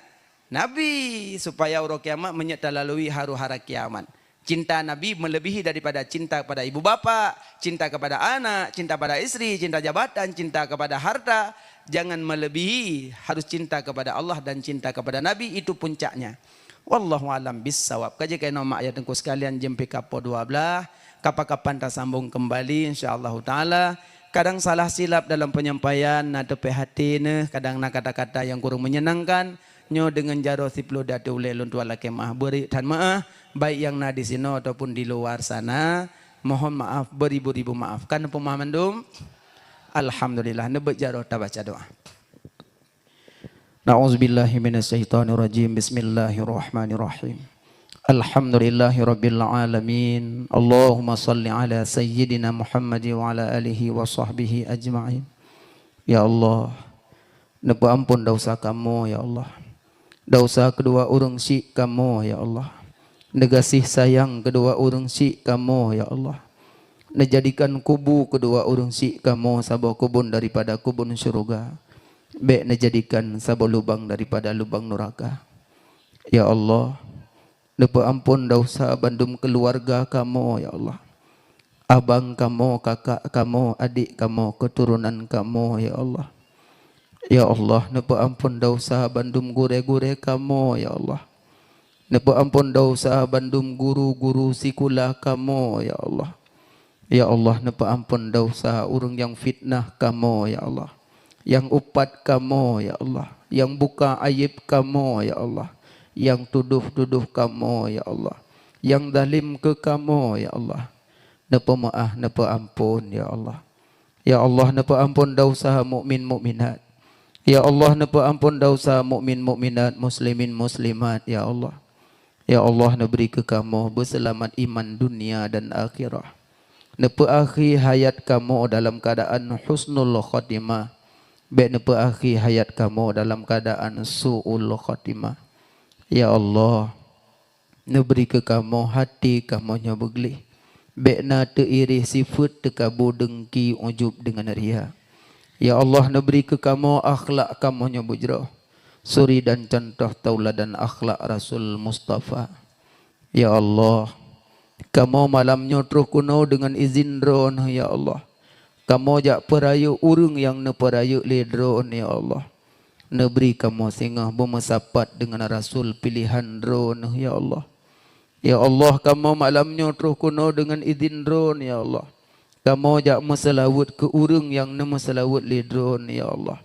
Nabi, supaya uroe kiamat meunyoe talalui haru hara kiamat. Cinta Nabi melebihi daripada cinta kepada ibu bapa, cinta kepada anak, cinta pada istri, cinta jabatan, cinta kepada harta. Jangan melebihi, harus cinta kepada Allah dan cinta kepada Nabi, itu puncaknya. Wallahu alam bissawab. Ka jeuet keunoe mak ayah teungku sekalian, jeuem pih ka poh dua blah. Kapan-kapan tasambong kembali, insya Allahu taala. Kadang salah silap dalam penyampaian, na teupeu hati neuh, kadang na kata-kata nyang kurang menyenangkan. Nyoe deungon jaroe siploh di ateueh ulée lôn tuan lakée meu'ah. Beurik that meu'ah, baik nyang na disinoe ataupun di luar sana. Mohon maaf, beribu-ribu maaf. Kan peumah mandum? Alhamdulillah. Neubeuet jaroe tabaca doa. A'udzubillahi minasyaitonirrajim. Bismillahirrahmanirrahim. Alhamdulillahirabbil alamin. Allahumma shalli ala sayyidina Muhammad wa ala alihi wa sahbihi ajma'in. Ya Allah, neupeuampon desya kamoe, ya Allah. Desya keudua ureuëng syik kamoe, ya Allah. Neugaséh sayang keudua ureuëng syik kamoe, ya Allah. Neujadikan kubu keudua ureuëng syik kamoe saboh keubon daripada keubon syeuruga. Bék neujadikan saboh lubang daripada lubang nuraka. Ya Allah, neupeuampon desya bandum keuluwarga kamoe, ya Allah. Abang kamoe, kakak kamoe, adék kamoe, keuturonan kamoe, ya Allah. Ya Allah, neupeuampon desya bandum gurée-gurée kamoe, ya Allah. Neupeuampon desya bandum guru-guru sikula kamoe, ya Allah. Ya Allah, neupeuampon desya ureuëng nyang fitnah kamoe, ya Allah. Nyang upat kamoe, ya Allah. Nyang buka aieb kamoe, ya Allah. Nyang tudoh-tudoh kamoe, ya Allah. Nyang zalim keu kamoe, ya Allah. Neupeumeu'ah, neupeuampon, ya Allah. Ya Allah, neupeuampon desya mukmin mukminat. Ya Allah, neupeuampon desya mukmin mukminat, muslimin muslimat, ya Allah. Ya Allah, neubri keu kamoe beuseulamat iman dunia dan akhirah. Neupeuakhé hayat kamoe dalam keuadaan husnul khatimah. Bék neupeuakhé hayat kamoe dalam keuadaan su'ul khatimah. Ya Allah, neubri keu kamoe hati kamoe nyoe beugleh. Bék na teuirih sifeuet teukabu deungki ujub deungon ria. Ya Allah, neubri keu kamoe akhlak kamoe nyoe beujroh, suri dan cuntoh tauladan akhlak Rasul Mustafa. Ya Allah, kamoe malam nyoe troh keunoe deungon izin Droeneuh, ya Allah. Kamoe jak peurayeuk ureuëng nyang neupeurayeuk lé Droeneuh, ya Allah. Neubri kamoe singoh beumeusapat deungon Rasul piléhan Droeneuh, ya Allah. Ya Allah, kamoe malam nyoe troh keunoe deungon izin Droeneuh, ya Allah. Kamoe jak meuseulaweuet keu ureuëng nyang neumeuseulaweuet lé Droeneuh, ya Allah.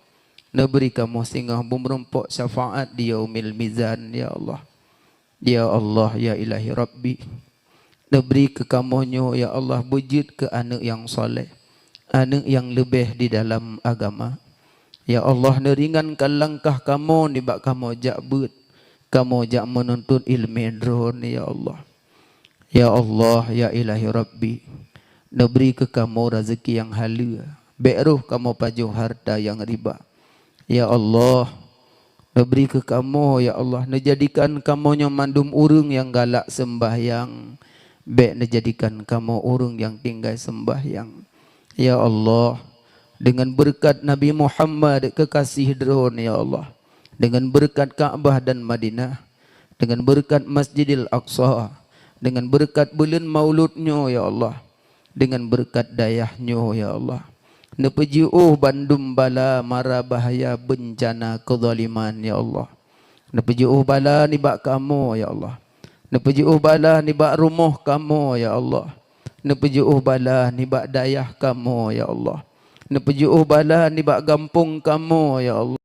Neubri kamoe singoh beumeurumpok syafaat di Yaumil Mizan, ya Allah. Ya Allah, ya Ilahi Rabbi, neubri keu kamoe nyoe, ya Allah, beujeuet keu aneuëk nyang saleh, aneuëk nyang leubeh di dalam agama. Ya Allah, neuringankan langkah kamoe nibak kamoe jak beuet, kamoe jak meununtut iéleumé Droeneuh, ya Allah. Ya Allah, ya Ilahi Rabbi, neubri keu kamoe raseuki nyang haleue, bék roh kamoe pajoh hareuta nyang riba. Ya Allah, neubri keu kamoe, ya Allah, neujadikan kamoe nyoe mandum ureuëng nyang galak seumbahyang, bék neujadikan kamoe ureuëng nyang tinggai seumbahyang. Ya Allah, deungon beureukat Nabi Muhammad keukaséh Droeneuh, ya Allah, deungon beureukat Ka'bah dan Madinah, deungon beureukat Masjidil Aqsa, deungon beureukat buleuen Maulud nyoe, ya Allah, deungon beureukat dayah nyoe, ya Allah. Neupeujiôh bandum bala, mara bahaya, beuncana, keuzaliman, ya Allah. Neupeujiôh bala nibak kamoe, ya Allah. Neupeujiôh bala nibak rumoh kamoe, ya Allah. Neupeujiôh bala nibak dayah kamoe, ya Allah. Neupeujiôh bala nibak gampông kamoe, ya Allah.